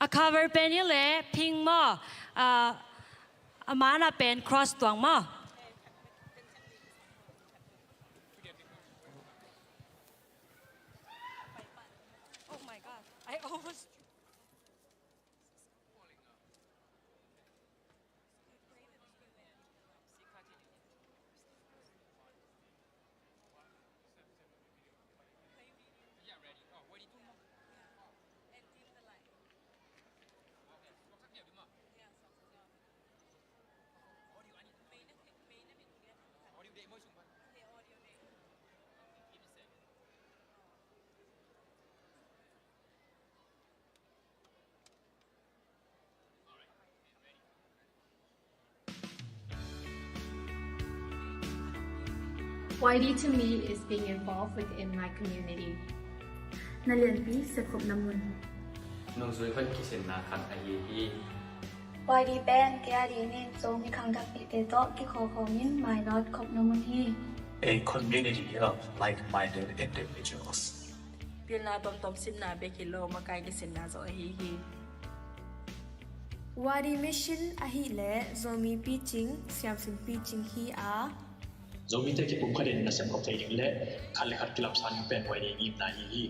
A cover pen hi leh pink maw, ah, a man ah pen cross tuang maw. Oh my God, I almost Y D to me is being involved within my community. Na lianpi sepkhopna mun. Nungzui hon kisinna khat ahi hi. Y D pen kei a dingin Zomi khangthakpihte tawh kikhawkhawm in mainawt khopna mun hi. A community of like-minded individuals. Pilna tomtom sinna bek hi lo, makai kisinna zong ahi hi. Y D mission ahih leh Zomi picing, siamsin picing hi a, Zomite kipumkhat in nasem khop thei ding le khat le khat kilamsa ding pen Y D ngimna ahi hi.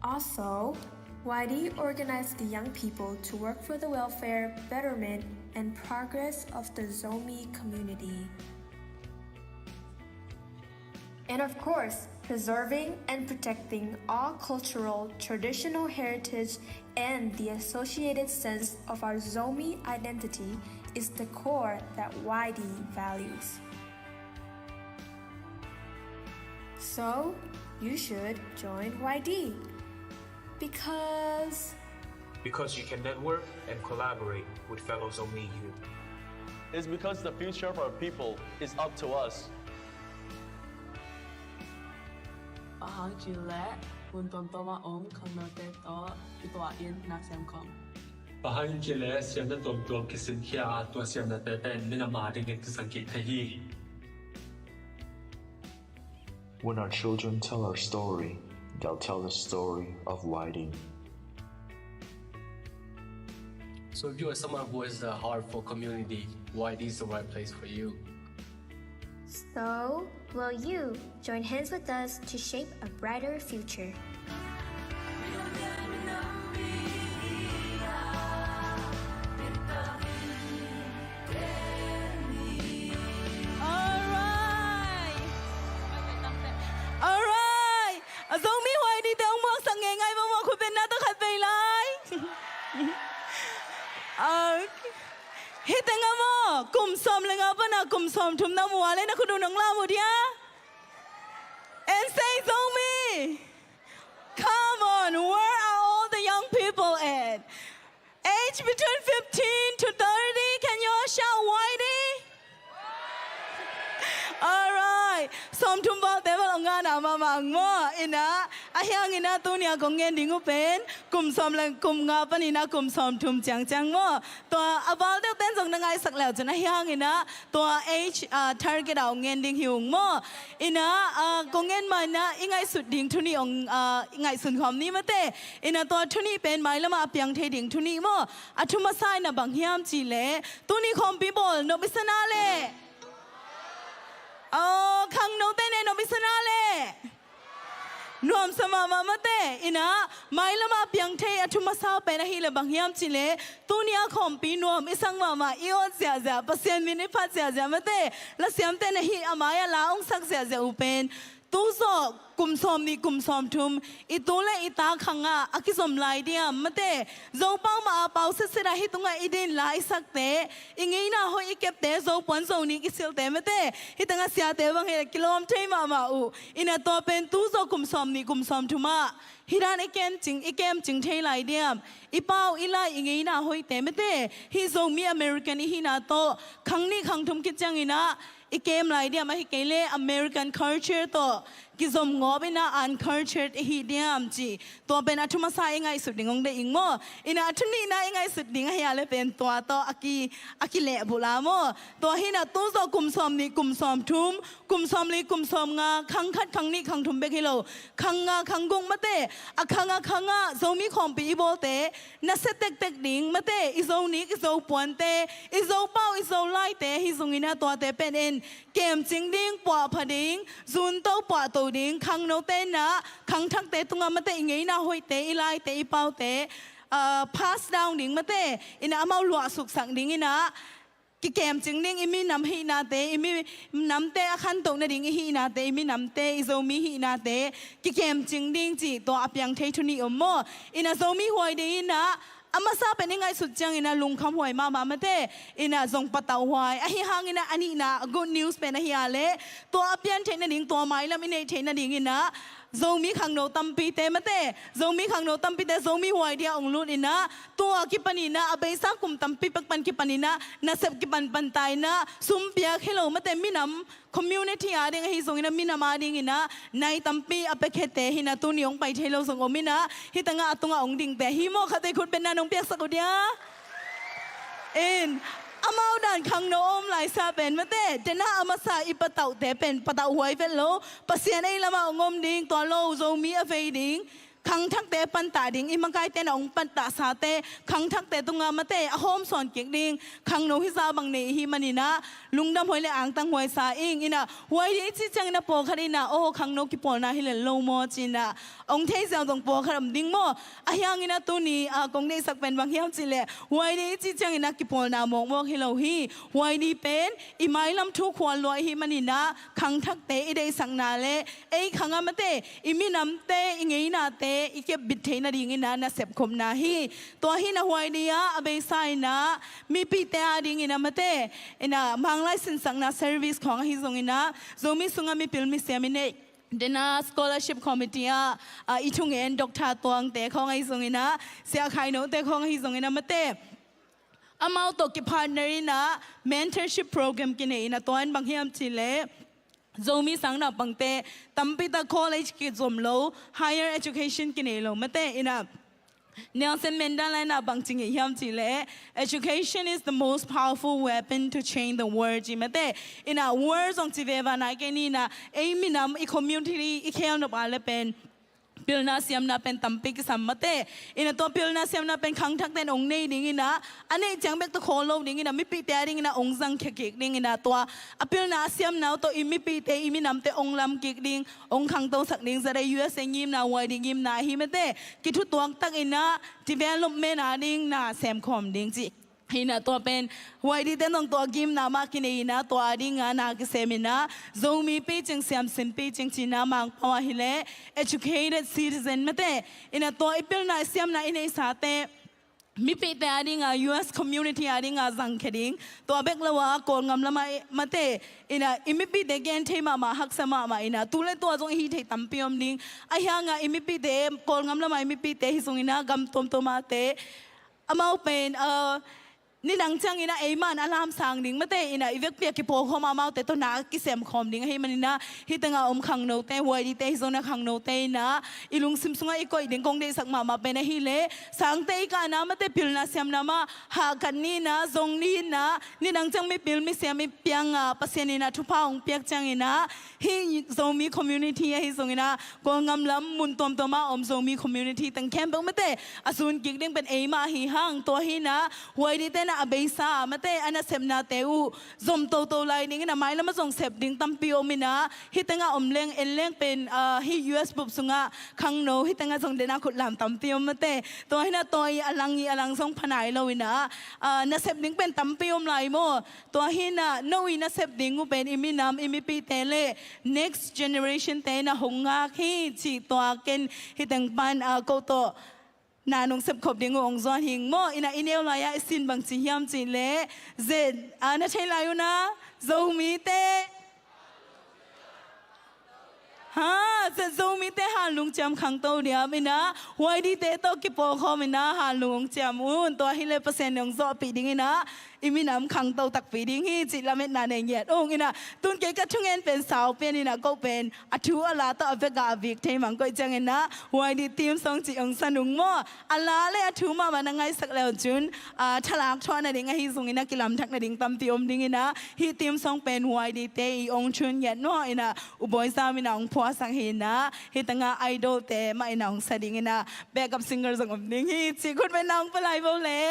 Also, Y D organized the young people to work for the welfare, betterment, and progress of the Zomi community. And of course, preserving and protecting our cultural, traditional heritage and the associated sense of our Zomi identity is the core that Y D values. So, you should join Y D. Because Because you can network and collaborate with fellow Zomi youth. It's because the future of our people is up to us. Bang hang hiam cih leh mun tuamtuam a om khangnote tawh kituakin nak siam khawm. Bang hang hiam cih leh siamna tuamtuam kisinkhia a, tua siamnate pen minam a dingin kisang kik thei hi. When our children tell our story, they'll tell the story of Y D. So if you are someone who has a heart for community, Y D is the right place for you. So, will you join hands with us to shape a brighter future? Alright. Alright. A Zomi huai dite hong muaksak ngeingai maw, khut beng na tawh khat vei lai. Ah, hih teng a maw, kum sawm le nga pan a kum sawm thum na mu a leh na khut un hong lam uh dia. And say Zomi. Come on, where are all the young people at? Age between fifteen to thirty, can you all shout Y D? Alright. Sawmthum paute bel hong ngana mahmah ang maw. Ina, ahi hangina tuni a kong ngen ding uh pen kum sawm le kum nga panin a kum sawmthum ciangciang maw. Tua a val deuh ten zong na ngaisak le uh cin, ahi hangina tua age, ah, target a hong ngen ding hi ung maw. Ina, ah, kong ngen ma ina i ngaihsut ding thu nih hong, ah, i ngaihsun khawm ni mate. Ina tua thu nih pen mailam ah a piang thei ding thu nih maw. A thu masa ina bang hiam cih leh tuni khawmpi bawl nop i sa na leh. Aw, khangnote ne nop i sa na leh. Nuamsa mahmah mate, ina, mailam ah piang thei a thu masa pen ahih leh bang hiam cih leh, tuni a khawmpi nuam i sak mahmah, i awt ziahziah, Pasian min i phat ziahziah mate, lasiamte na hih a mai-ah la hong sak ziahziah uh pen, tu zawh kum sawm nih kum sawm thum, i tu le i ta khang ah a kizom lai diam mate, Zopau mah a pau setset ah hih tungah i din la i sakte, i ngeina hoih i kepte, Zopuan Zonih kisilte mate, hih tengah siate bang hi leh kilawm thei mahmah uh. Ina tua pen tu zawh kum sawm nih kum sawm thum ah hih dan i kemcing, i kemcing thei lai diam? I pau, i lai, i ngeina hoihte mate, hih Zomi American i hihna tawh khang nih khang thum khit ciangin ah i kem lai diam, ahih kei leh American culture tawh kizom ngawp in ah uncultured i hi diam cih. Tua pen a thu masa i ngaihsut ding hong deih ing maw. Ina a thu nihna i ngaihsut ding ahi a leh pen tua tawh a ki, a kilehbulh a maw. Tua hi ina tu zawh kum sawm nih kum sawm thum, kum sawm li kum sawm nga, khang khat khang nih khang thum bek hi lo, khang nga khang guk mate, a khang a khang ah Zomi khawmpi i bawlte nasia tektek ding mate, i Zonih i Zopuante, i Zopau i Zolaite hi zongin ah tuate pen en kemcing ding, puahpha ding, zunto puahto ding, khangnote in ah khangthakte tungah mate i ngeina hoihte, i laite, i paute, ah, pass down ding mate, ina amau luahsuksak ding ina kikemcing ding, i minam hihnate, i minamte a khantoh nading i hihnate, i minamte, i Zomi hihnate kikemcing ding cih tua a piang thei thu nih om maw. Ina Zomi huai ding ina a masa pen i ngaihsut ciangin ah lungkham huai mahmah mate, ina zong patauh huai. Ahi hangin ah a nihna good news pen ahi a leh tua a pian theih nading, tua mailam i neih theih nadingin ah Zomi khangno tampite mate, Zomi khangno tampite Zomi huai dia hong lut in ah, tua kipanin ah a beisa kum tampi pek pan kipanin ah nasep kipanpan ta in ah, sum piak hi lo mate, minam community a ding ahi zongin ah, minam a dingin ah nai tampi a piakhete hi in ah, tuni hong pai thei lo zong om in ah, hih tengah a tungah hong dingte hi maw, khatvei khut beng na nong piaksak uh dia. In, amau dan khangno om laisa pen mate, dena a masa i patauhte pen patauh huai vet lo, Pasian ei lamah hong om ding, tua lo Zomi a vei ding, khangthakte pantah ding, i makaite na hong pantahsate khangthakte tungah mate a hawmsawn kik ding khangno hizah bang nei i hih manin ah lungdam huai le angtang huai sa ing. Ina huai ding i cih ciangin ah pawlkhat in ah aw, khangno kipawlna hi lel lo maw ci-in ah hong thei ziau zong pawlkhat om ding maw. Ahi hangin ah tuni a kong deihsak pen bang hiam cih leh, huai ding i cih ciangin ah kipawlna mawkmawk hi lo hi. Huai ding pen i mailam thu khual lua i hih manin ah khangthakte i deihsakna le ei khang ah mate i minamte, i ngeinate i kepbit theih nadingin ah nasep khopna hi. Tua hi in ah huai ding ah a beisa in ah mipite a dingin ah mate, in ah Manglai sinsakna service khawng ahi zongin ah Zomi sungah mipil misiam i neih Dena Scholarship Committee ah, ah, i thungen Doctor Tuangte khawng ahi zongin ah, Sia Khai Note khawng ahi zongin ah mate, amau tawh kipartner in ah mentorship program kinei in ah, tua in bang hiam cih leh Zomi sang naupangte tampi tak college kizom lo, higher education kinei lo mate in ah, Nelson Mandela in ah bang ci ngei hiam cih leh, "Education is the most powerful weapon to change the world," ci mate. In ah world zong ci veva nai kei ni in ah, ei minam i community i khel nop a leh pen pilna siamna pen tampi kisam mate. In ah tua pilna siamna pen khangthakte in ong nei ding in ah, a neih ciang bek tawh khawl lo ding in ah, mipite a ding in ah ong zangkhia kik ding in ah, tua a pilna a siamna uh tawh i mipite, i minamte ong lam kik ding, ong khangtosak ding, zate U S A ngimna, Y D ngimna ahi mate. Kithutuak tak in ah development a ding na semkhawm ding ci. Hi in ah tua pen Y D te in zong tua ngimna mah kinei in ah, tua a ding ah na kisem in ah, Zomi picing, siamsin picing cihna Mangpau ah hi leh educated citizen mate. In ah tua i pilna i siamna i neihsate mipite a ding ah, U S community a ding ah zangkhia ding, tua bek lo ah Kawlngam lam ah mate, in ah i mipite gen thei mahmah, haksa mahmah in ah, tu le tua zong i hih theih tampi om ding. Ahi hang ah i mipite, Kawlngam lam ah i mipite hi zongin ah, gam tuamtuam ah te, amau pen, ah, nidang ciangin ah ei mah in a lamsang ding mate in ah, i vekpi ah kipawlkhawm ah amaute tawh na kisemkhawm ding ahih manin ah, hih teng ah om khangnote, Y D te hi zongin ah khangnote in ah, i lungsim sungah i koih ding kong deihsak mahmah pen ahih leh, sangte i kahna mate, pilna siamna mah hahkat ni in ah, zong ni in ah, nidang ciang mipil misiam i piang ah, Pasian in ah thupha ong piak ciangin ah, hih Zomi community ahi zongin ah, Kawlngam lam mun tuamtuam ah om Zomi community teng khempeuh mate, a sun kik ding pen ei mah hi hang. Tua hi in ah Y D te in ah a beisa mate, a nasepnate uh zom toto lai ding in ah, mailam ah zong sep ding tampi om in ah, hih teng ah om leng en leng pen, ah, hih U S bup sungah khangno, hih teng ah zong den a khut lam tampi om mate. Tua hi in ah tua i a lang i a lang zong pha nai lo in ah, ah, nasep ding pen tampi om lai maw. Tua hi in ah no i nasep ding uh pen i minam, i mipite le next generation te in ah hong ngak hi cih tua ken hih teng pan, ah, ko tawh na nong sepkhop ding uh ong zuan hing maw. In ah i neu lai ah i sin bang ci hiam cih leh, zet, ah, na thei lai uh na, Zomite, ha, zet, Zomite hanlung ciam khangto diam in ah, Y D te tawh kipawlkhawm in ah hanlung ong ciam un. Tua hi leh Pasian in ong zawhpih ding in ah, i minam khangto takpi ding hi cih lametna nei ngiat ung. In ah tun kei ka thungen pen sau pian in ah, ko pen a thu a la tawh a vek ah a vik thei mang koih ciangin ah, Y D theme song cih ong sa nung maw. A la le a thu mahmah na ngaihsak le uh cun, ah, thalak thuah nading ahi zongin ah kilamthak nading tampi om ding in ah, hih theme song pen Y D te i ong tun ngiat maw. In ah U Bawi Zam in ah ong phuahsak hi in ah, hih teng ah idol te mah in ah ong sa ding in ah, backup singer zong om ding hi cih khut beng na ong pia lai vo le.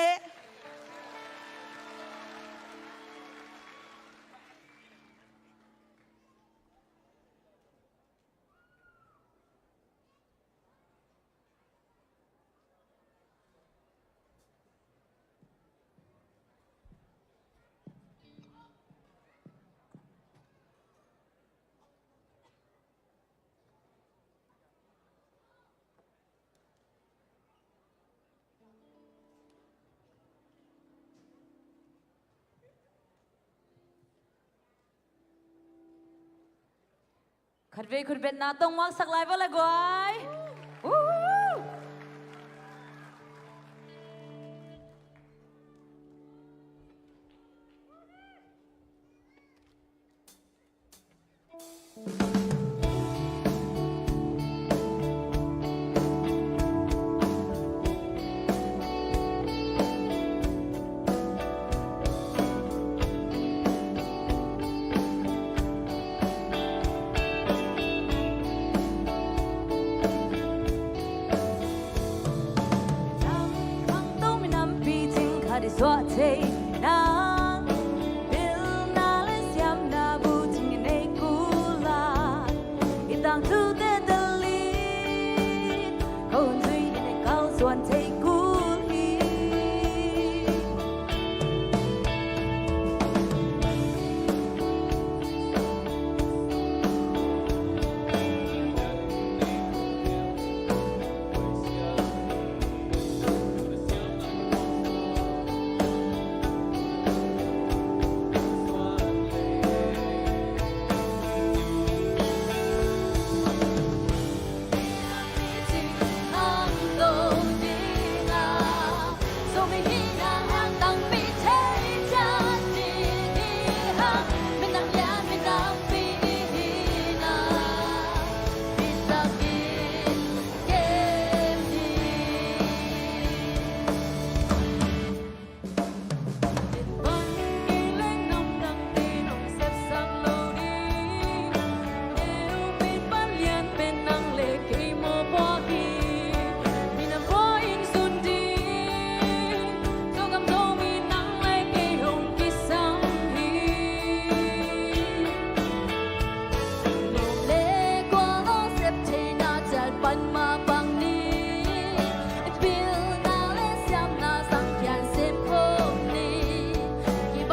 Khatvei khutbetna tawh ong muaksak lai vo le guai. Woo!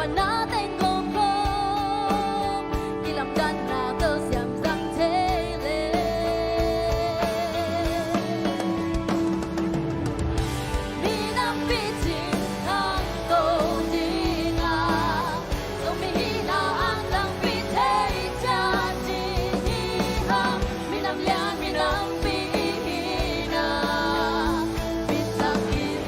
Na teng kong kong kilamdanna telsiam zang thei le. Minam picing hang ko dinga, Zomi hina angtang pi thei ciat ding hi hang. Minam lian minam pi hina, pitak in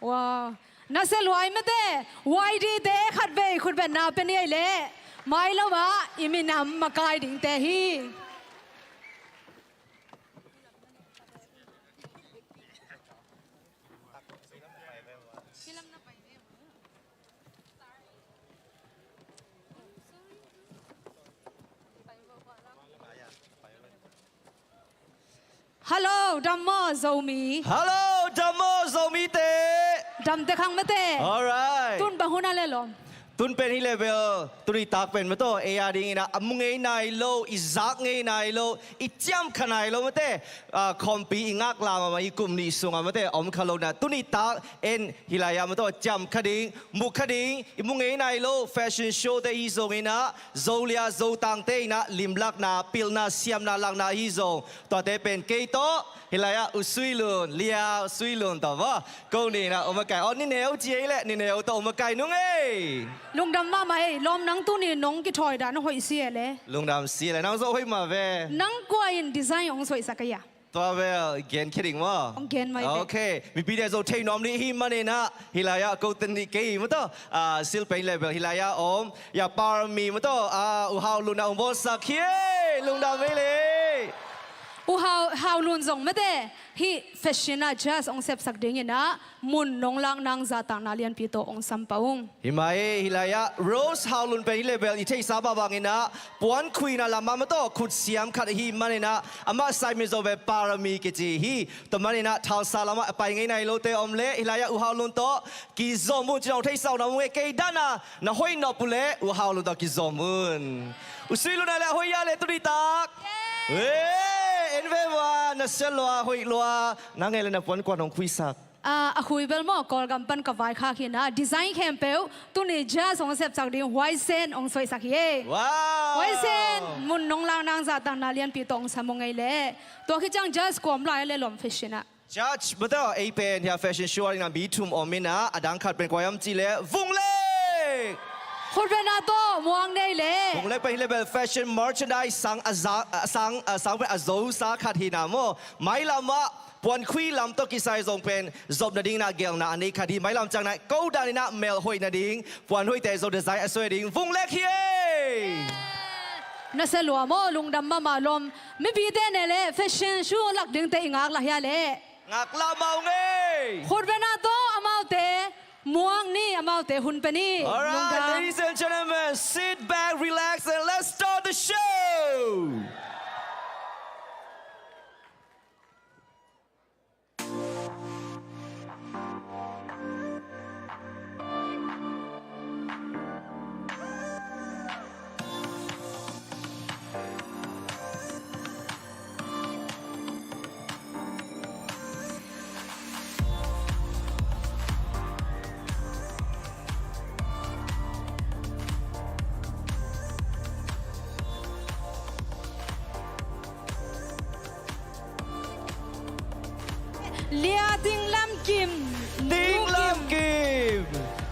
Wow. Nasia lua ei mate, Y D te khatvei khutbetna pia ni ei leh, mailam ah i minam makai dingte hi. Hallo, dam maw Zomi? Hallo, dam maw Zomite? Dam te khang mate. Alright. Tun bang hun a le lawm? Tun pen hi le bel, tuni tak pen mataw, ei a dingin ah a mu ngei nai lo, i zak ngei nai lo, i ciamkha nai lo mate, ah, khawmpi i ngakla mahmah i kum nih sungah mate, om kha lo na. Tuni tak en hi lai ah mataw, ciamkha ding, mu kha ding, i mu ngei nai lo fashion show te hi zongin ah, Zolia Zotangte in ah limlakna, pilna, siamna, lakna hi zong, tuate pen kei tawh hi lai ah U Sui Lun, Lia U Sui Lun tawh maw, ko ni in ah om a kai. Aw, ni neu ci ei leh, ni neu tawh om a kai nung ei. Lungdam mahmah ei, lawm nang tuni nong kithawi dan hoih si ei leh. Lungdam si ei leh, nang zong hoih mah ve. Nang kua in design hong suaisak ei a? Tua bel gen khia ding maw? Hong gen mai ve. Ok. Mipite zong thei nuam ding hi manin ah, hi lai ah ko ten ding kei mataw, ah, silpen level hi lai ah om, ya parami mataw, ah, U Hau Lun ah hong bawlsak hi ei, lungdam ei leh. U Hau, Hau Lun zong mate, hih fashion ah judge hong sepsak dingin ah, mun nong lak nang zahtakna lianpi tawh hong sam pah ung. Hi mah ei, hi lai ah Rose Hau Lun pen hi le bel i theihsa bangbangin ah puan khuina lam ah mataw khut siam khat ahi manin ah, amah side mizawng pen parami kici hi. Tua manin ah Tulsa lam ah a pai ngei nai lote om leh, hi lai ah U Hau Lun tawh kizom un ci-in hong theihsa uh na mu ngei. Kei dan a na hoih nop uh leh U Hau Lun tawh kizom un. U Sui Lun a leh a hoih a leh tuni tak. Yay! Eh, en ve ua, na sia lua, hoih lua. Na ngei leh na puan kuan hong khuisak. Ah, a khui bel maw, Kawlgam pan ka vaikhak hi in ah, design khempeuh tuni judge hong sepsak ding Huaisen hong suaisak hi ei. Wow! Huaisen, mun nong lak nang zahtakna lianpi tawh hong sam ung ei leh. Tua khit ciang judge kua om lai a leh lawm fashion ah? Judge mataw, ei pen hia fashion show ah dingin ah mi thum om in ah, a dang khat pen kua hiam cih leh Vung Lek. Khutbetna tawh muang ni ei leh. Vung Lek pen hi le bel fashion merchandise sang a za-, a sang, a sang pen a zosa khat hi in ah maw. Mailam ah puan khui lam tawh kisai zong pen zop nadingin ah gelna a nei khat hi. Mailam ciangin ah ko danin ah melhoih nading, puan hoihte zong design a suai ding Vung Lek hi ei. Na sia lua maw, lungdam mahmah lawm. Mipite ne leh fashion show lak dingte i ngaklah hia leh? Ngaklah mah ung ei. Khutbetna tawh amaute muang ni, amaute hun pia ni. Alright, ladies and gentlemen, sit back, relax, and let's start the show. Lia Ding Lam Kim. Ding Lam Kim.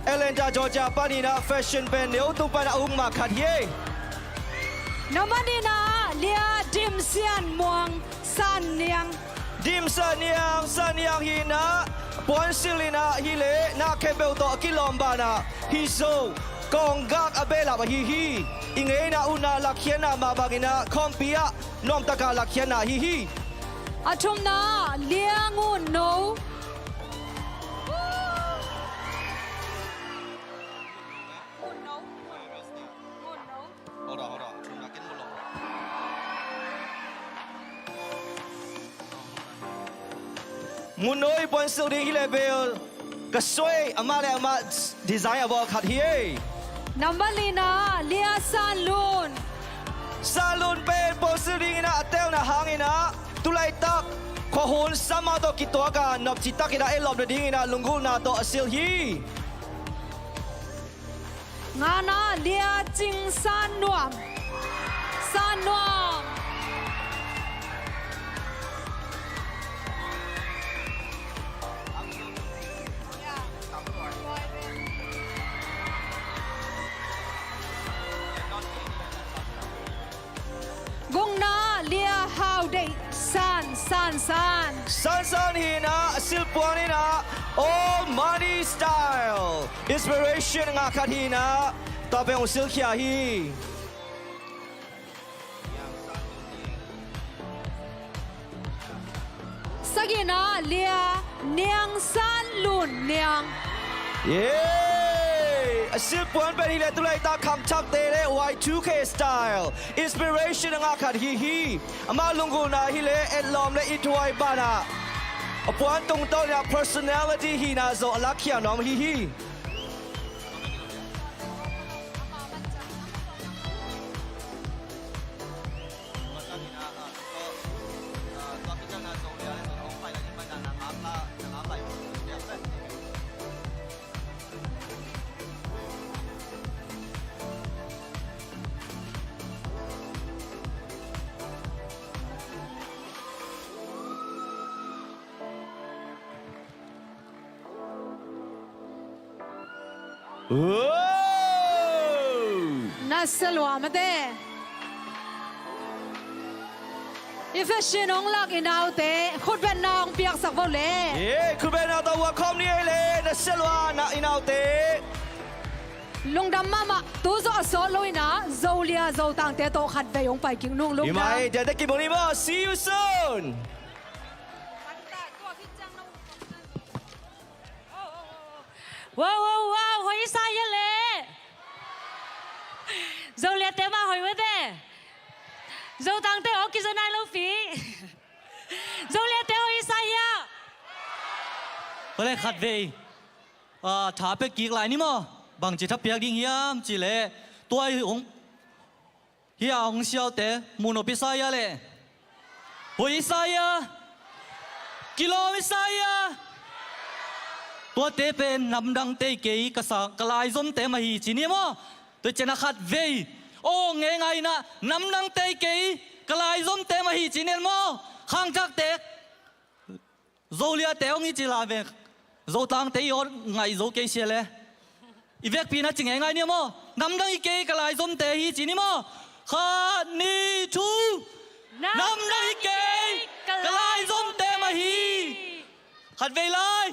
Atlanta, Georgia panin ah fashion pen neu tung pan a hong mak khat hi. Nambat nihna ah Lia Dim Sian Muang San Niang. Dim San Niang, San Niang hi in ah puansilh in ah hi leh na khempeuh tawh a kilawm banah hih Zo kawnggak a behlap ahi hi. I ngeina utna lakkhiatna mah bangin ah khawmpi ah nuamtaka lakkhiatna ahi hi. A thumna ah Lia Ngun No. Ngun No i puansilh ding hi leh bel ka suai, amah le amah design a bawl khat hi ei. Nambat lina ah Lia San Lun. San Lun pen puansilh dingin ah a telna hangin ah tulaitak khuahun summer tawh kituak a nopci takin ah etlawm nadingin ah lunggulhna tawh a silh hi. Ngana ah Lia Cing San Nuam. San Nuam. Gukna ah Lia Hau Deih San, San San. San San hi in ah silhpuan in ah All Money Style Inspiration a ngah khat hi in ah tua pen hong silhkhia hi. Sagihna ah Lia Niang San Lun Niang. Yay! A silhpuan pen hi leh tulaitak khangthakte le Y two K style inspiration a ngah khat hi hi. Amah lunggulhna hi leh etlawm le ithuai banah a puan tungtawn in ah personality hihna zong a lakkhia nuam hi hi. Wow! Na sia lua mate. I fashion hong lak i naute khutbetna hong piaksak vo le. Ye, khutbetna tawh uak khawm ni ei le, na sia lua na i naute. Lungdam mahmah, tu zawh a sawt lo in ah Zolia Zotangte tawh khatvei hong pai kik nung lungdam. Hi mai, tia te kimu ni maw, see you soon. Wow, wow, wow, hoih sa hia le. Zoliate mah hoih mate. Zotangte aw kiza nai lo pi. Zoliate hoih sa hia. Hole khatvei. Ah, tha pia kik lai ni maw. Bangci tha piak ding hiam cih leh tua i hong Hih a hong siaute muh nop i sa hia le? Hoih i sa hia? Kilawm i sa hia? Tuate pen namdangte hi kei, ka sa, ka laizomte mah hi ci ni maw? Tua ciangin a khatvei aw ngeingei in ah namdangte hi kei, ka laizomte mah hi ci ni maw? Khangthakte Zoliate hong hi ci la veng. Zotangte i aw ngaih zo kei sia le. I vekpi in a ci ngeingai ni maw? Namdang hi kei, ka laizomte hi ci ni maw? Khat, nih, thu. Namdang hi kei, ka laizomte mah hi. Khatvei lai.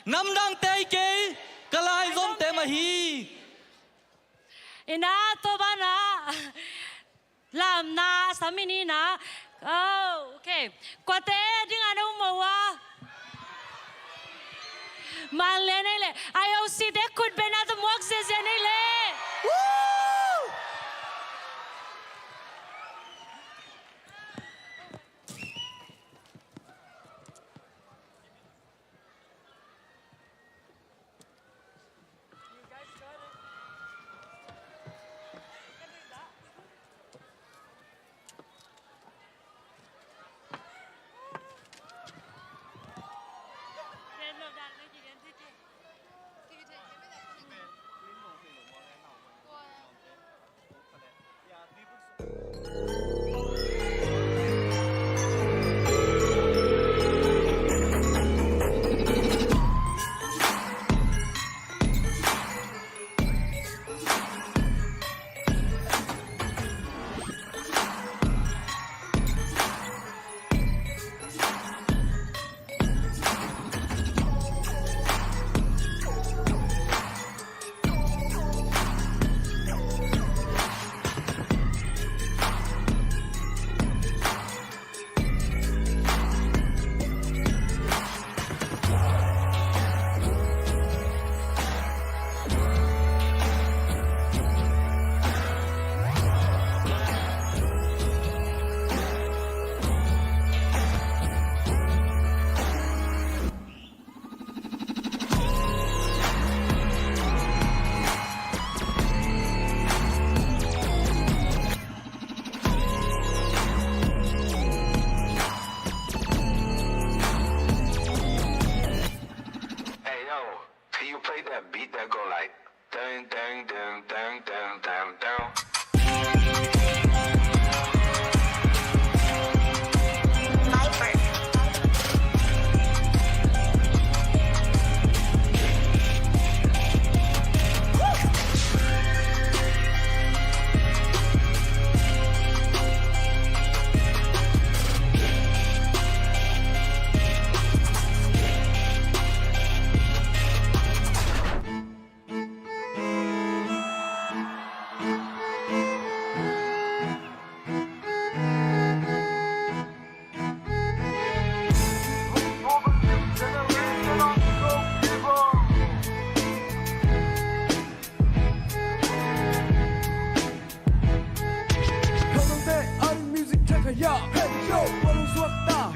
Namdangte hi kei, ka laizomte mah hi. Ina tua banah lamna a sam i ni na. Oh, okay. Kuate ding a na um maw a? Mang le nei le. I O C te khutbetna tawh muak ziazia nei le. Woo!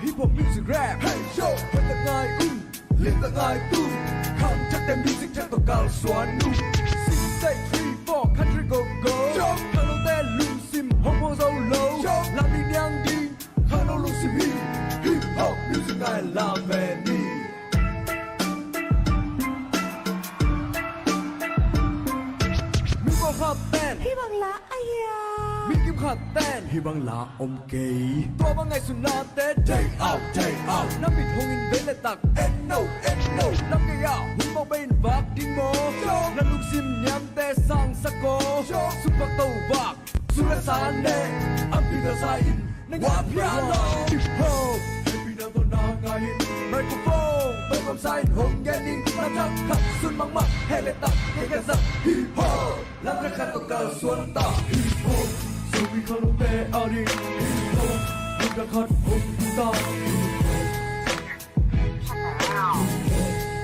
Hip hop music rap, hey yo, hoihtak ngai un, limtak ngai tu, khang ciangte music ciang tawh kalsuan un. Six, eight, three, four, country go go. Yo, khangnote lungsim hong muang zo lo. Yo, lam ding niang ding, khangno lungsim hi. Hip hop music ngai lam ve ni. Mi pawlkhat ten hih bang la a hia, mi kim khat ten hih bang la om kei. Tua bang ngaihsutnate day out, day out. Na mit hong in vei le tak, en no, en no. Lam gei ah hun mawk bei in vak ding maw? Na lungsim niamte sangsak aw. Sukvak tovak, su le sa ne, a pi ta sa in. Na ngat pian lo. Hip hop, happy na tawh na ngai in. Microphone, tawh kamsa in hong gen in. Na thak khat sun mahmah, heh le tak, kei ka zak. Hip hop, lam khat khat tawh kalsuan ta. Hip hop, Zomi khangnote a ding. Hip hop, lam khat khat hong tu ta. Hip hop,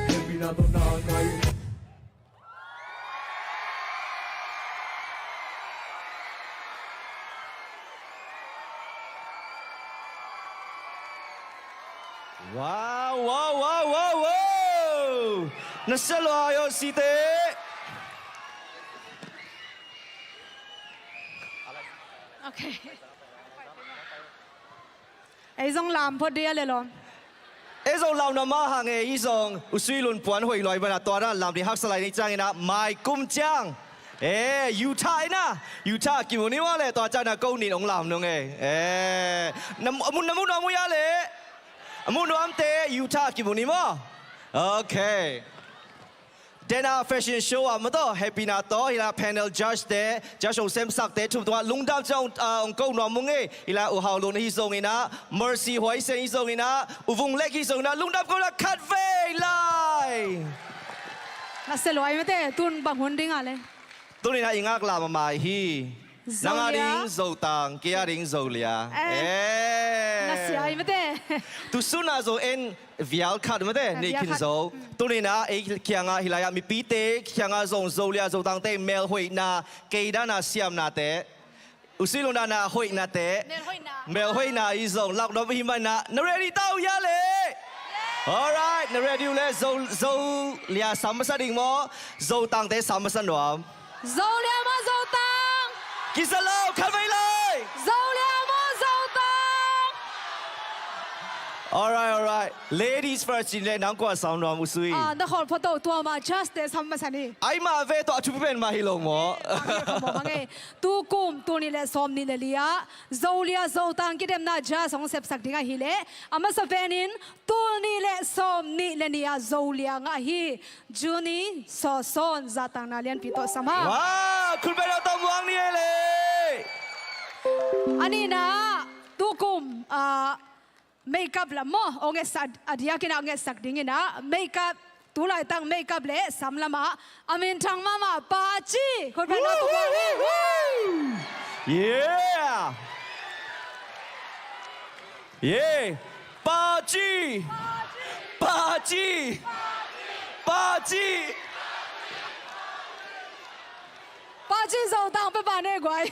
happy na tawh na ngai in. Wow, wow, wow, wow, wow. Na sia lua aw site. Okay. Ei zong lam phot dia le lawm. Ei zong lam na mah hang e, ei zong U Sui Lun puan hoih lua i ban a, tua na lam ding haksa lai ni ciangin ah mai kum ciang. Eh, Utah in ah, Utah kimu ni maw le, tua ciang na ko nin ong lam nung e. Eh, na, a mun, na mu nuam uh hia le? A mu nuamte Utah kimu ni maw? Okay. Dena fashion show ah maw tawh, happy na tawh, hi la panel judge te, judge ong semsakte thum tungah lungdam ciang ong, ah, ong ko nuam ung e. Hi la U Hau Lun ahi zongin ah, Mercy Huai Sian ahi zongin ah, U Vung Lek ahi zongin ah, lungdam ko la khat vei lai. Na sia lua mate, tun bang hun ding a le? Tuni na i ngak lam a mai hi. Nang a ding Zotang, kei a ding Zolia. Eh. Eh. Na sia hi mate. Tu sun a zo en vial khat mate, ah, nei vial khin khat. Zo. Mm. Tuni na ei kiangah hi lai-ah mipite kiangah zong Zolia Zotangte melhoihna, kei dana siamnate, U Sui Lun dana hoihnate, melhoihna, melhoihna i zong lak nuam hi manin ah, na ready ta uh hia le? Alright, na ready uh le Zo, Zolia sam masa ding maw? Zotangte sam masa nuam. Zolia maw Zotang? Kisa lo, khat vei lai. Zolia maw Zotang? Alright, alright. Ladies first, cin le nang kua sam nuam U Sui? Ah, na khawl photo tua mah judge te sam masa ni. Ai mah ve tawh a thupi pen mah hi lo maw? Eh, mah hi lo maw, mah ngei. Tu kum, tul nih le sawm nih le li ah Zolia Zotang kidemna judge hong sepsak ding ahi le, a masa penin tul nih le sawm nih le nih ah Zolia ngah hi. Junie Sawsawn, zatangna lianpi tawh sam hang. Wow, khut beng na tawh muang ni e le. A nihna ah, tu kum, ah, makeup lam maw, ong etsak, a diakin ah ong etsak dingin ah, makeup, tu laitak makeup le sam lam ah a minthang mahmah Pa Ci, khut beng na tawh muang ni. Woo, woo, woo, woo. Yeah. Yeah. Pa Ci. Pa Ci. Pa Ci. Pa Ci Zotang pe pa ne guai.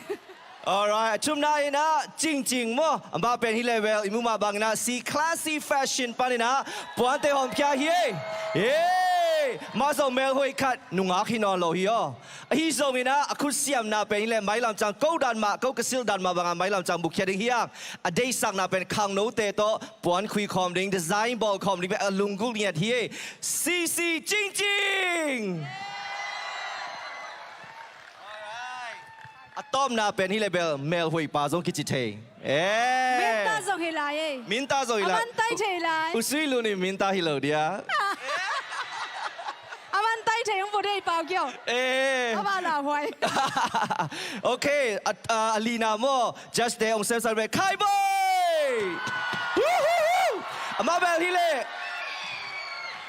Alright, a thumna in ah Cingcing maw, amah pen hi le bel i muh mah bangin ah C Classy Fashion panin ah puante hawmkhia hi e. Hey, mah zong melhoih khat nungak hi nawn lo hi aw. Ahi zongin ah a khut siamna pen hi le mailam ciang ko dan mah, ko ka silh dan mah bangah mailam ciang bukkhia ding hi hang. A deihsakna pen khangnote tawh puan khui khawm ding, design bawl khawm ding pen a lunggulh ngiat hi e. C C Cingcing. Alright. A tawpna pen hi le bel melhoih pa zong kici thei. Eh. Minta zong hi lai e. Minta zong hi lai. A man tai thei lai. U Sui Lun in minta hi lo dia. A man tai thei hong pu dei pau kio. Eh. A ba la huai. Okay, a, a, a lina maw, judge te hong semsak ve Khai Bawi. Woohoo! Amah bel hi le.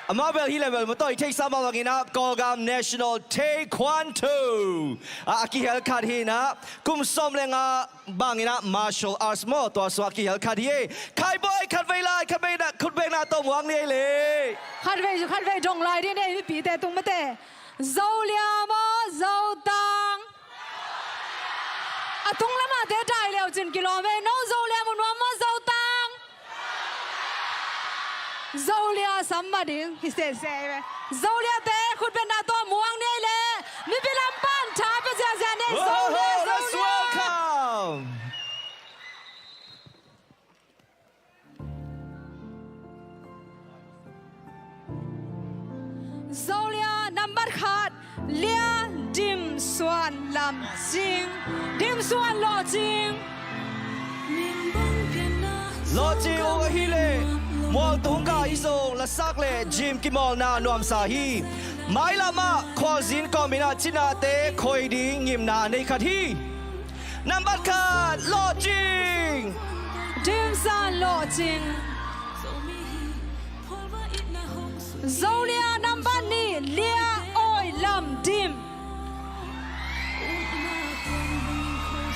Amah bel hi le bel matawi theihsa mah bangin ah Kawlgam National Taekwondo ah a kihel khat hi in ah, kum sawm le nga bangin ah martial arts maw, tua sungah kihel khat hi e. Khai Bawi, khat vei lai, khat vei na, khut beng na tawh muang ni e le. Khat vei, khat vei dong lai ding e, mipite tung mate. Zolia maw Zotang? A tung lamah te dai leu cin kilawm e, no Zolia mu nuam maw Zotang? Zolia sam mah ding hi sese ve. Zoliate khutbetna tawh muang ni ei leh mipi lam pan tha pia ziahziah ni ei. Zolia, Zolia. Let's welcome. Zolia nambat khat, Lia Dim Suan Lam Cing, Dim Suan Lawh Cing. Lawh Cing uk ahih leh mualtung ka hi zong lasak le gym kimawlna nuamsa hi. Mailam ah khualzin kawmin ah cinate khoi ding ngimna a nei khat hi. Nambat khat, Lawh Cing. Dim Suan Lawh Cing. Zolia nambat nih, Lia Awi Lam Dim.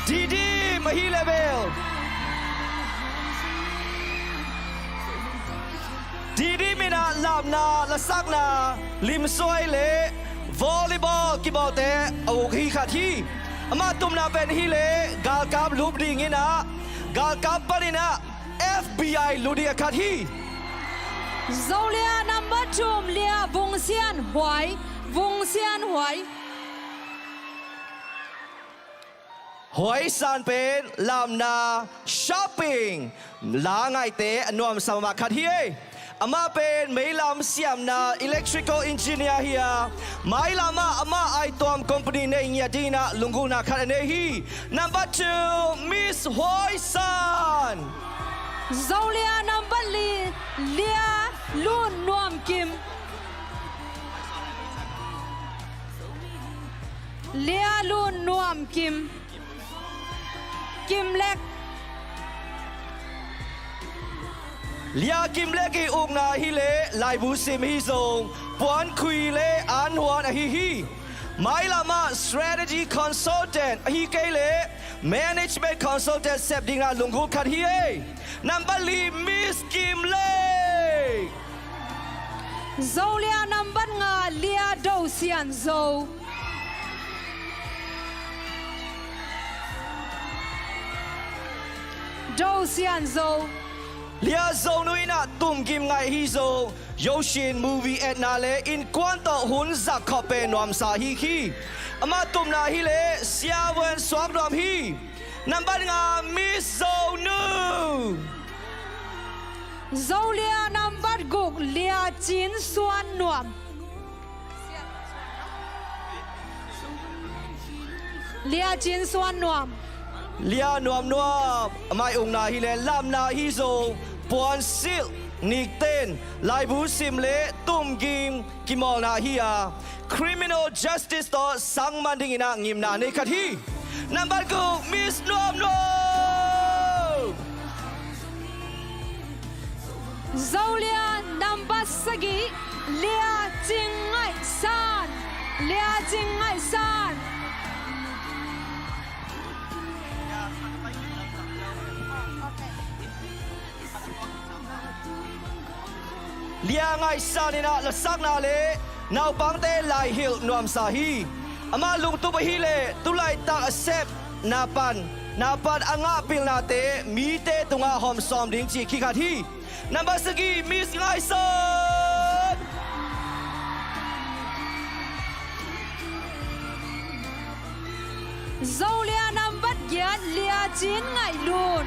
Didim ahih leh bel Didim in ah lamna, lasakna, limsuai le volleyball kibawlte a uk hi khat hi. Amah tupna pen ahih leh galkap lup dingin ah, galkap panin ah F B I lut ding a khat hi. Zolia nambat thum, Lia Vung Sian Huai, Vung Sian Huai. Huai San pen lamna, shopping, la ngaihte a nuamsa mahmah khat hi ei. Amah pen meilam siamna electrical engineer hi a, mailam ah amah aituam company neih ngiat dingin ah lunggulhna khat a nei hi. Number two, Miss Huai San. Zolia nambat li, Lia Lun Nuam Kim. Lia Lun Nuam Kim. Kim Lek. Lia Kim Lek ii ukna ahih leh laibu sim hi zong puankhui le anhuan ahi hi. Mailam ah strategy consultant ahih kei leh management consultant sep dingin ah lunggulh khat hi ei. Nambat li, Miss Kim Lek. Zolia nambat nga, Lia Do Sian Zo. Do Sian Zo. Lia Zo Nu in ah tumgim ngaih hi zong, Yoshin movie etna le innkuan tawh hun zak khawh pen nuamsa hi hi. Amah tupna ahih leh siavuan suak nuam hi. Nambat nga, Miss Zo Nu. Zolia nambat guk, Lia Cin Suan Nuam. Lia Cin Suan Nuam. Lia Nuam Nuam, amah ii ukna ahih leh lamna hi zong puansilh, nikten, laibu sim le tumgim kimawlna hi a, criminal justice tawh sang man dingin ah ngimna a nei khat hi. Nambat guk, Miss Nuam Nuam. Zolia nambat sagih, Lia Cing Ngaih San. Lia Cing Ngaih San. Lia Ngaih San in ah lasakna le naupangte laihilh nuamsa hi. Amah lungtup ahih leh tulaitak a sep napan, napan a ngah pilnate mite tungah hawm sawm ding cih kikhat hi. Nambat sagih, Miss Ngaih San. Zolia nambat giat, Lia Cin Ngaih Lun.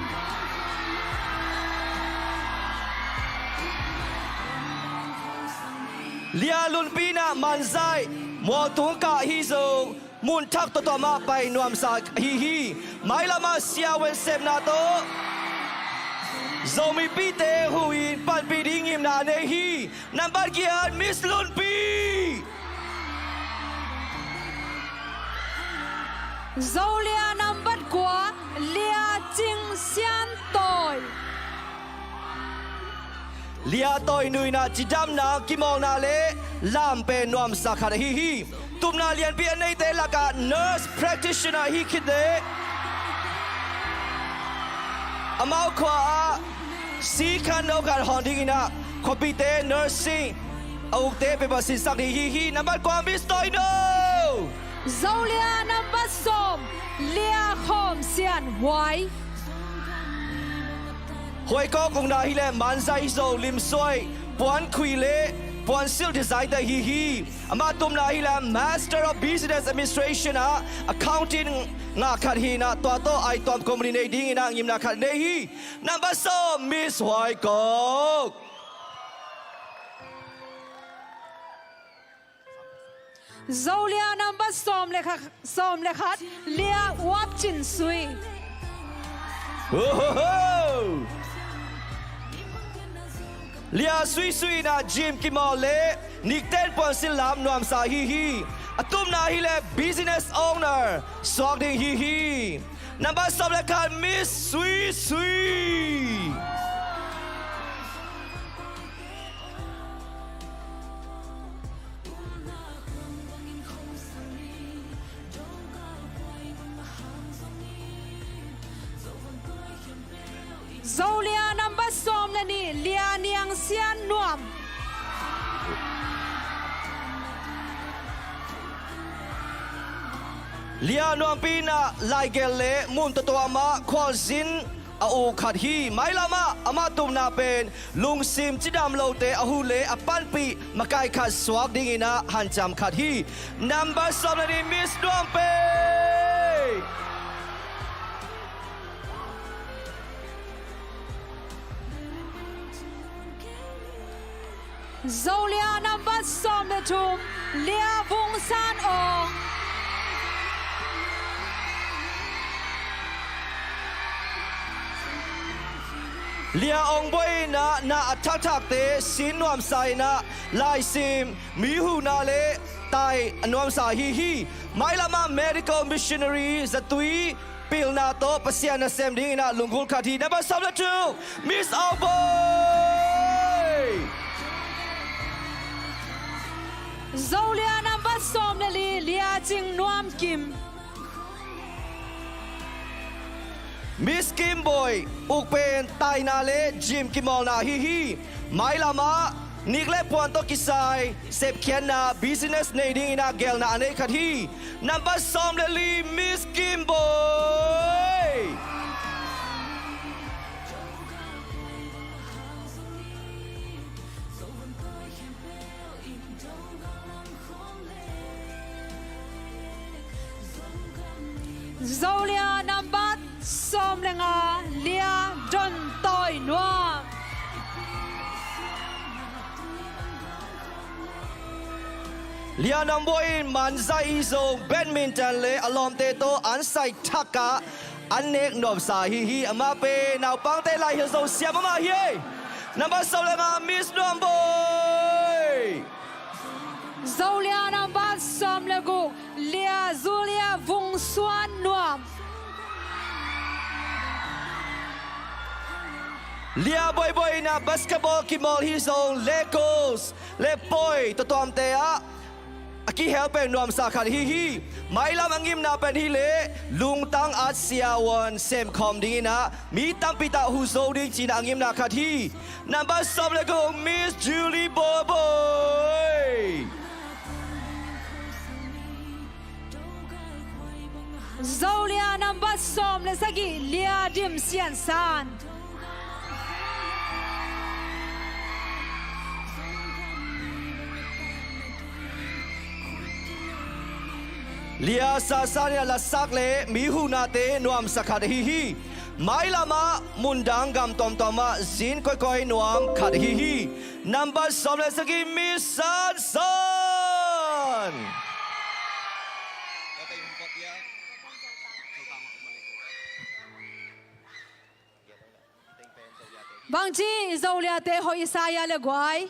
Lia Lunpi in ah manzaih, mualtung kah hi zong, mun thak tuamtuam ah pai nuamsa ahi hi. Mailam ah siavuan sepna tawh Zomipite huh in panpih ding ngimna a nei hi. Nambat giat, Miss Lunpi. Zolia nambat kua, Lia Cing Sian Tawi. Lia Tawi Nu in ah cidamna, kimawlna le lam pen nuamsa khat ahi hi. Tupna lianpi a neite lakah nurse practitioner ahi khit leh amau khua ah sikhan no khat hawn dingin ah khuapite nursing a ukte peuhmah sinsak ding ahi hi. Nambat kua, Miss Tawi Nu. Zolia nambat sawm, Lia Khawm Sian Huai. Huaikawk ukna hileh Manzai Zo Lim Suai, puan khui le puan silh design te hi hi. Amah tupna hileh Master of Business Administration ah accounting ngah khat hi-in ah, tua tawh ai tuam company nei dingin ah ngimna khat nei hi. Number sawm, Miss Huaikawk. Zolia number sawm le kha-, sawm le khat, Lia Wap Cin Sui. Ohoho! Lia Sui Sui in ah gym kimawl le nikten puansilh lam nuamsa hi hi. A tupna hileh business owner suak ding hi hi. Number sawm le khat, Miss Sui Sui. Zolia number sawm le nih, Lia Niang Sian Nuam. Lia Nuampi in ah laigelh le mun tuamtuam ah khualzin a uk khat hi. Mailam ah amah tupna pen lungsim cidam lote a huh le a panpih makai khat suak dingin ah hanciam khat hi. Number sawm le nih, Miss Nuampi. Zolia number sawm le thum, Lia Vung San Ong. Lia Ong Bawi in ah na a thakthakte sin nuamsa in ah laisim, mi huhna le tai a nuamsa hi hi. Mailam ah medical missionary zatui pilna tawh Pasian nasem dingin ah lunggulh khat hi. Number sawm le thum, Miss Aung Bawi. Zolia number sawm le li, Lia Cing Nuam Kim. Miss Kim Bawi uk pen taina le gym kimawlna hi hi. Mailam ah nik le puan tawh kisai sepkhiatna business nei dingin ah gelna a nei khat hi. Number sawm le li, Miss Kim Bawi. Zolia number sawm le nga, Lia Don Tawi Nuam. Lia Nuam Bawi in Manzai zong badminton le a lawmte tawh an sai thak ah an nek nuamsa hi hi. Amah pen naupangte laihilh zo siam amah hi. Number sawm le nga, Miss Nuam Bawi. Zolia number sawm le guk, Lia Zulia Vung Suan Nuam. Lia Bawi Bawi in ah basketball kimawl hi zong, Lagos le pawi tuamtuamte ah a kihel pen nuamsa khat hi hi. Mailam a ngimna pen hileh lungtang at siavuan semkhawm dingin ah mi tampi tak huh zo ding ci-in ah a ngimna khat hi. Number sawm le guk, Miss Julie Bawi Bawi. Zolia number sawm le sagih, Lia Dim Sian San. Lia Sa San in ah lasak le mi huhnate nuamsa khat ahi hi. Mailam ah mundang gam tuamtuam ah zin kawikawi nuam khat ahi hi. Number sawm le sagih, Miss San San. Bangci i Zoliate hoih i sa hia le guai?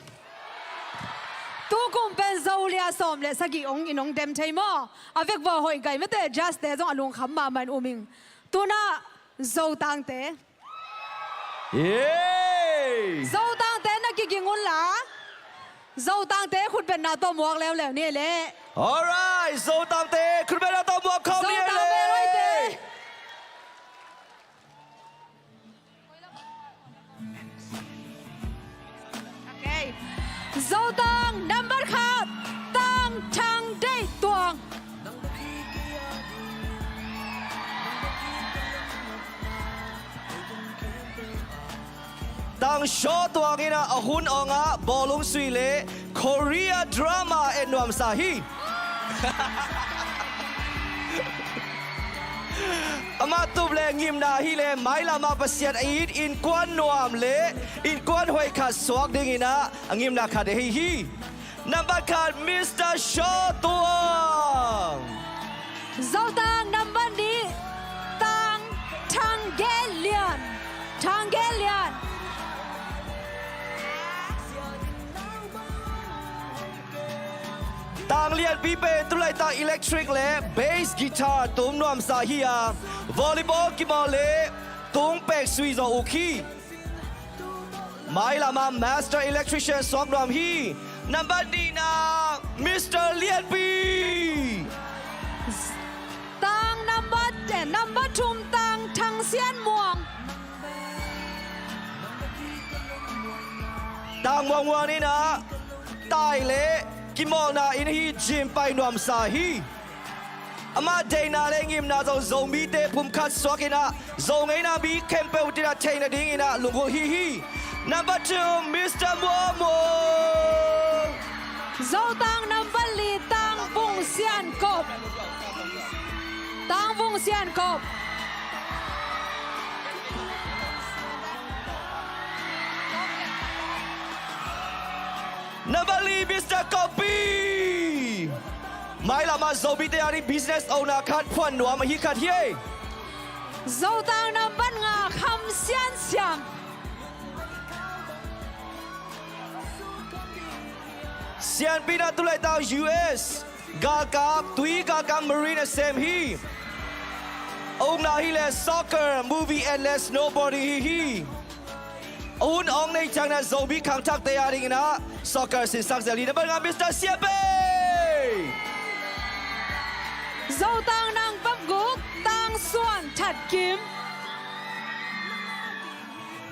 Tukum pen Zolia sawm le sagih ong in ong dem thei maw? A vekvawh hoih gai mate, judge-te zong a lungkham mahmah in um ing. Tu-in ah Zotangte. Yay! Zotangte na kiging un la, Zotangte khutbetna tawh muak leuleu ni leh. Alright, Zotangte khutbetna tawh muak khawm ni leh. Zotang number khat, Tang Thang Deih Tuang. Shaw Tuang in ah a hun awng ah bawlung sui le Korea drama en nuamsa hi. Amah tup le ngimna hi le mailam ah Pasian a it innkuan nuam le innkuan hoih khat suak dingin ah a ngimna khat ahi hi. Nambat khat, Mister Shaw Tuang. Zotang nambat nih, Tang Thang Gen Lian. Thang Gen Lian. Tang Lianpi pen tulaitak electric le bass guitar tum nuamsa hi a, volleyball kimawl le tung pek sui zaw uk hi. Mailam ah master electrician suak nuam hi. Nambat nihna, Mister Lianpi. Tang nambat, eh, nambat thum, Tang Thang Sian Muang. Tang Muang Muang in ah tai le kimawlna in hi, gym pai nuamsa hi. Amah deihna le ngimna zong Zomite pumkhat suak in ah Zo ngeina mi khempeuh in ah theih nadingin ah lunggulh hi hi. Nambat two, Mister Muang Muang. Zotang nambat li, Tang Vung Sian Kop. Tang Vung Sian Kop. Nambat li, Mister Kopi. Mailam ah Zomite a ding business owner khat, phuan nuam ahi khat hi. Zotang nambat nga, Kham Sian Siam. Sianpi in ah tulaitak U S galkap, tui galkap, marine a sem hi. A ukna hi le soccer, movie and le snowboarding hi hi. A hun awng nei ciangin ah Zomi khangthakte a dingin ah soccer sinsak zel hi. Nambat nga, Mister Siape. Zotang nambat guk, Tang Suan That Kim.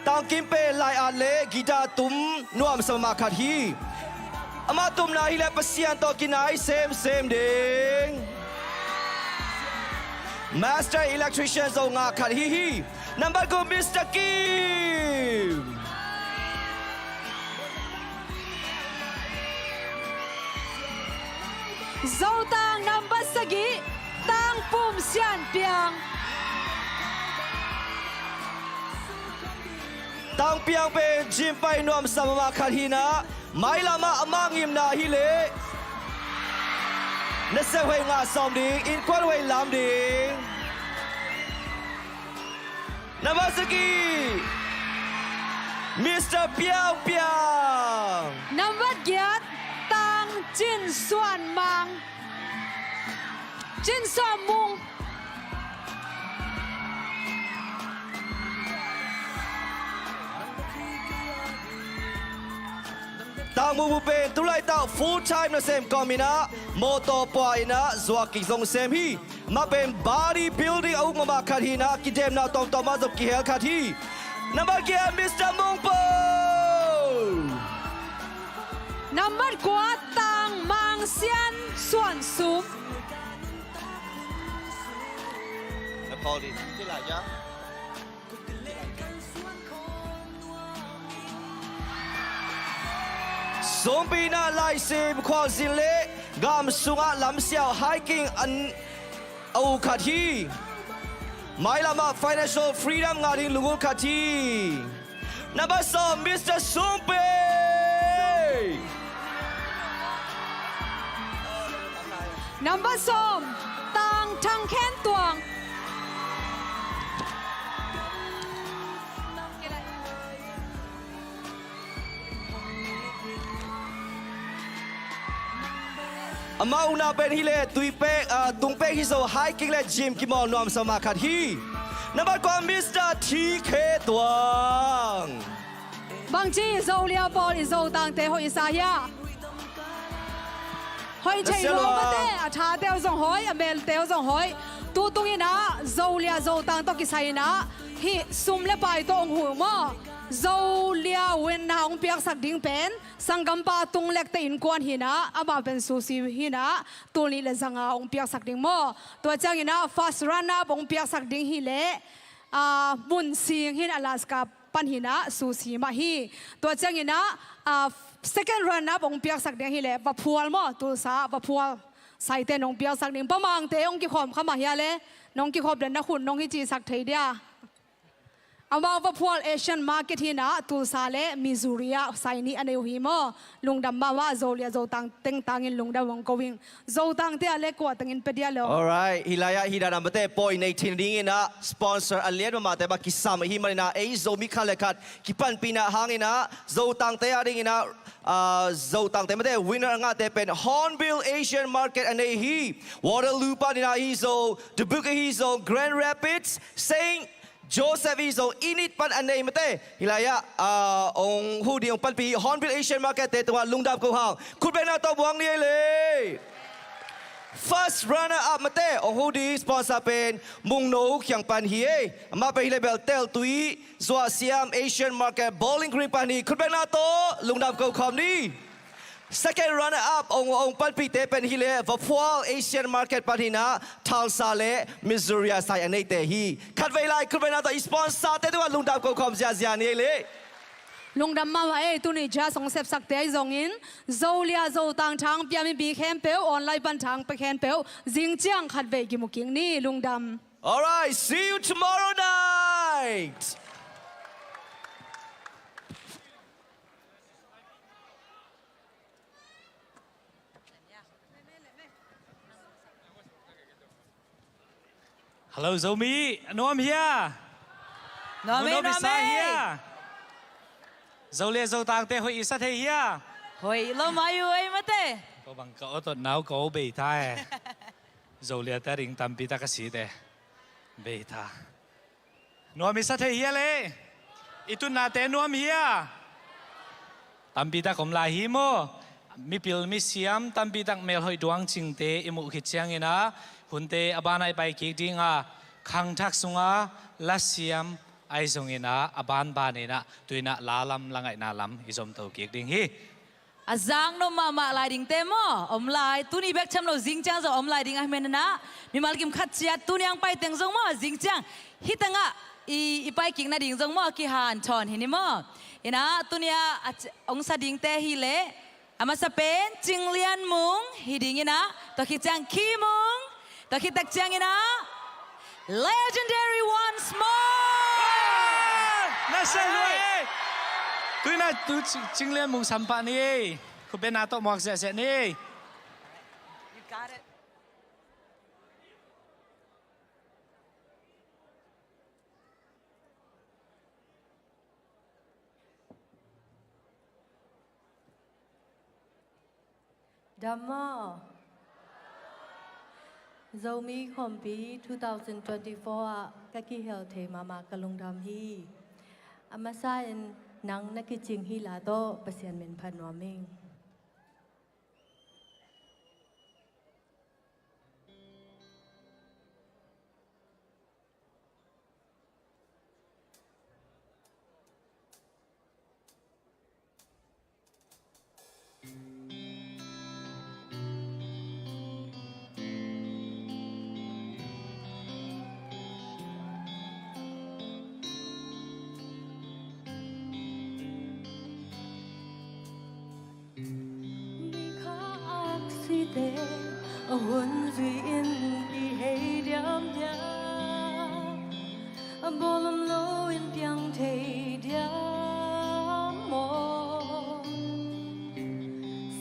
Tang Kim pen lai-at le guitar tum nuamsa mahmah khat hi. Amah tumna hi le Pasian tawh kinai semsem ding master electrician zong ngah khat hi hi. Nambat guk, Mister Kim. Zotang nambat sagih, Tang Pum Sian Piang. Tang Piang pen gym pai nuamsa mahmah khat hi in ah, mailam ah amah ngimna hi le nasep hoih ngah sawm ding, innkuan hoih lam ding. Nambat sagih, Mister Piang Piang. Nambat giat, Tang Cin Suan Mang. Cin Suan Mung. Tang Mung Mung pen tulaitak full time nasem kawmin ah mawtaw pua in ah zuak kik zong sem hi. Mah pen body building a uk mahmah khat hi in ah, kidemna tawmtawm ah zong kihel khat hi. Nambat giat, Mister Mung Pung. Nambat kua, Tang Mang Sian Suan Sum. Sumpi in ah laisim, khualzin le gam sungah lamsiau, hiking an a uk khat hi. Mailam ah financial freedom ngah ding lunggulh khat hi. Nambat sawm, Mister Sumpi. Nambat sawm, Tang Thang Khen Tuang. Amah ukna pen hi le tui pek, ah, tung pek hi zo, hiking le gym kimawl nuamsa mahmah khat hi. Nambat kua, Mister T K Tuang. Bangci Zolia pawl i Zotangte hoih i sa hia? Hoih thei lo mate, a thate uh zong hoih, a melte uh zong hoih. Tutung in ah Zolia Zotang tawh kisai in ah hih sum le pai tawh hong huh maw? Zolia win na hong piaksak ding pen sanggampa Tung Lekte innkuan hi in ah, amah pen susi hi in ah, tul nih le zanga hong piaksak ding maw? Tua ciangin ah first runner up hong piaksak ding hi leh, ah, Mun Sing hi in, Alaska pan hi in ah susi mah hi. Tua ciangin ah, ah, second runner-up hong piaksak ding ahih leh Vaphual maw, Tulsa Vaphual saite in hong piaksak ding. Pa Mangte hong kikhawm kha mah hia leh, nong kikhawm leh na khut nong hi cisak thei dia. Amau Vaphual Asian Market hi in ah, Tulsa leh Missouri ah sai nih a nei uh hi maw. Lungdam mahmah, Zolia Zotang teng tangin lungdam hong ko ing. Zotangte ah leh kua tengin pia dia lo. Alright, hih lai-ah hih dan a mate pawi nei theih nadingin ah sponsor a lian mahmahte bang kisam ahih manin ah, ei Zomi khat leh khat kipanpihna hangin ah Zotangte adingin ah, ah, Zotangte mate winner a ngahte pen Hornbill Asian Market a nei hi. Waterloo panin ah ahi zo, Dubuque ahi zo, Grand Rapids, Saint Joseph ahi zong, Enid pan a nei mate. Hih lai-ah, ah, hong huh ding hong panpih Hornbill Asian Market-te tungah lungdam ko hang. Khutbetna tawh muang ni ei leh. First runner-up mate hong huh ding sponsor pen Mungno Khiang pan hi ei. Amah pen hih leh bel Teltui Zuah Siam Asian Market Bowling Green pan hi. Khutbetna tawh lungdam ko khawm ni. Second runner-up hong, hong panpihte pen hih leh Vaphual Asian Market pan hi in ah, Tulsa leh Missouri ah sai a neite hi. Khatvei lai khutbetna tawh i sponsor-te tungah lungdam ko khawm ziahziah ni ei leh. Lungdam mahmah ei, tuni judge hong sepsakte ahi zongin, Zolia Zotang thang pia mipi khempeuh, online pan thang pia khempeuh, zing ciang khatvei kimu kik ni, lungdam. Alright, see you tomorrow night. Hello Zomi, a nuam hia? Nuam ei, nuam ei. Zolia Zotangte hoih i sa thei hia? Hoih lo mai uh ei mate. Ko bang ka awtawt nau ko bei ta e. Zoliate ading tampi tak a site. Bei ta. Nuam i sa thei hia leh? I tutnate nuam hia? Tampi tak om lai hi maw? Mipil misiam tampi tak melhoih duang cingte i muh khit ciangin ah, hunte a banah i pai kik ding a, khangthak sungah lasiam ahi zongin ah, a banbanin ah, tu-in ah la lam, la ngaihna lam i zomto kik ding hi. A zaknop mahmah lai dingte maw? Om lai, tuni bek tham lo, zing ciang zong om lai ding ahih manin ah, mimal kim khat ciat tuni hong pai teng zong maw, zing ciang hih tengah i, i pai kik nading zong maw, kihanthawn hi ni maw? In ah, tuni a, a c-, hong sa dingte hi leh, a masa pen Cing Lian Mung hi ding in ah, tua khit ciang Khi Mung, tua khit tak ciangin ah, legendary once more! Ah! Na sa lua ei. Tu-in ah tu Cing, Cing Lian Mung sam pah ni ei. Khutbetna tawh muak ziahziah ni ei. You got it. Dam maw? Zomi Khawmpi two thousand twenty-four ah ka kihel thei mahmah, ka lungdam hi. A masa in nang na kicing hih la tawh Pasian min phat nuam ing. Ni kha aksite a hun zui in i hei diamdiam, a bawl om lo in piang thei diam maw?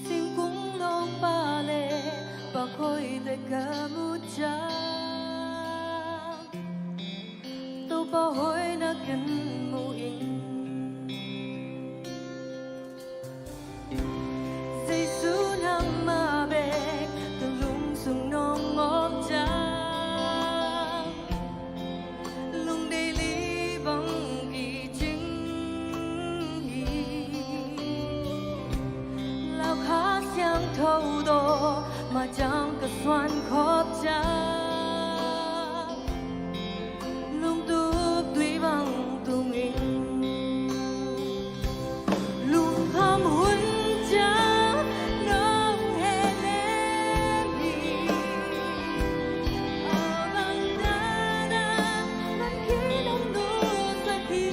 Singkung lawngpa le pakhoihte ka muh ciang Topa hoihna ken mu ing. Jesu nangmah bek ka lungsung nong om ciang, lungdeih li bang kicing hi. Lau Kha Siangtho tawh mah ciang ka suan khop ciang, lungtup tui bang tung ing. Lungkham hun ciang nong hehnem hi. A bang dan a man khin om nusak hi.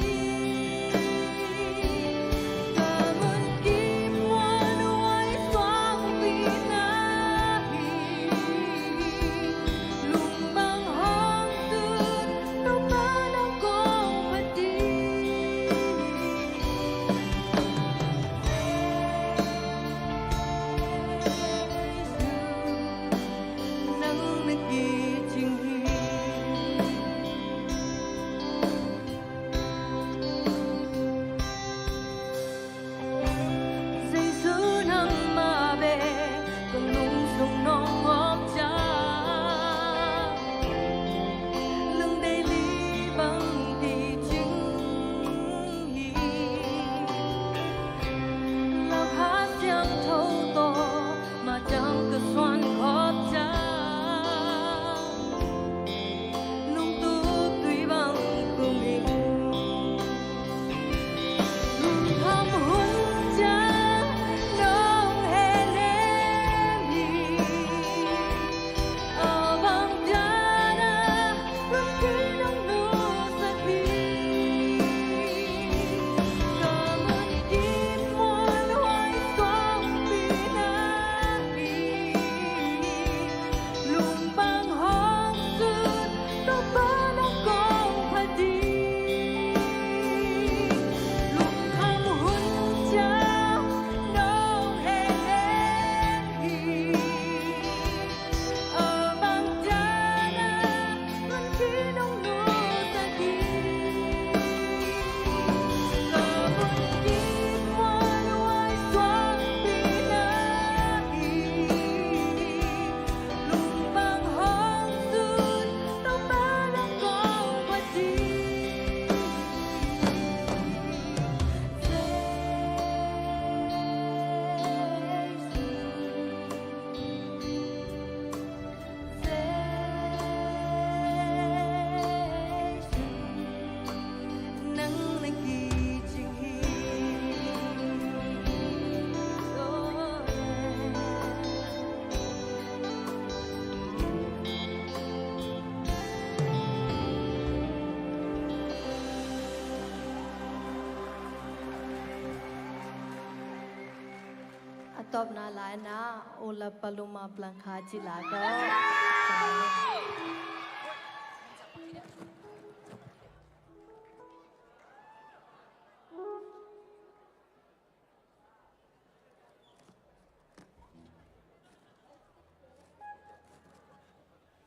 Tawpna lai-in ah, O Lapaluma Blanca ci la tawh.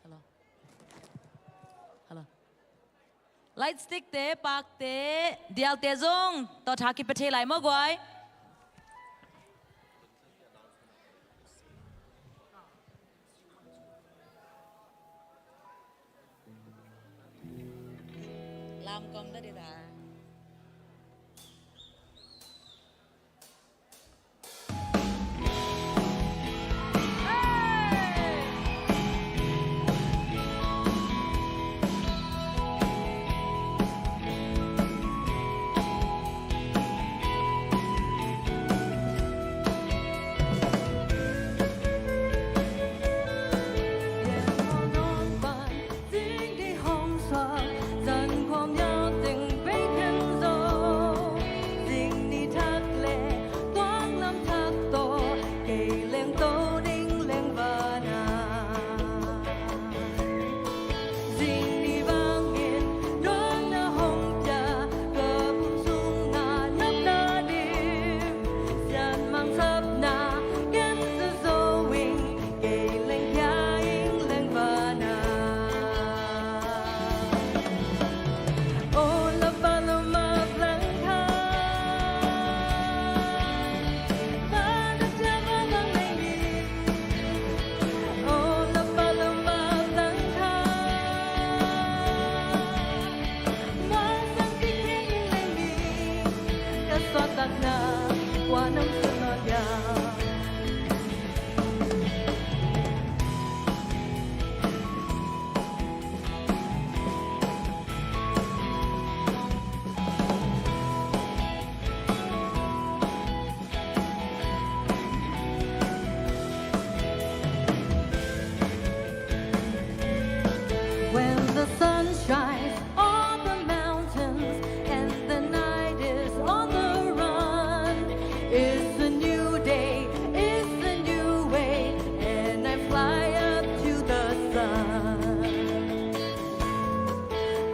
Hello. Hello. Light stick te, pak te, dial te zong tawh tha kipia thei lai maw guai? Lam kom ta di ta. When the sun shines on the mountains and the night is on the run, it's a new day, it's a new way, and I fly up to the sun.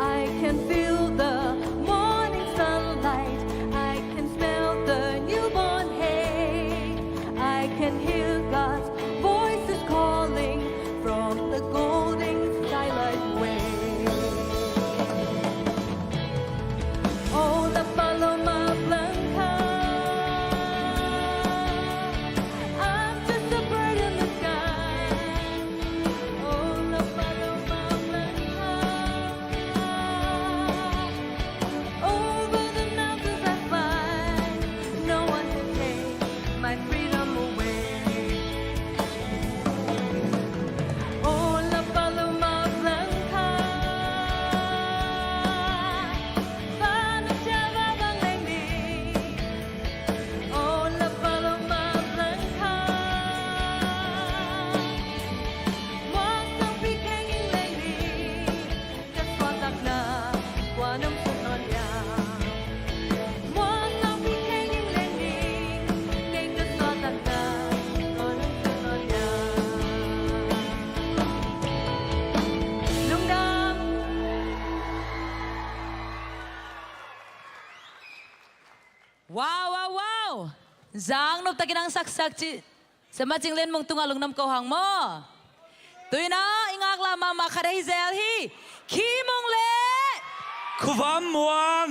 I can feel the morning sunlight. I can smell the newborn hay. I can hear God's voices calling from the golden skylight way. Oh, La Paloma Blanca, I'm just a bird in the sky. Oh, La Paloma Blanca, over the mountains I fly. No one can take my freedom away. Oh, La Paloma Blanca, Pana Java Bang Leng Ni. Oh, La Paloma Blanca, Muang Sangpi Kheng Ing Leng Ni. Ka suahtakna kua nong sut nawn hiam? Muang Sangpi Kheng Ing Leng Ni. Kei ka suahtakna kua nong sut nawn hiam? Lungdam. Wow, wow, wow. Zang nop takin ang saksak ci. Sema Cing Lian Mung tungah lungdam ko hang maw. Tuina i ngaklah mahmah khat ahi zel hi. Khi Mung le Khuvam Muang.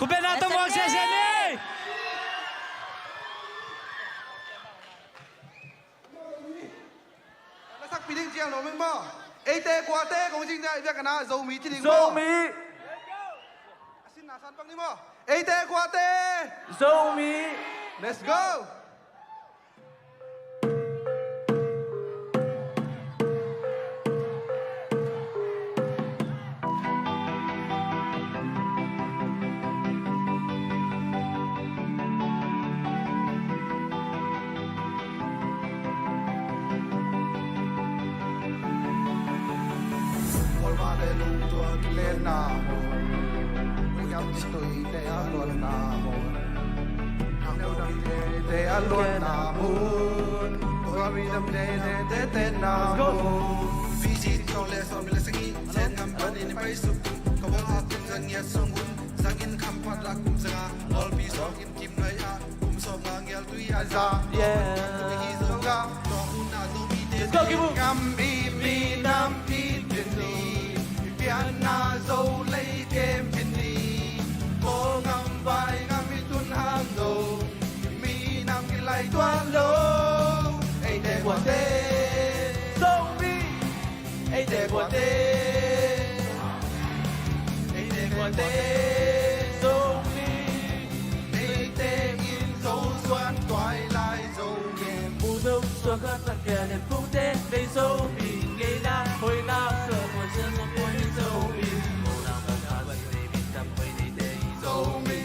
Khupetna tawh muang sese ni. Na sakpi ding ciang lo meng maw? Eite kuate kong cing dia i biak kana Zomi ci ding maw? Zomi. A sinna san bang ni maw? Eite kuate. Zomi. Let's go. Luanna mun, Program i dam le le te te na mun. Fiji tawh le sawm le sagih, Sen ngam panin i paisuk. Ka bawlsiat kum zangin sung hun, zangin kham phat lak kum zanga. Pawlpi sawm in kim lai ah, kum sawm nga ngial tui a za. Yeah. Hi zo ga, tua hun a Zomite. Let's go, Kibu. Ngam i pi nam i pin ni, pianna Zo lei kem pin ni. Kawl ngam vai ngam i tun hang Zo. Minam kilai tuan lo, eite buate. Zomi, eite buate. Eite buate. Zomi, eite in Zo suan tuai lai Zomi. Pu Zo suan khat tak kia ne pute, ei Zomi, ngei na, hoi na, so, mo, so, so, mo, Zomi. Mo na, mo, ka, si, ne, mi, tam, hoi, ne, te, i Zomi.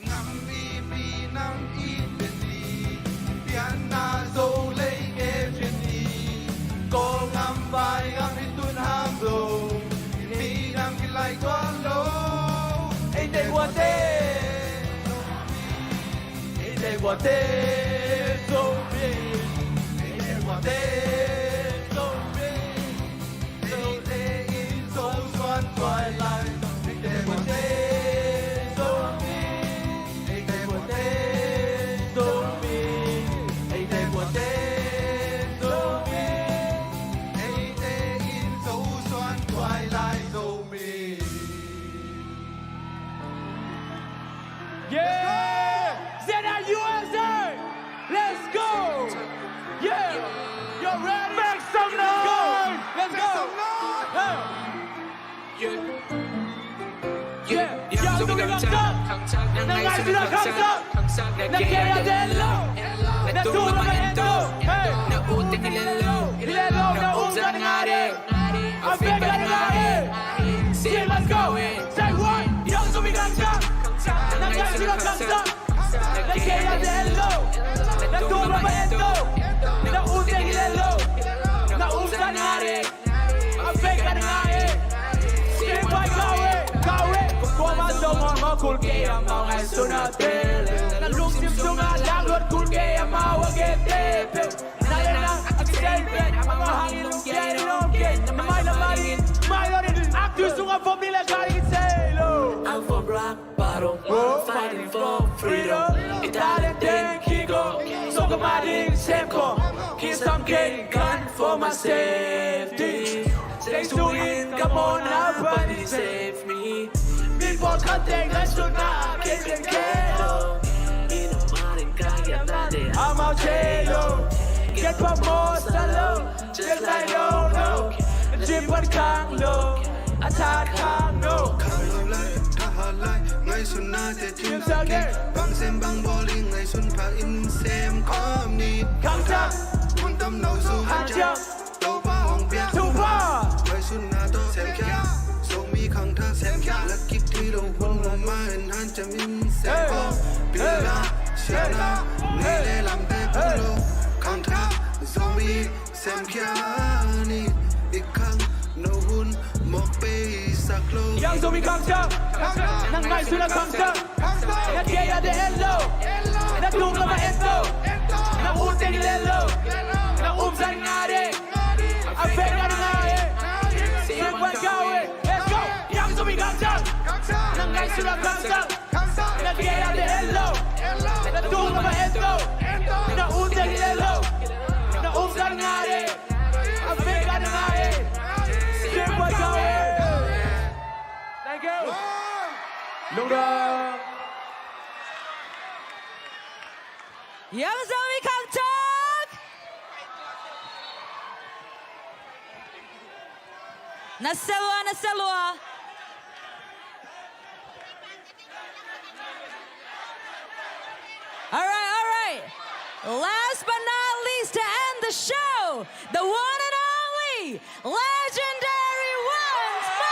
Ngam i pi nam i pin ni, pianna Zo lei kem pin ni. Kawl ngam vai ngam i tun hang Zo, minam kilai tuan lo. Eite buate, eite buate, Zomi. Eite buate, Zomi. Yeah! Zena U S A! Let's go! Yeah! You're ready? Make some noise! Let's go! Make some noise! Hey! Yeah. Yeah. Yang Zomi Khangthak. Na ngaihsutna khangsak. Na kei a den lo. Na tung lo ma en to. Hey. Na ut teng hi len lo. Hi len lo. Na um zan nga de. A fek a nga de. Siman ko. Say what? Yang Zomi Khangthak. Na ngaihsutna khangsak. Na kei a den lo. Na tung lo ma en to. Na ut teng hi len lo. Na um zan nga de. A fek a nga e. Siman ko e. Ko e. Ko ma so ma ma kul ke a ma ngaihsutna te le. Na lungsim sung a lang lot kul ke a ma wa ke te pe. Na le na a ki te pe. A ma hang in lung ke a in lung ke. Na mai la mai in. Mai lot in. Ak tu sung a familia ka in te lo. I'm from Rock Bottom, fighting for freedom. Italian thing, Kiko, so come on, same call. Kiss some cake, gun for my safety. Stay tuned in, come on, everybody save me. People can't take us to now, can't take care of. In a morning, can't get that day. I'm out here, yo. Get for more, salute. Just like, yo, no. Jim Pan Kang, no. Attack Kang, no. Khang lo lai, tha ha lai, ngaihsutna te cim sak kei. Bang sem bang bawl i ngaihsun pha in sem khawm ni. Khangthak. Hun tam no su ha ciam. Topa hong piak. Topa. Ngaihsutna tawh sem khia. Zomi khangthak sem khia. Lak kik thei lo hun ma en han cam in sem khawm. Pila, siana, ni le lam te pu lo. Khangthak, Zomi. Sem khia ni, i khang no hun mok pei sak lo. Yang Zomi Khangthak. Na ngaihsutna khangthak. Na kei a den lo. Na tung lo ma en to. Na ut teng hi len lo. Na um zan nga de. A fek a nga e. Siman ko e. Let's go. Yang Zomi Khangthak. Na ngaihsutna khangthak. Na kei a den lo. Na tung lo ma en to. Na ut teng hi len lo. Na um zan nga de. A fek a nga e. Siman ko e. Thank you. Lungdam. Yang Zomi Khangthak. Na selua, na selua. Alright, alright. Last but not least, to end the show, the one and only legendary Ones Mo!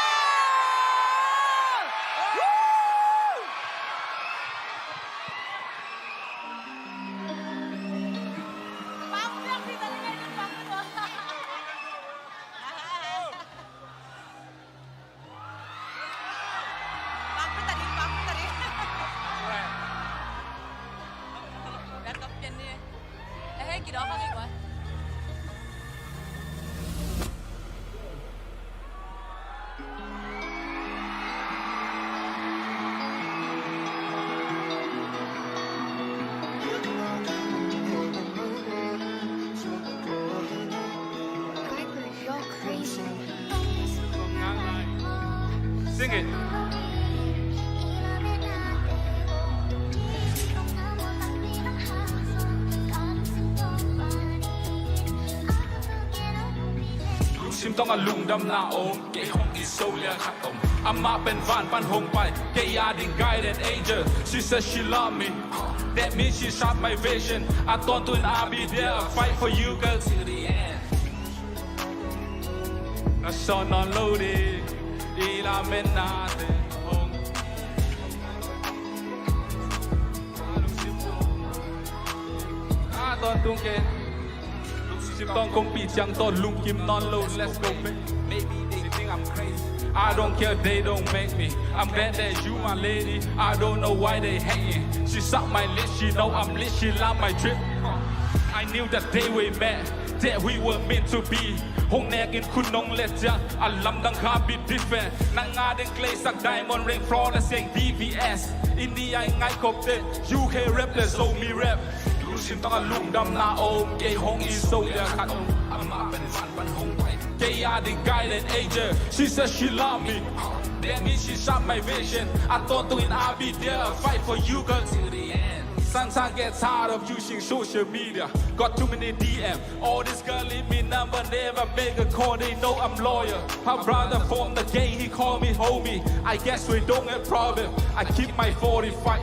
Sing it. Lungsim tawng a lungdamna om, kei hong it zo lian khat om. Amah pen van pan hong pai, kei a ding guardian angel. She says she love me. That means she shot my vision. A tawntung in I'll be there, fight for you, girl, till the end. Na sawn nawn lo ding i lametnate hong. A tawntung ken lungsim tawng kongpi ciang tawh lungkim nawn lo. Let's go, baby. Maybe they think I'm crazy. I don't care, they don't make me. I'm glad that you my lady. I don't know why they hating. She suck my lip, she know I'm lit, she love my drip. I knew that day we met, that we were meant to be. Hong nek in khun nong let ciang a lamdang kha bit different. Nang a ding clay sak diamond ring flawless kei D V S. India i ngaih khop te, U K rap le Zomi rap. Lungsim tawng a lungdamna om, kei hong it zo lian khat om. Amah pen van pan hong pai, kei a ding guardian angel. She says she love me. That means she shot my vision. A tawntung in I'll be there, fight for you, girl, till the end. Sometimes get tired of using social media. Got too many D M. All this girl leave me number, never make a call. They know I'm loyal. Her brother from the gang, he call me homie. I guess we don't have problem. I keep my forty-five,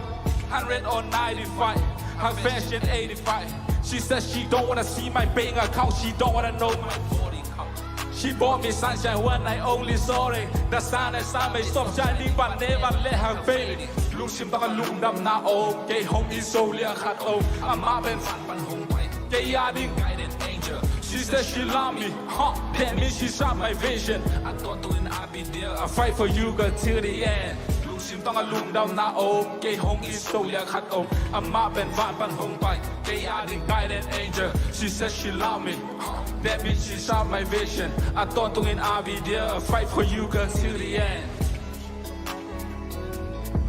hundred or ninety-five. Her fashion eighty-five. She says she don't wanna see my bank account. She don't wanna know my body count. She bought me sunshine when I only saw it. The sun and sun may stop shining, but never let her fade. Lungsim tawng a lungdamna om, kei hong it zo lian khat om. Amah pen van pan hong pai, kei a ding guardian angel. She says she love me, huh? That means she shot my vision. A tawntung in I'll be there, I'll fight for you, girl, till the end. Lungsim tawng a lungdamna om, kei hong it zo lian khat om. Amah pen van pan hong pai, kei a ding guardian angel. She says she love me, huh? That means she shot my vision. A tawntung in I'll be there, I'll fight for you, girl, till the end.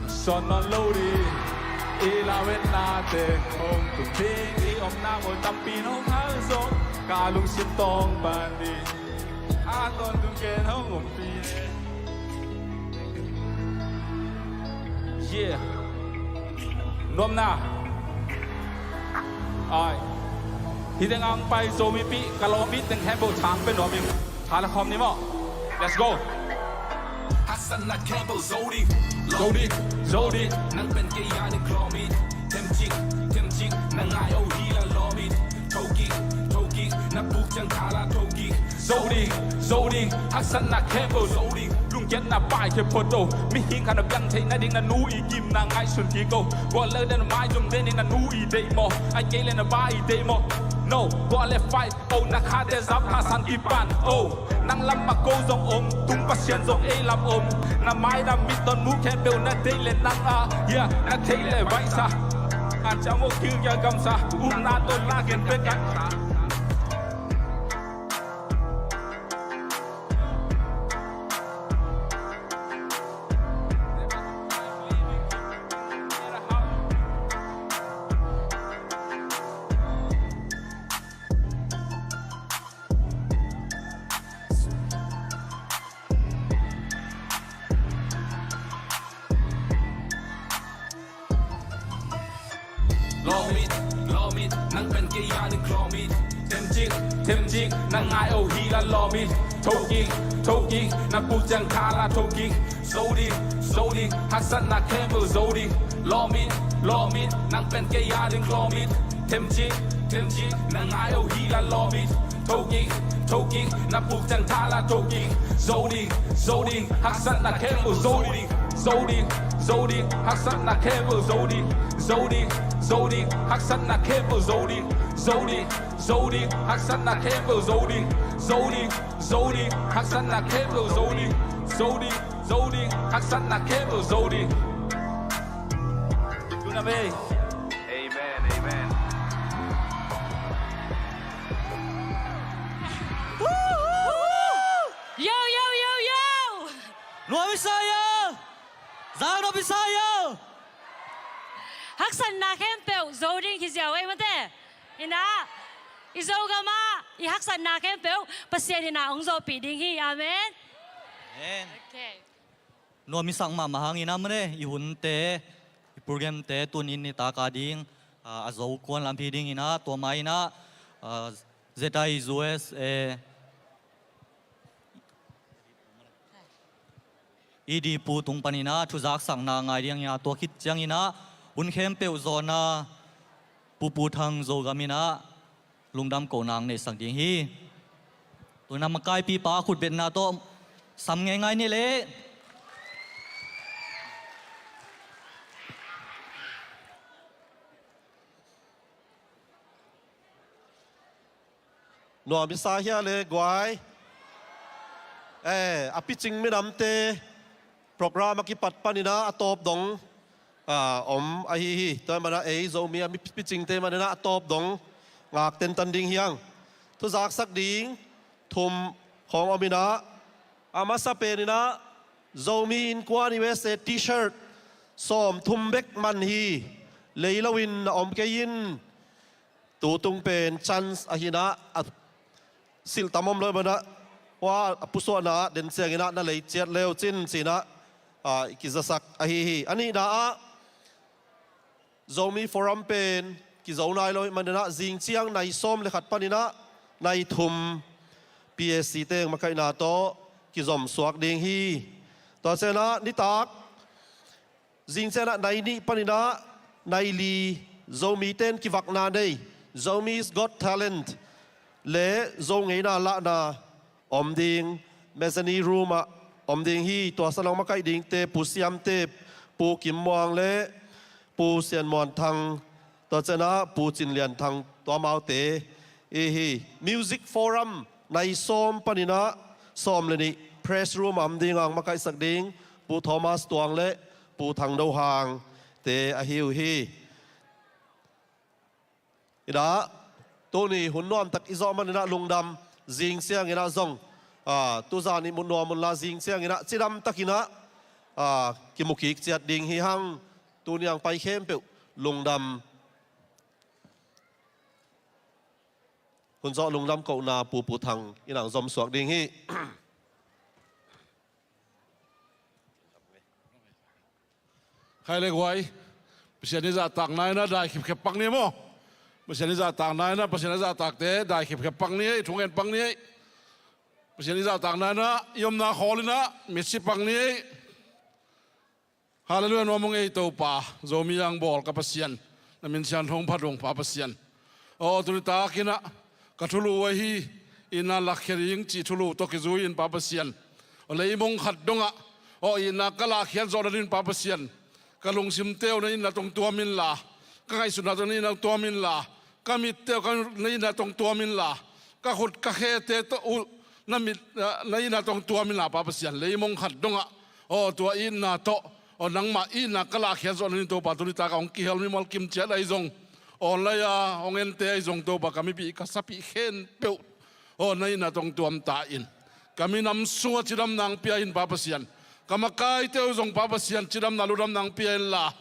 Sawn nawn lo ding i lametnate hong tung ding, i omna mun tampi in hong hal zong, ka lungsim tawng pan ding. A tawntung ken hong ompih. Yeah. Nuamna. Ai. Hih teng ang pai Zomi pi, ka lawm it teng khempeuh thang pe nuam ing. Tha la khawm ni maw. Let's go. Haksatna khempeuh zo ding, zo ding, zo ding. Nang pen kei a ding lawm it. Them chik, them chik, na ngai o hi la lawm it. Tho kik, tho kik, na buk ciang kha la tho kik. Zo ding, zo ding, haksatna khempeuh zo ding. Lungkiatna pai khempeuh photo. Mihing khat na biang theihna ding na nu i gimna ngaihsun kik o. Gual leh na maizum den in na nu i deih maw? Ai kei leh na pa i deih maw? No, gual leh fight. Oh, na khate zap hasan kipan. Oh, nang lam ma ko zong om, tung Pasian zong ei lam om. Na maidam mit ton mu khempeuh na theih leh nang a, yeah, na theih leh baihsa. An ciang oh kil kia gamsa, upna ton la gen pek a. Lawm it, lawm it, nang pen kei a ding lawm it. Them chik, them chik, na ngai o hi la lawm it. Tho kik, tho kik, na buk ciang kha la tho kik. Zo ding, zo ding, haksatna khempeuh zo ding. Lawm it, lawm it, nang pen kei a ding lawm it. Themcik, themcik, na ngai oh hi la lawm in. Thokik, thokik, na puk ciang tha la thokik. Zo ding, zo ding, haksatna khempeuh zo ding. Zo ding, zo ding, haksatna khempeuh zo ding. Zo ding, zo ding, haksatna khempeuh zo ding. Zo ding, zo ding, haksatna khempeuh zo ding. Zo ding, zo ding, haksatna khempeuh zo ding. Zo ding, zo ding, haksatna khempeuh zo ding. Tuna ve. Amen, amen. Yo, yo, yo, yo! Nuam i sa hia? Zang nuam i sa hia? Haksatna khempeuh zo ding hi ziau ei mate. Ina, i Zogam ah i haksatna khempeuh Pasian ina hong zawhpih ding hi. Amen. Amen. Okay. Nuam i sak mahmah hang ina mane, i hunte, i programte tuni nitak a ding, a, a zo kuan lam hi ding ina, tua mah ina, a, Z I U S A, i di pu tung pan ina, thuzaksakna ngai ding ina, tua khit ciang ina, hun khempeuh zawhna, Pu Pu Thang Zogam ina, lungdam kohna ang neihsak ding hi. Tuna makaipipa khutbetna tawh sam ngeingai ni leh. Nuam i sa hia le guai? Eh, a picing minamte program a kipat pan ina a tawp dong, ah, om ahi hi. Tua mana ei Zomi a mi picingte man ina a tawp dong ngak tentan ding hiang. Thuzaksak ding thum khawng om ina, a masa pen ina Zomi Innkuan U S A T-shirt sawm thum bek man hi. Lei lo in a om kei in, tu tung pen chance ahi ina, a silh tam om lo mana, hua a pusuahna den ciang ina na lei ciat leu cin ci ina, a, i kizasak ahi hi. A nihna ah Zomi Forum pen kizo nai lo hi man ina, zing ciang nai sawm le khat pan ina nai thum P S C teng makaihna tawh kizom suak ding hi. Tua ciang ina nitak zing ciang ina nai nih pan ina nai li Zomi ten kivakna nei, Zomi's Got Talent le Zo ngeina lahna om ding, mezzanine room ah om ding hi. Tua sung ah makaih dingte Pu Siamte, Pu Kim Muang le Pu Sian Muan Thang, tua ciang ina Pu Cin Lian Thang, tua amaute i hi. Music Forum nai sawm pan ina sawm le nih press room ah om ding ang, makaihsak ding Pu Thomas Tuang le Pu Thang Do Hang te ahi uh hi. Ina, tuni hun nuamtak i zawh man ina lungdam, zing ciang ina zong, a, tuzan i mu nuam un la zing ciang ina cidam tak ina, a, kimu kik ciat ding hi hang. Tuni ang pai khempeuh lungdam. Hun zawh lungdam kohna Pu Pu Thang ina ang zom suak ding hi. Khai le guai. Pasian i zahtakna ina dai khipkhep pak ni maw. Pasian i zahtakna ina, Pasian i zahtakte dai khipkhep pak ni ei, thungen pak ni ei. Pasian i zahtakna ina i omna khawl ina mitsi pak ni ei. Halleluiah, nuam ung ei Topa, Zomi ang bawl ka Pasian, na min siangtho phat ung Pa Pasian. Aw, tuni tak ina ka thulu ahi, ina lakkhia ding cih thulu tawh kizui in Pa Pasian. Aw, leimong khat dongah, aw, ina ka lahkhiat zawh nading Pa Pasian. Ka lungsimte uh na itna tawh tuam inla, ka ngaihsutna tawh na itna tawh tuam inla, ka mitte uh na itna tawh tuam inla, ka khut ka khete tawh uh na mit, na itna tawh tuam inla Pa Pasian. Leimong khat dongah, aw, tua itna tawh, aw, nangmah itna ka lahkhiat zawh nading Topa, tuni tak a hong kihel mimal kim ciat ahi zong, online a hong ente ahi zong Topa, ka mipih ka sapih khempeuh, aw, na itna tawh tuam ta in. Ka minam sungah cidamna hong pia in Pa Pasian. Ka makaite uh zong Pa Pasian cidamna ludamna hong pia inla,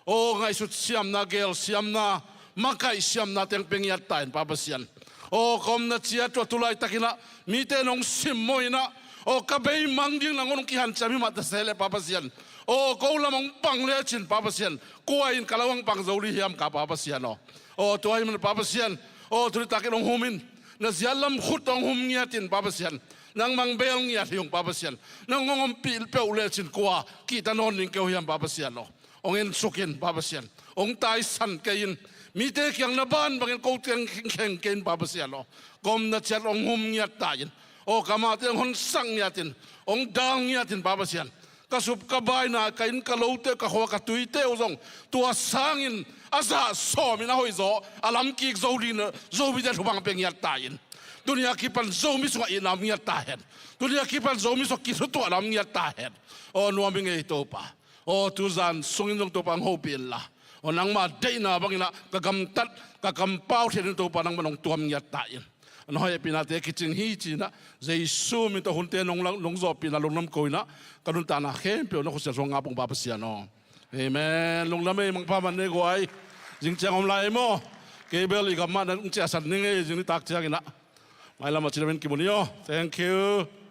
aw, ngaihsut siamna, gel siamna, makaih siamna teng pia ngiat ta in Pa Pasian. Aw, ka omna ciat uh a tu laitak ina mite nong simmawh ina, aw, ka beimang ding nangawn hong kihanciam hi mah ta se leh Pa Pasian. Aw, ko lam hong pang lecin Pa Pasian, kua in ka lam hong pang zo ding hiam ka Pa Pasian aw. Aw, tua ahih manin Pa Pasian, aw, tuni tak in hong hum in, na ziat lam khut tawh hong hum ngiat in Pa Pasian. Nangmah hong bel ngiat hi ung Pa Pasian. Nang hong ompih peuh lecin kua kihta nawn ding kei uh hiam Pa Pasian aw. Hong ensuk in Pa Pasian. Hong taisan kei in, Mite kiang na ban bangin ko kiang khengkheng kei in, Pa Pasian aw. Ka omna ciat hong hum ngiat ta in. Aw, ka mate hong honsak ngiat in, hong dal ngiat in, Pa Pasian. Ka sup ka baina, ka inn ka lote, ka khua ka tuite uh zong tua sangin a zah sawmin a hoih zaw a lam kik zo ding, Zomite thupha pia ngiat ta in. Tuni a kipan Zomi sungah itna om ngiat ta hen. Tuni a kipan Zomi sungah kithutuahna om ngiat ta hen. Aw, nuam ing ei Topa. Aw, tuzan sungin zong Topa hong hopih inla, aw, nangma deihna bangin ah ka gamtat, ka kampau thianin Topa nangman hong tuam ngiat ta in. Na hoih a pihnate kicing hi ci-in ah, Jesu min tawh hunte nong lang, nong zawhpihna lungnuam ko-in ah, ka nuntakna khempeuh na khutsiat suang ngap ung, Pa Pasian aw. Amen. Lungdam ei, mangpha man nei guai. Zing ciang om lai ei maw. Kei bel i gam mah nong ciahsan ning ei, zing nitak ciangin ah. Mailam ah cidam in kimu ni aw. Thank you.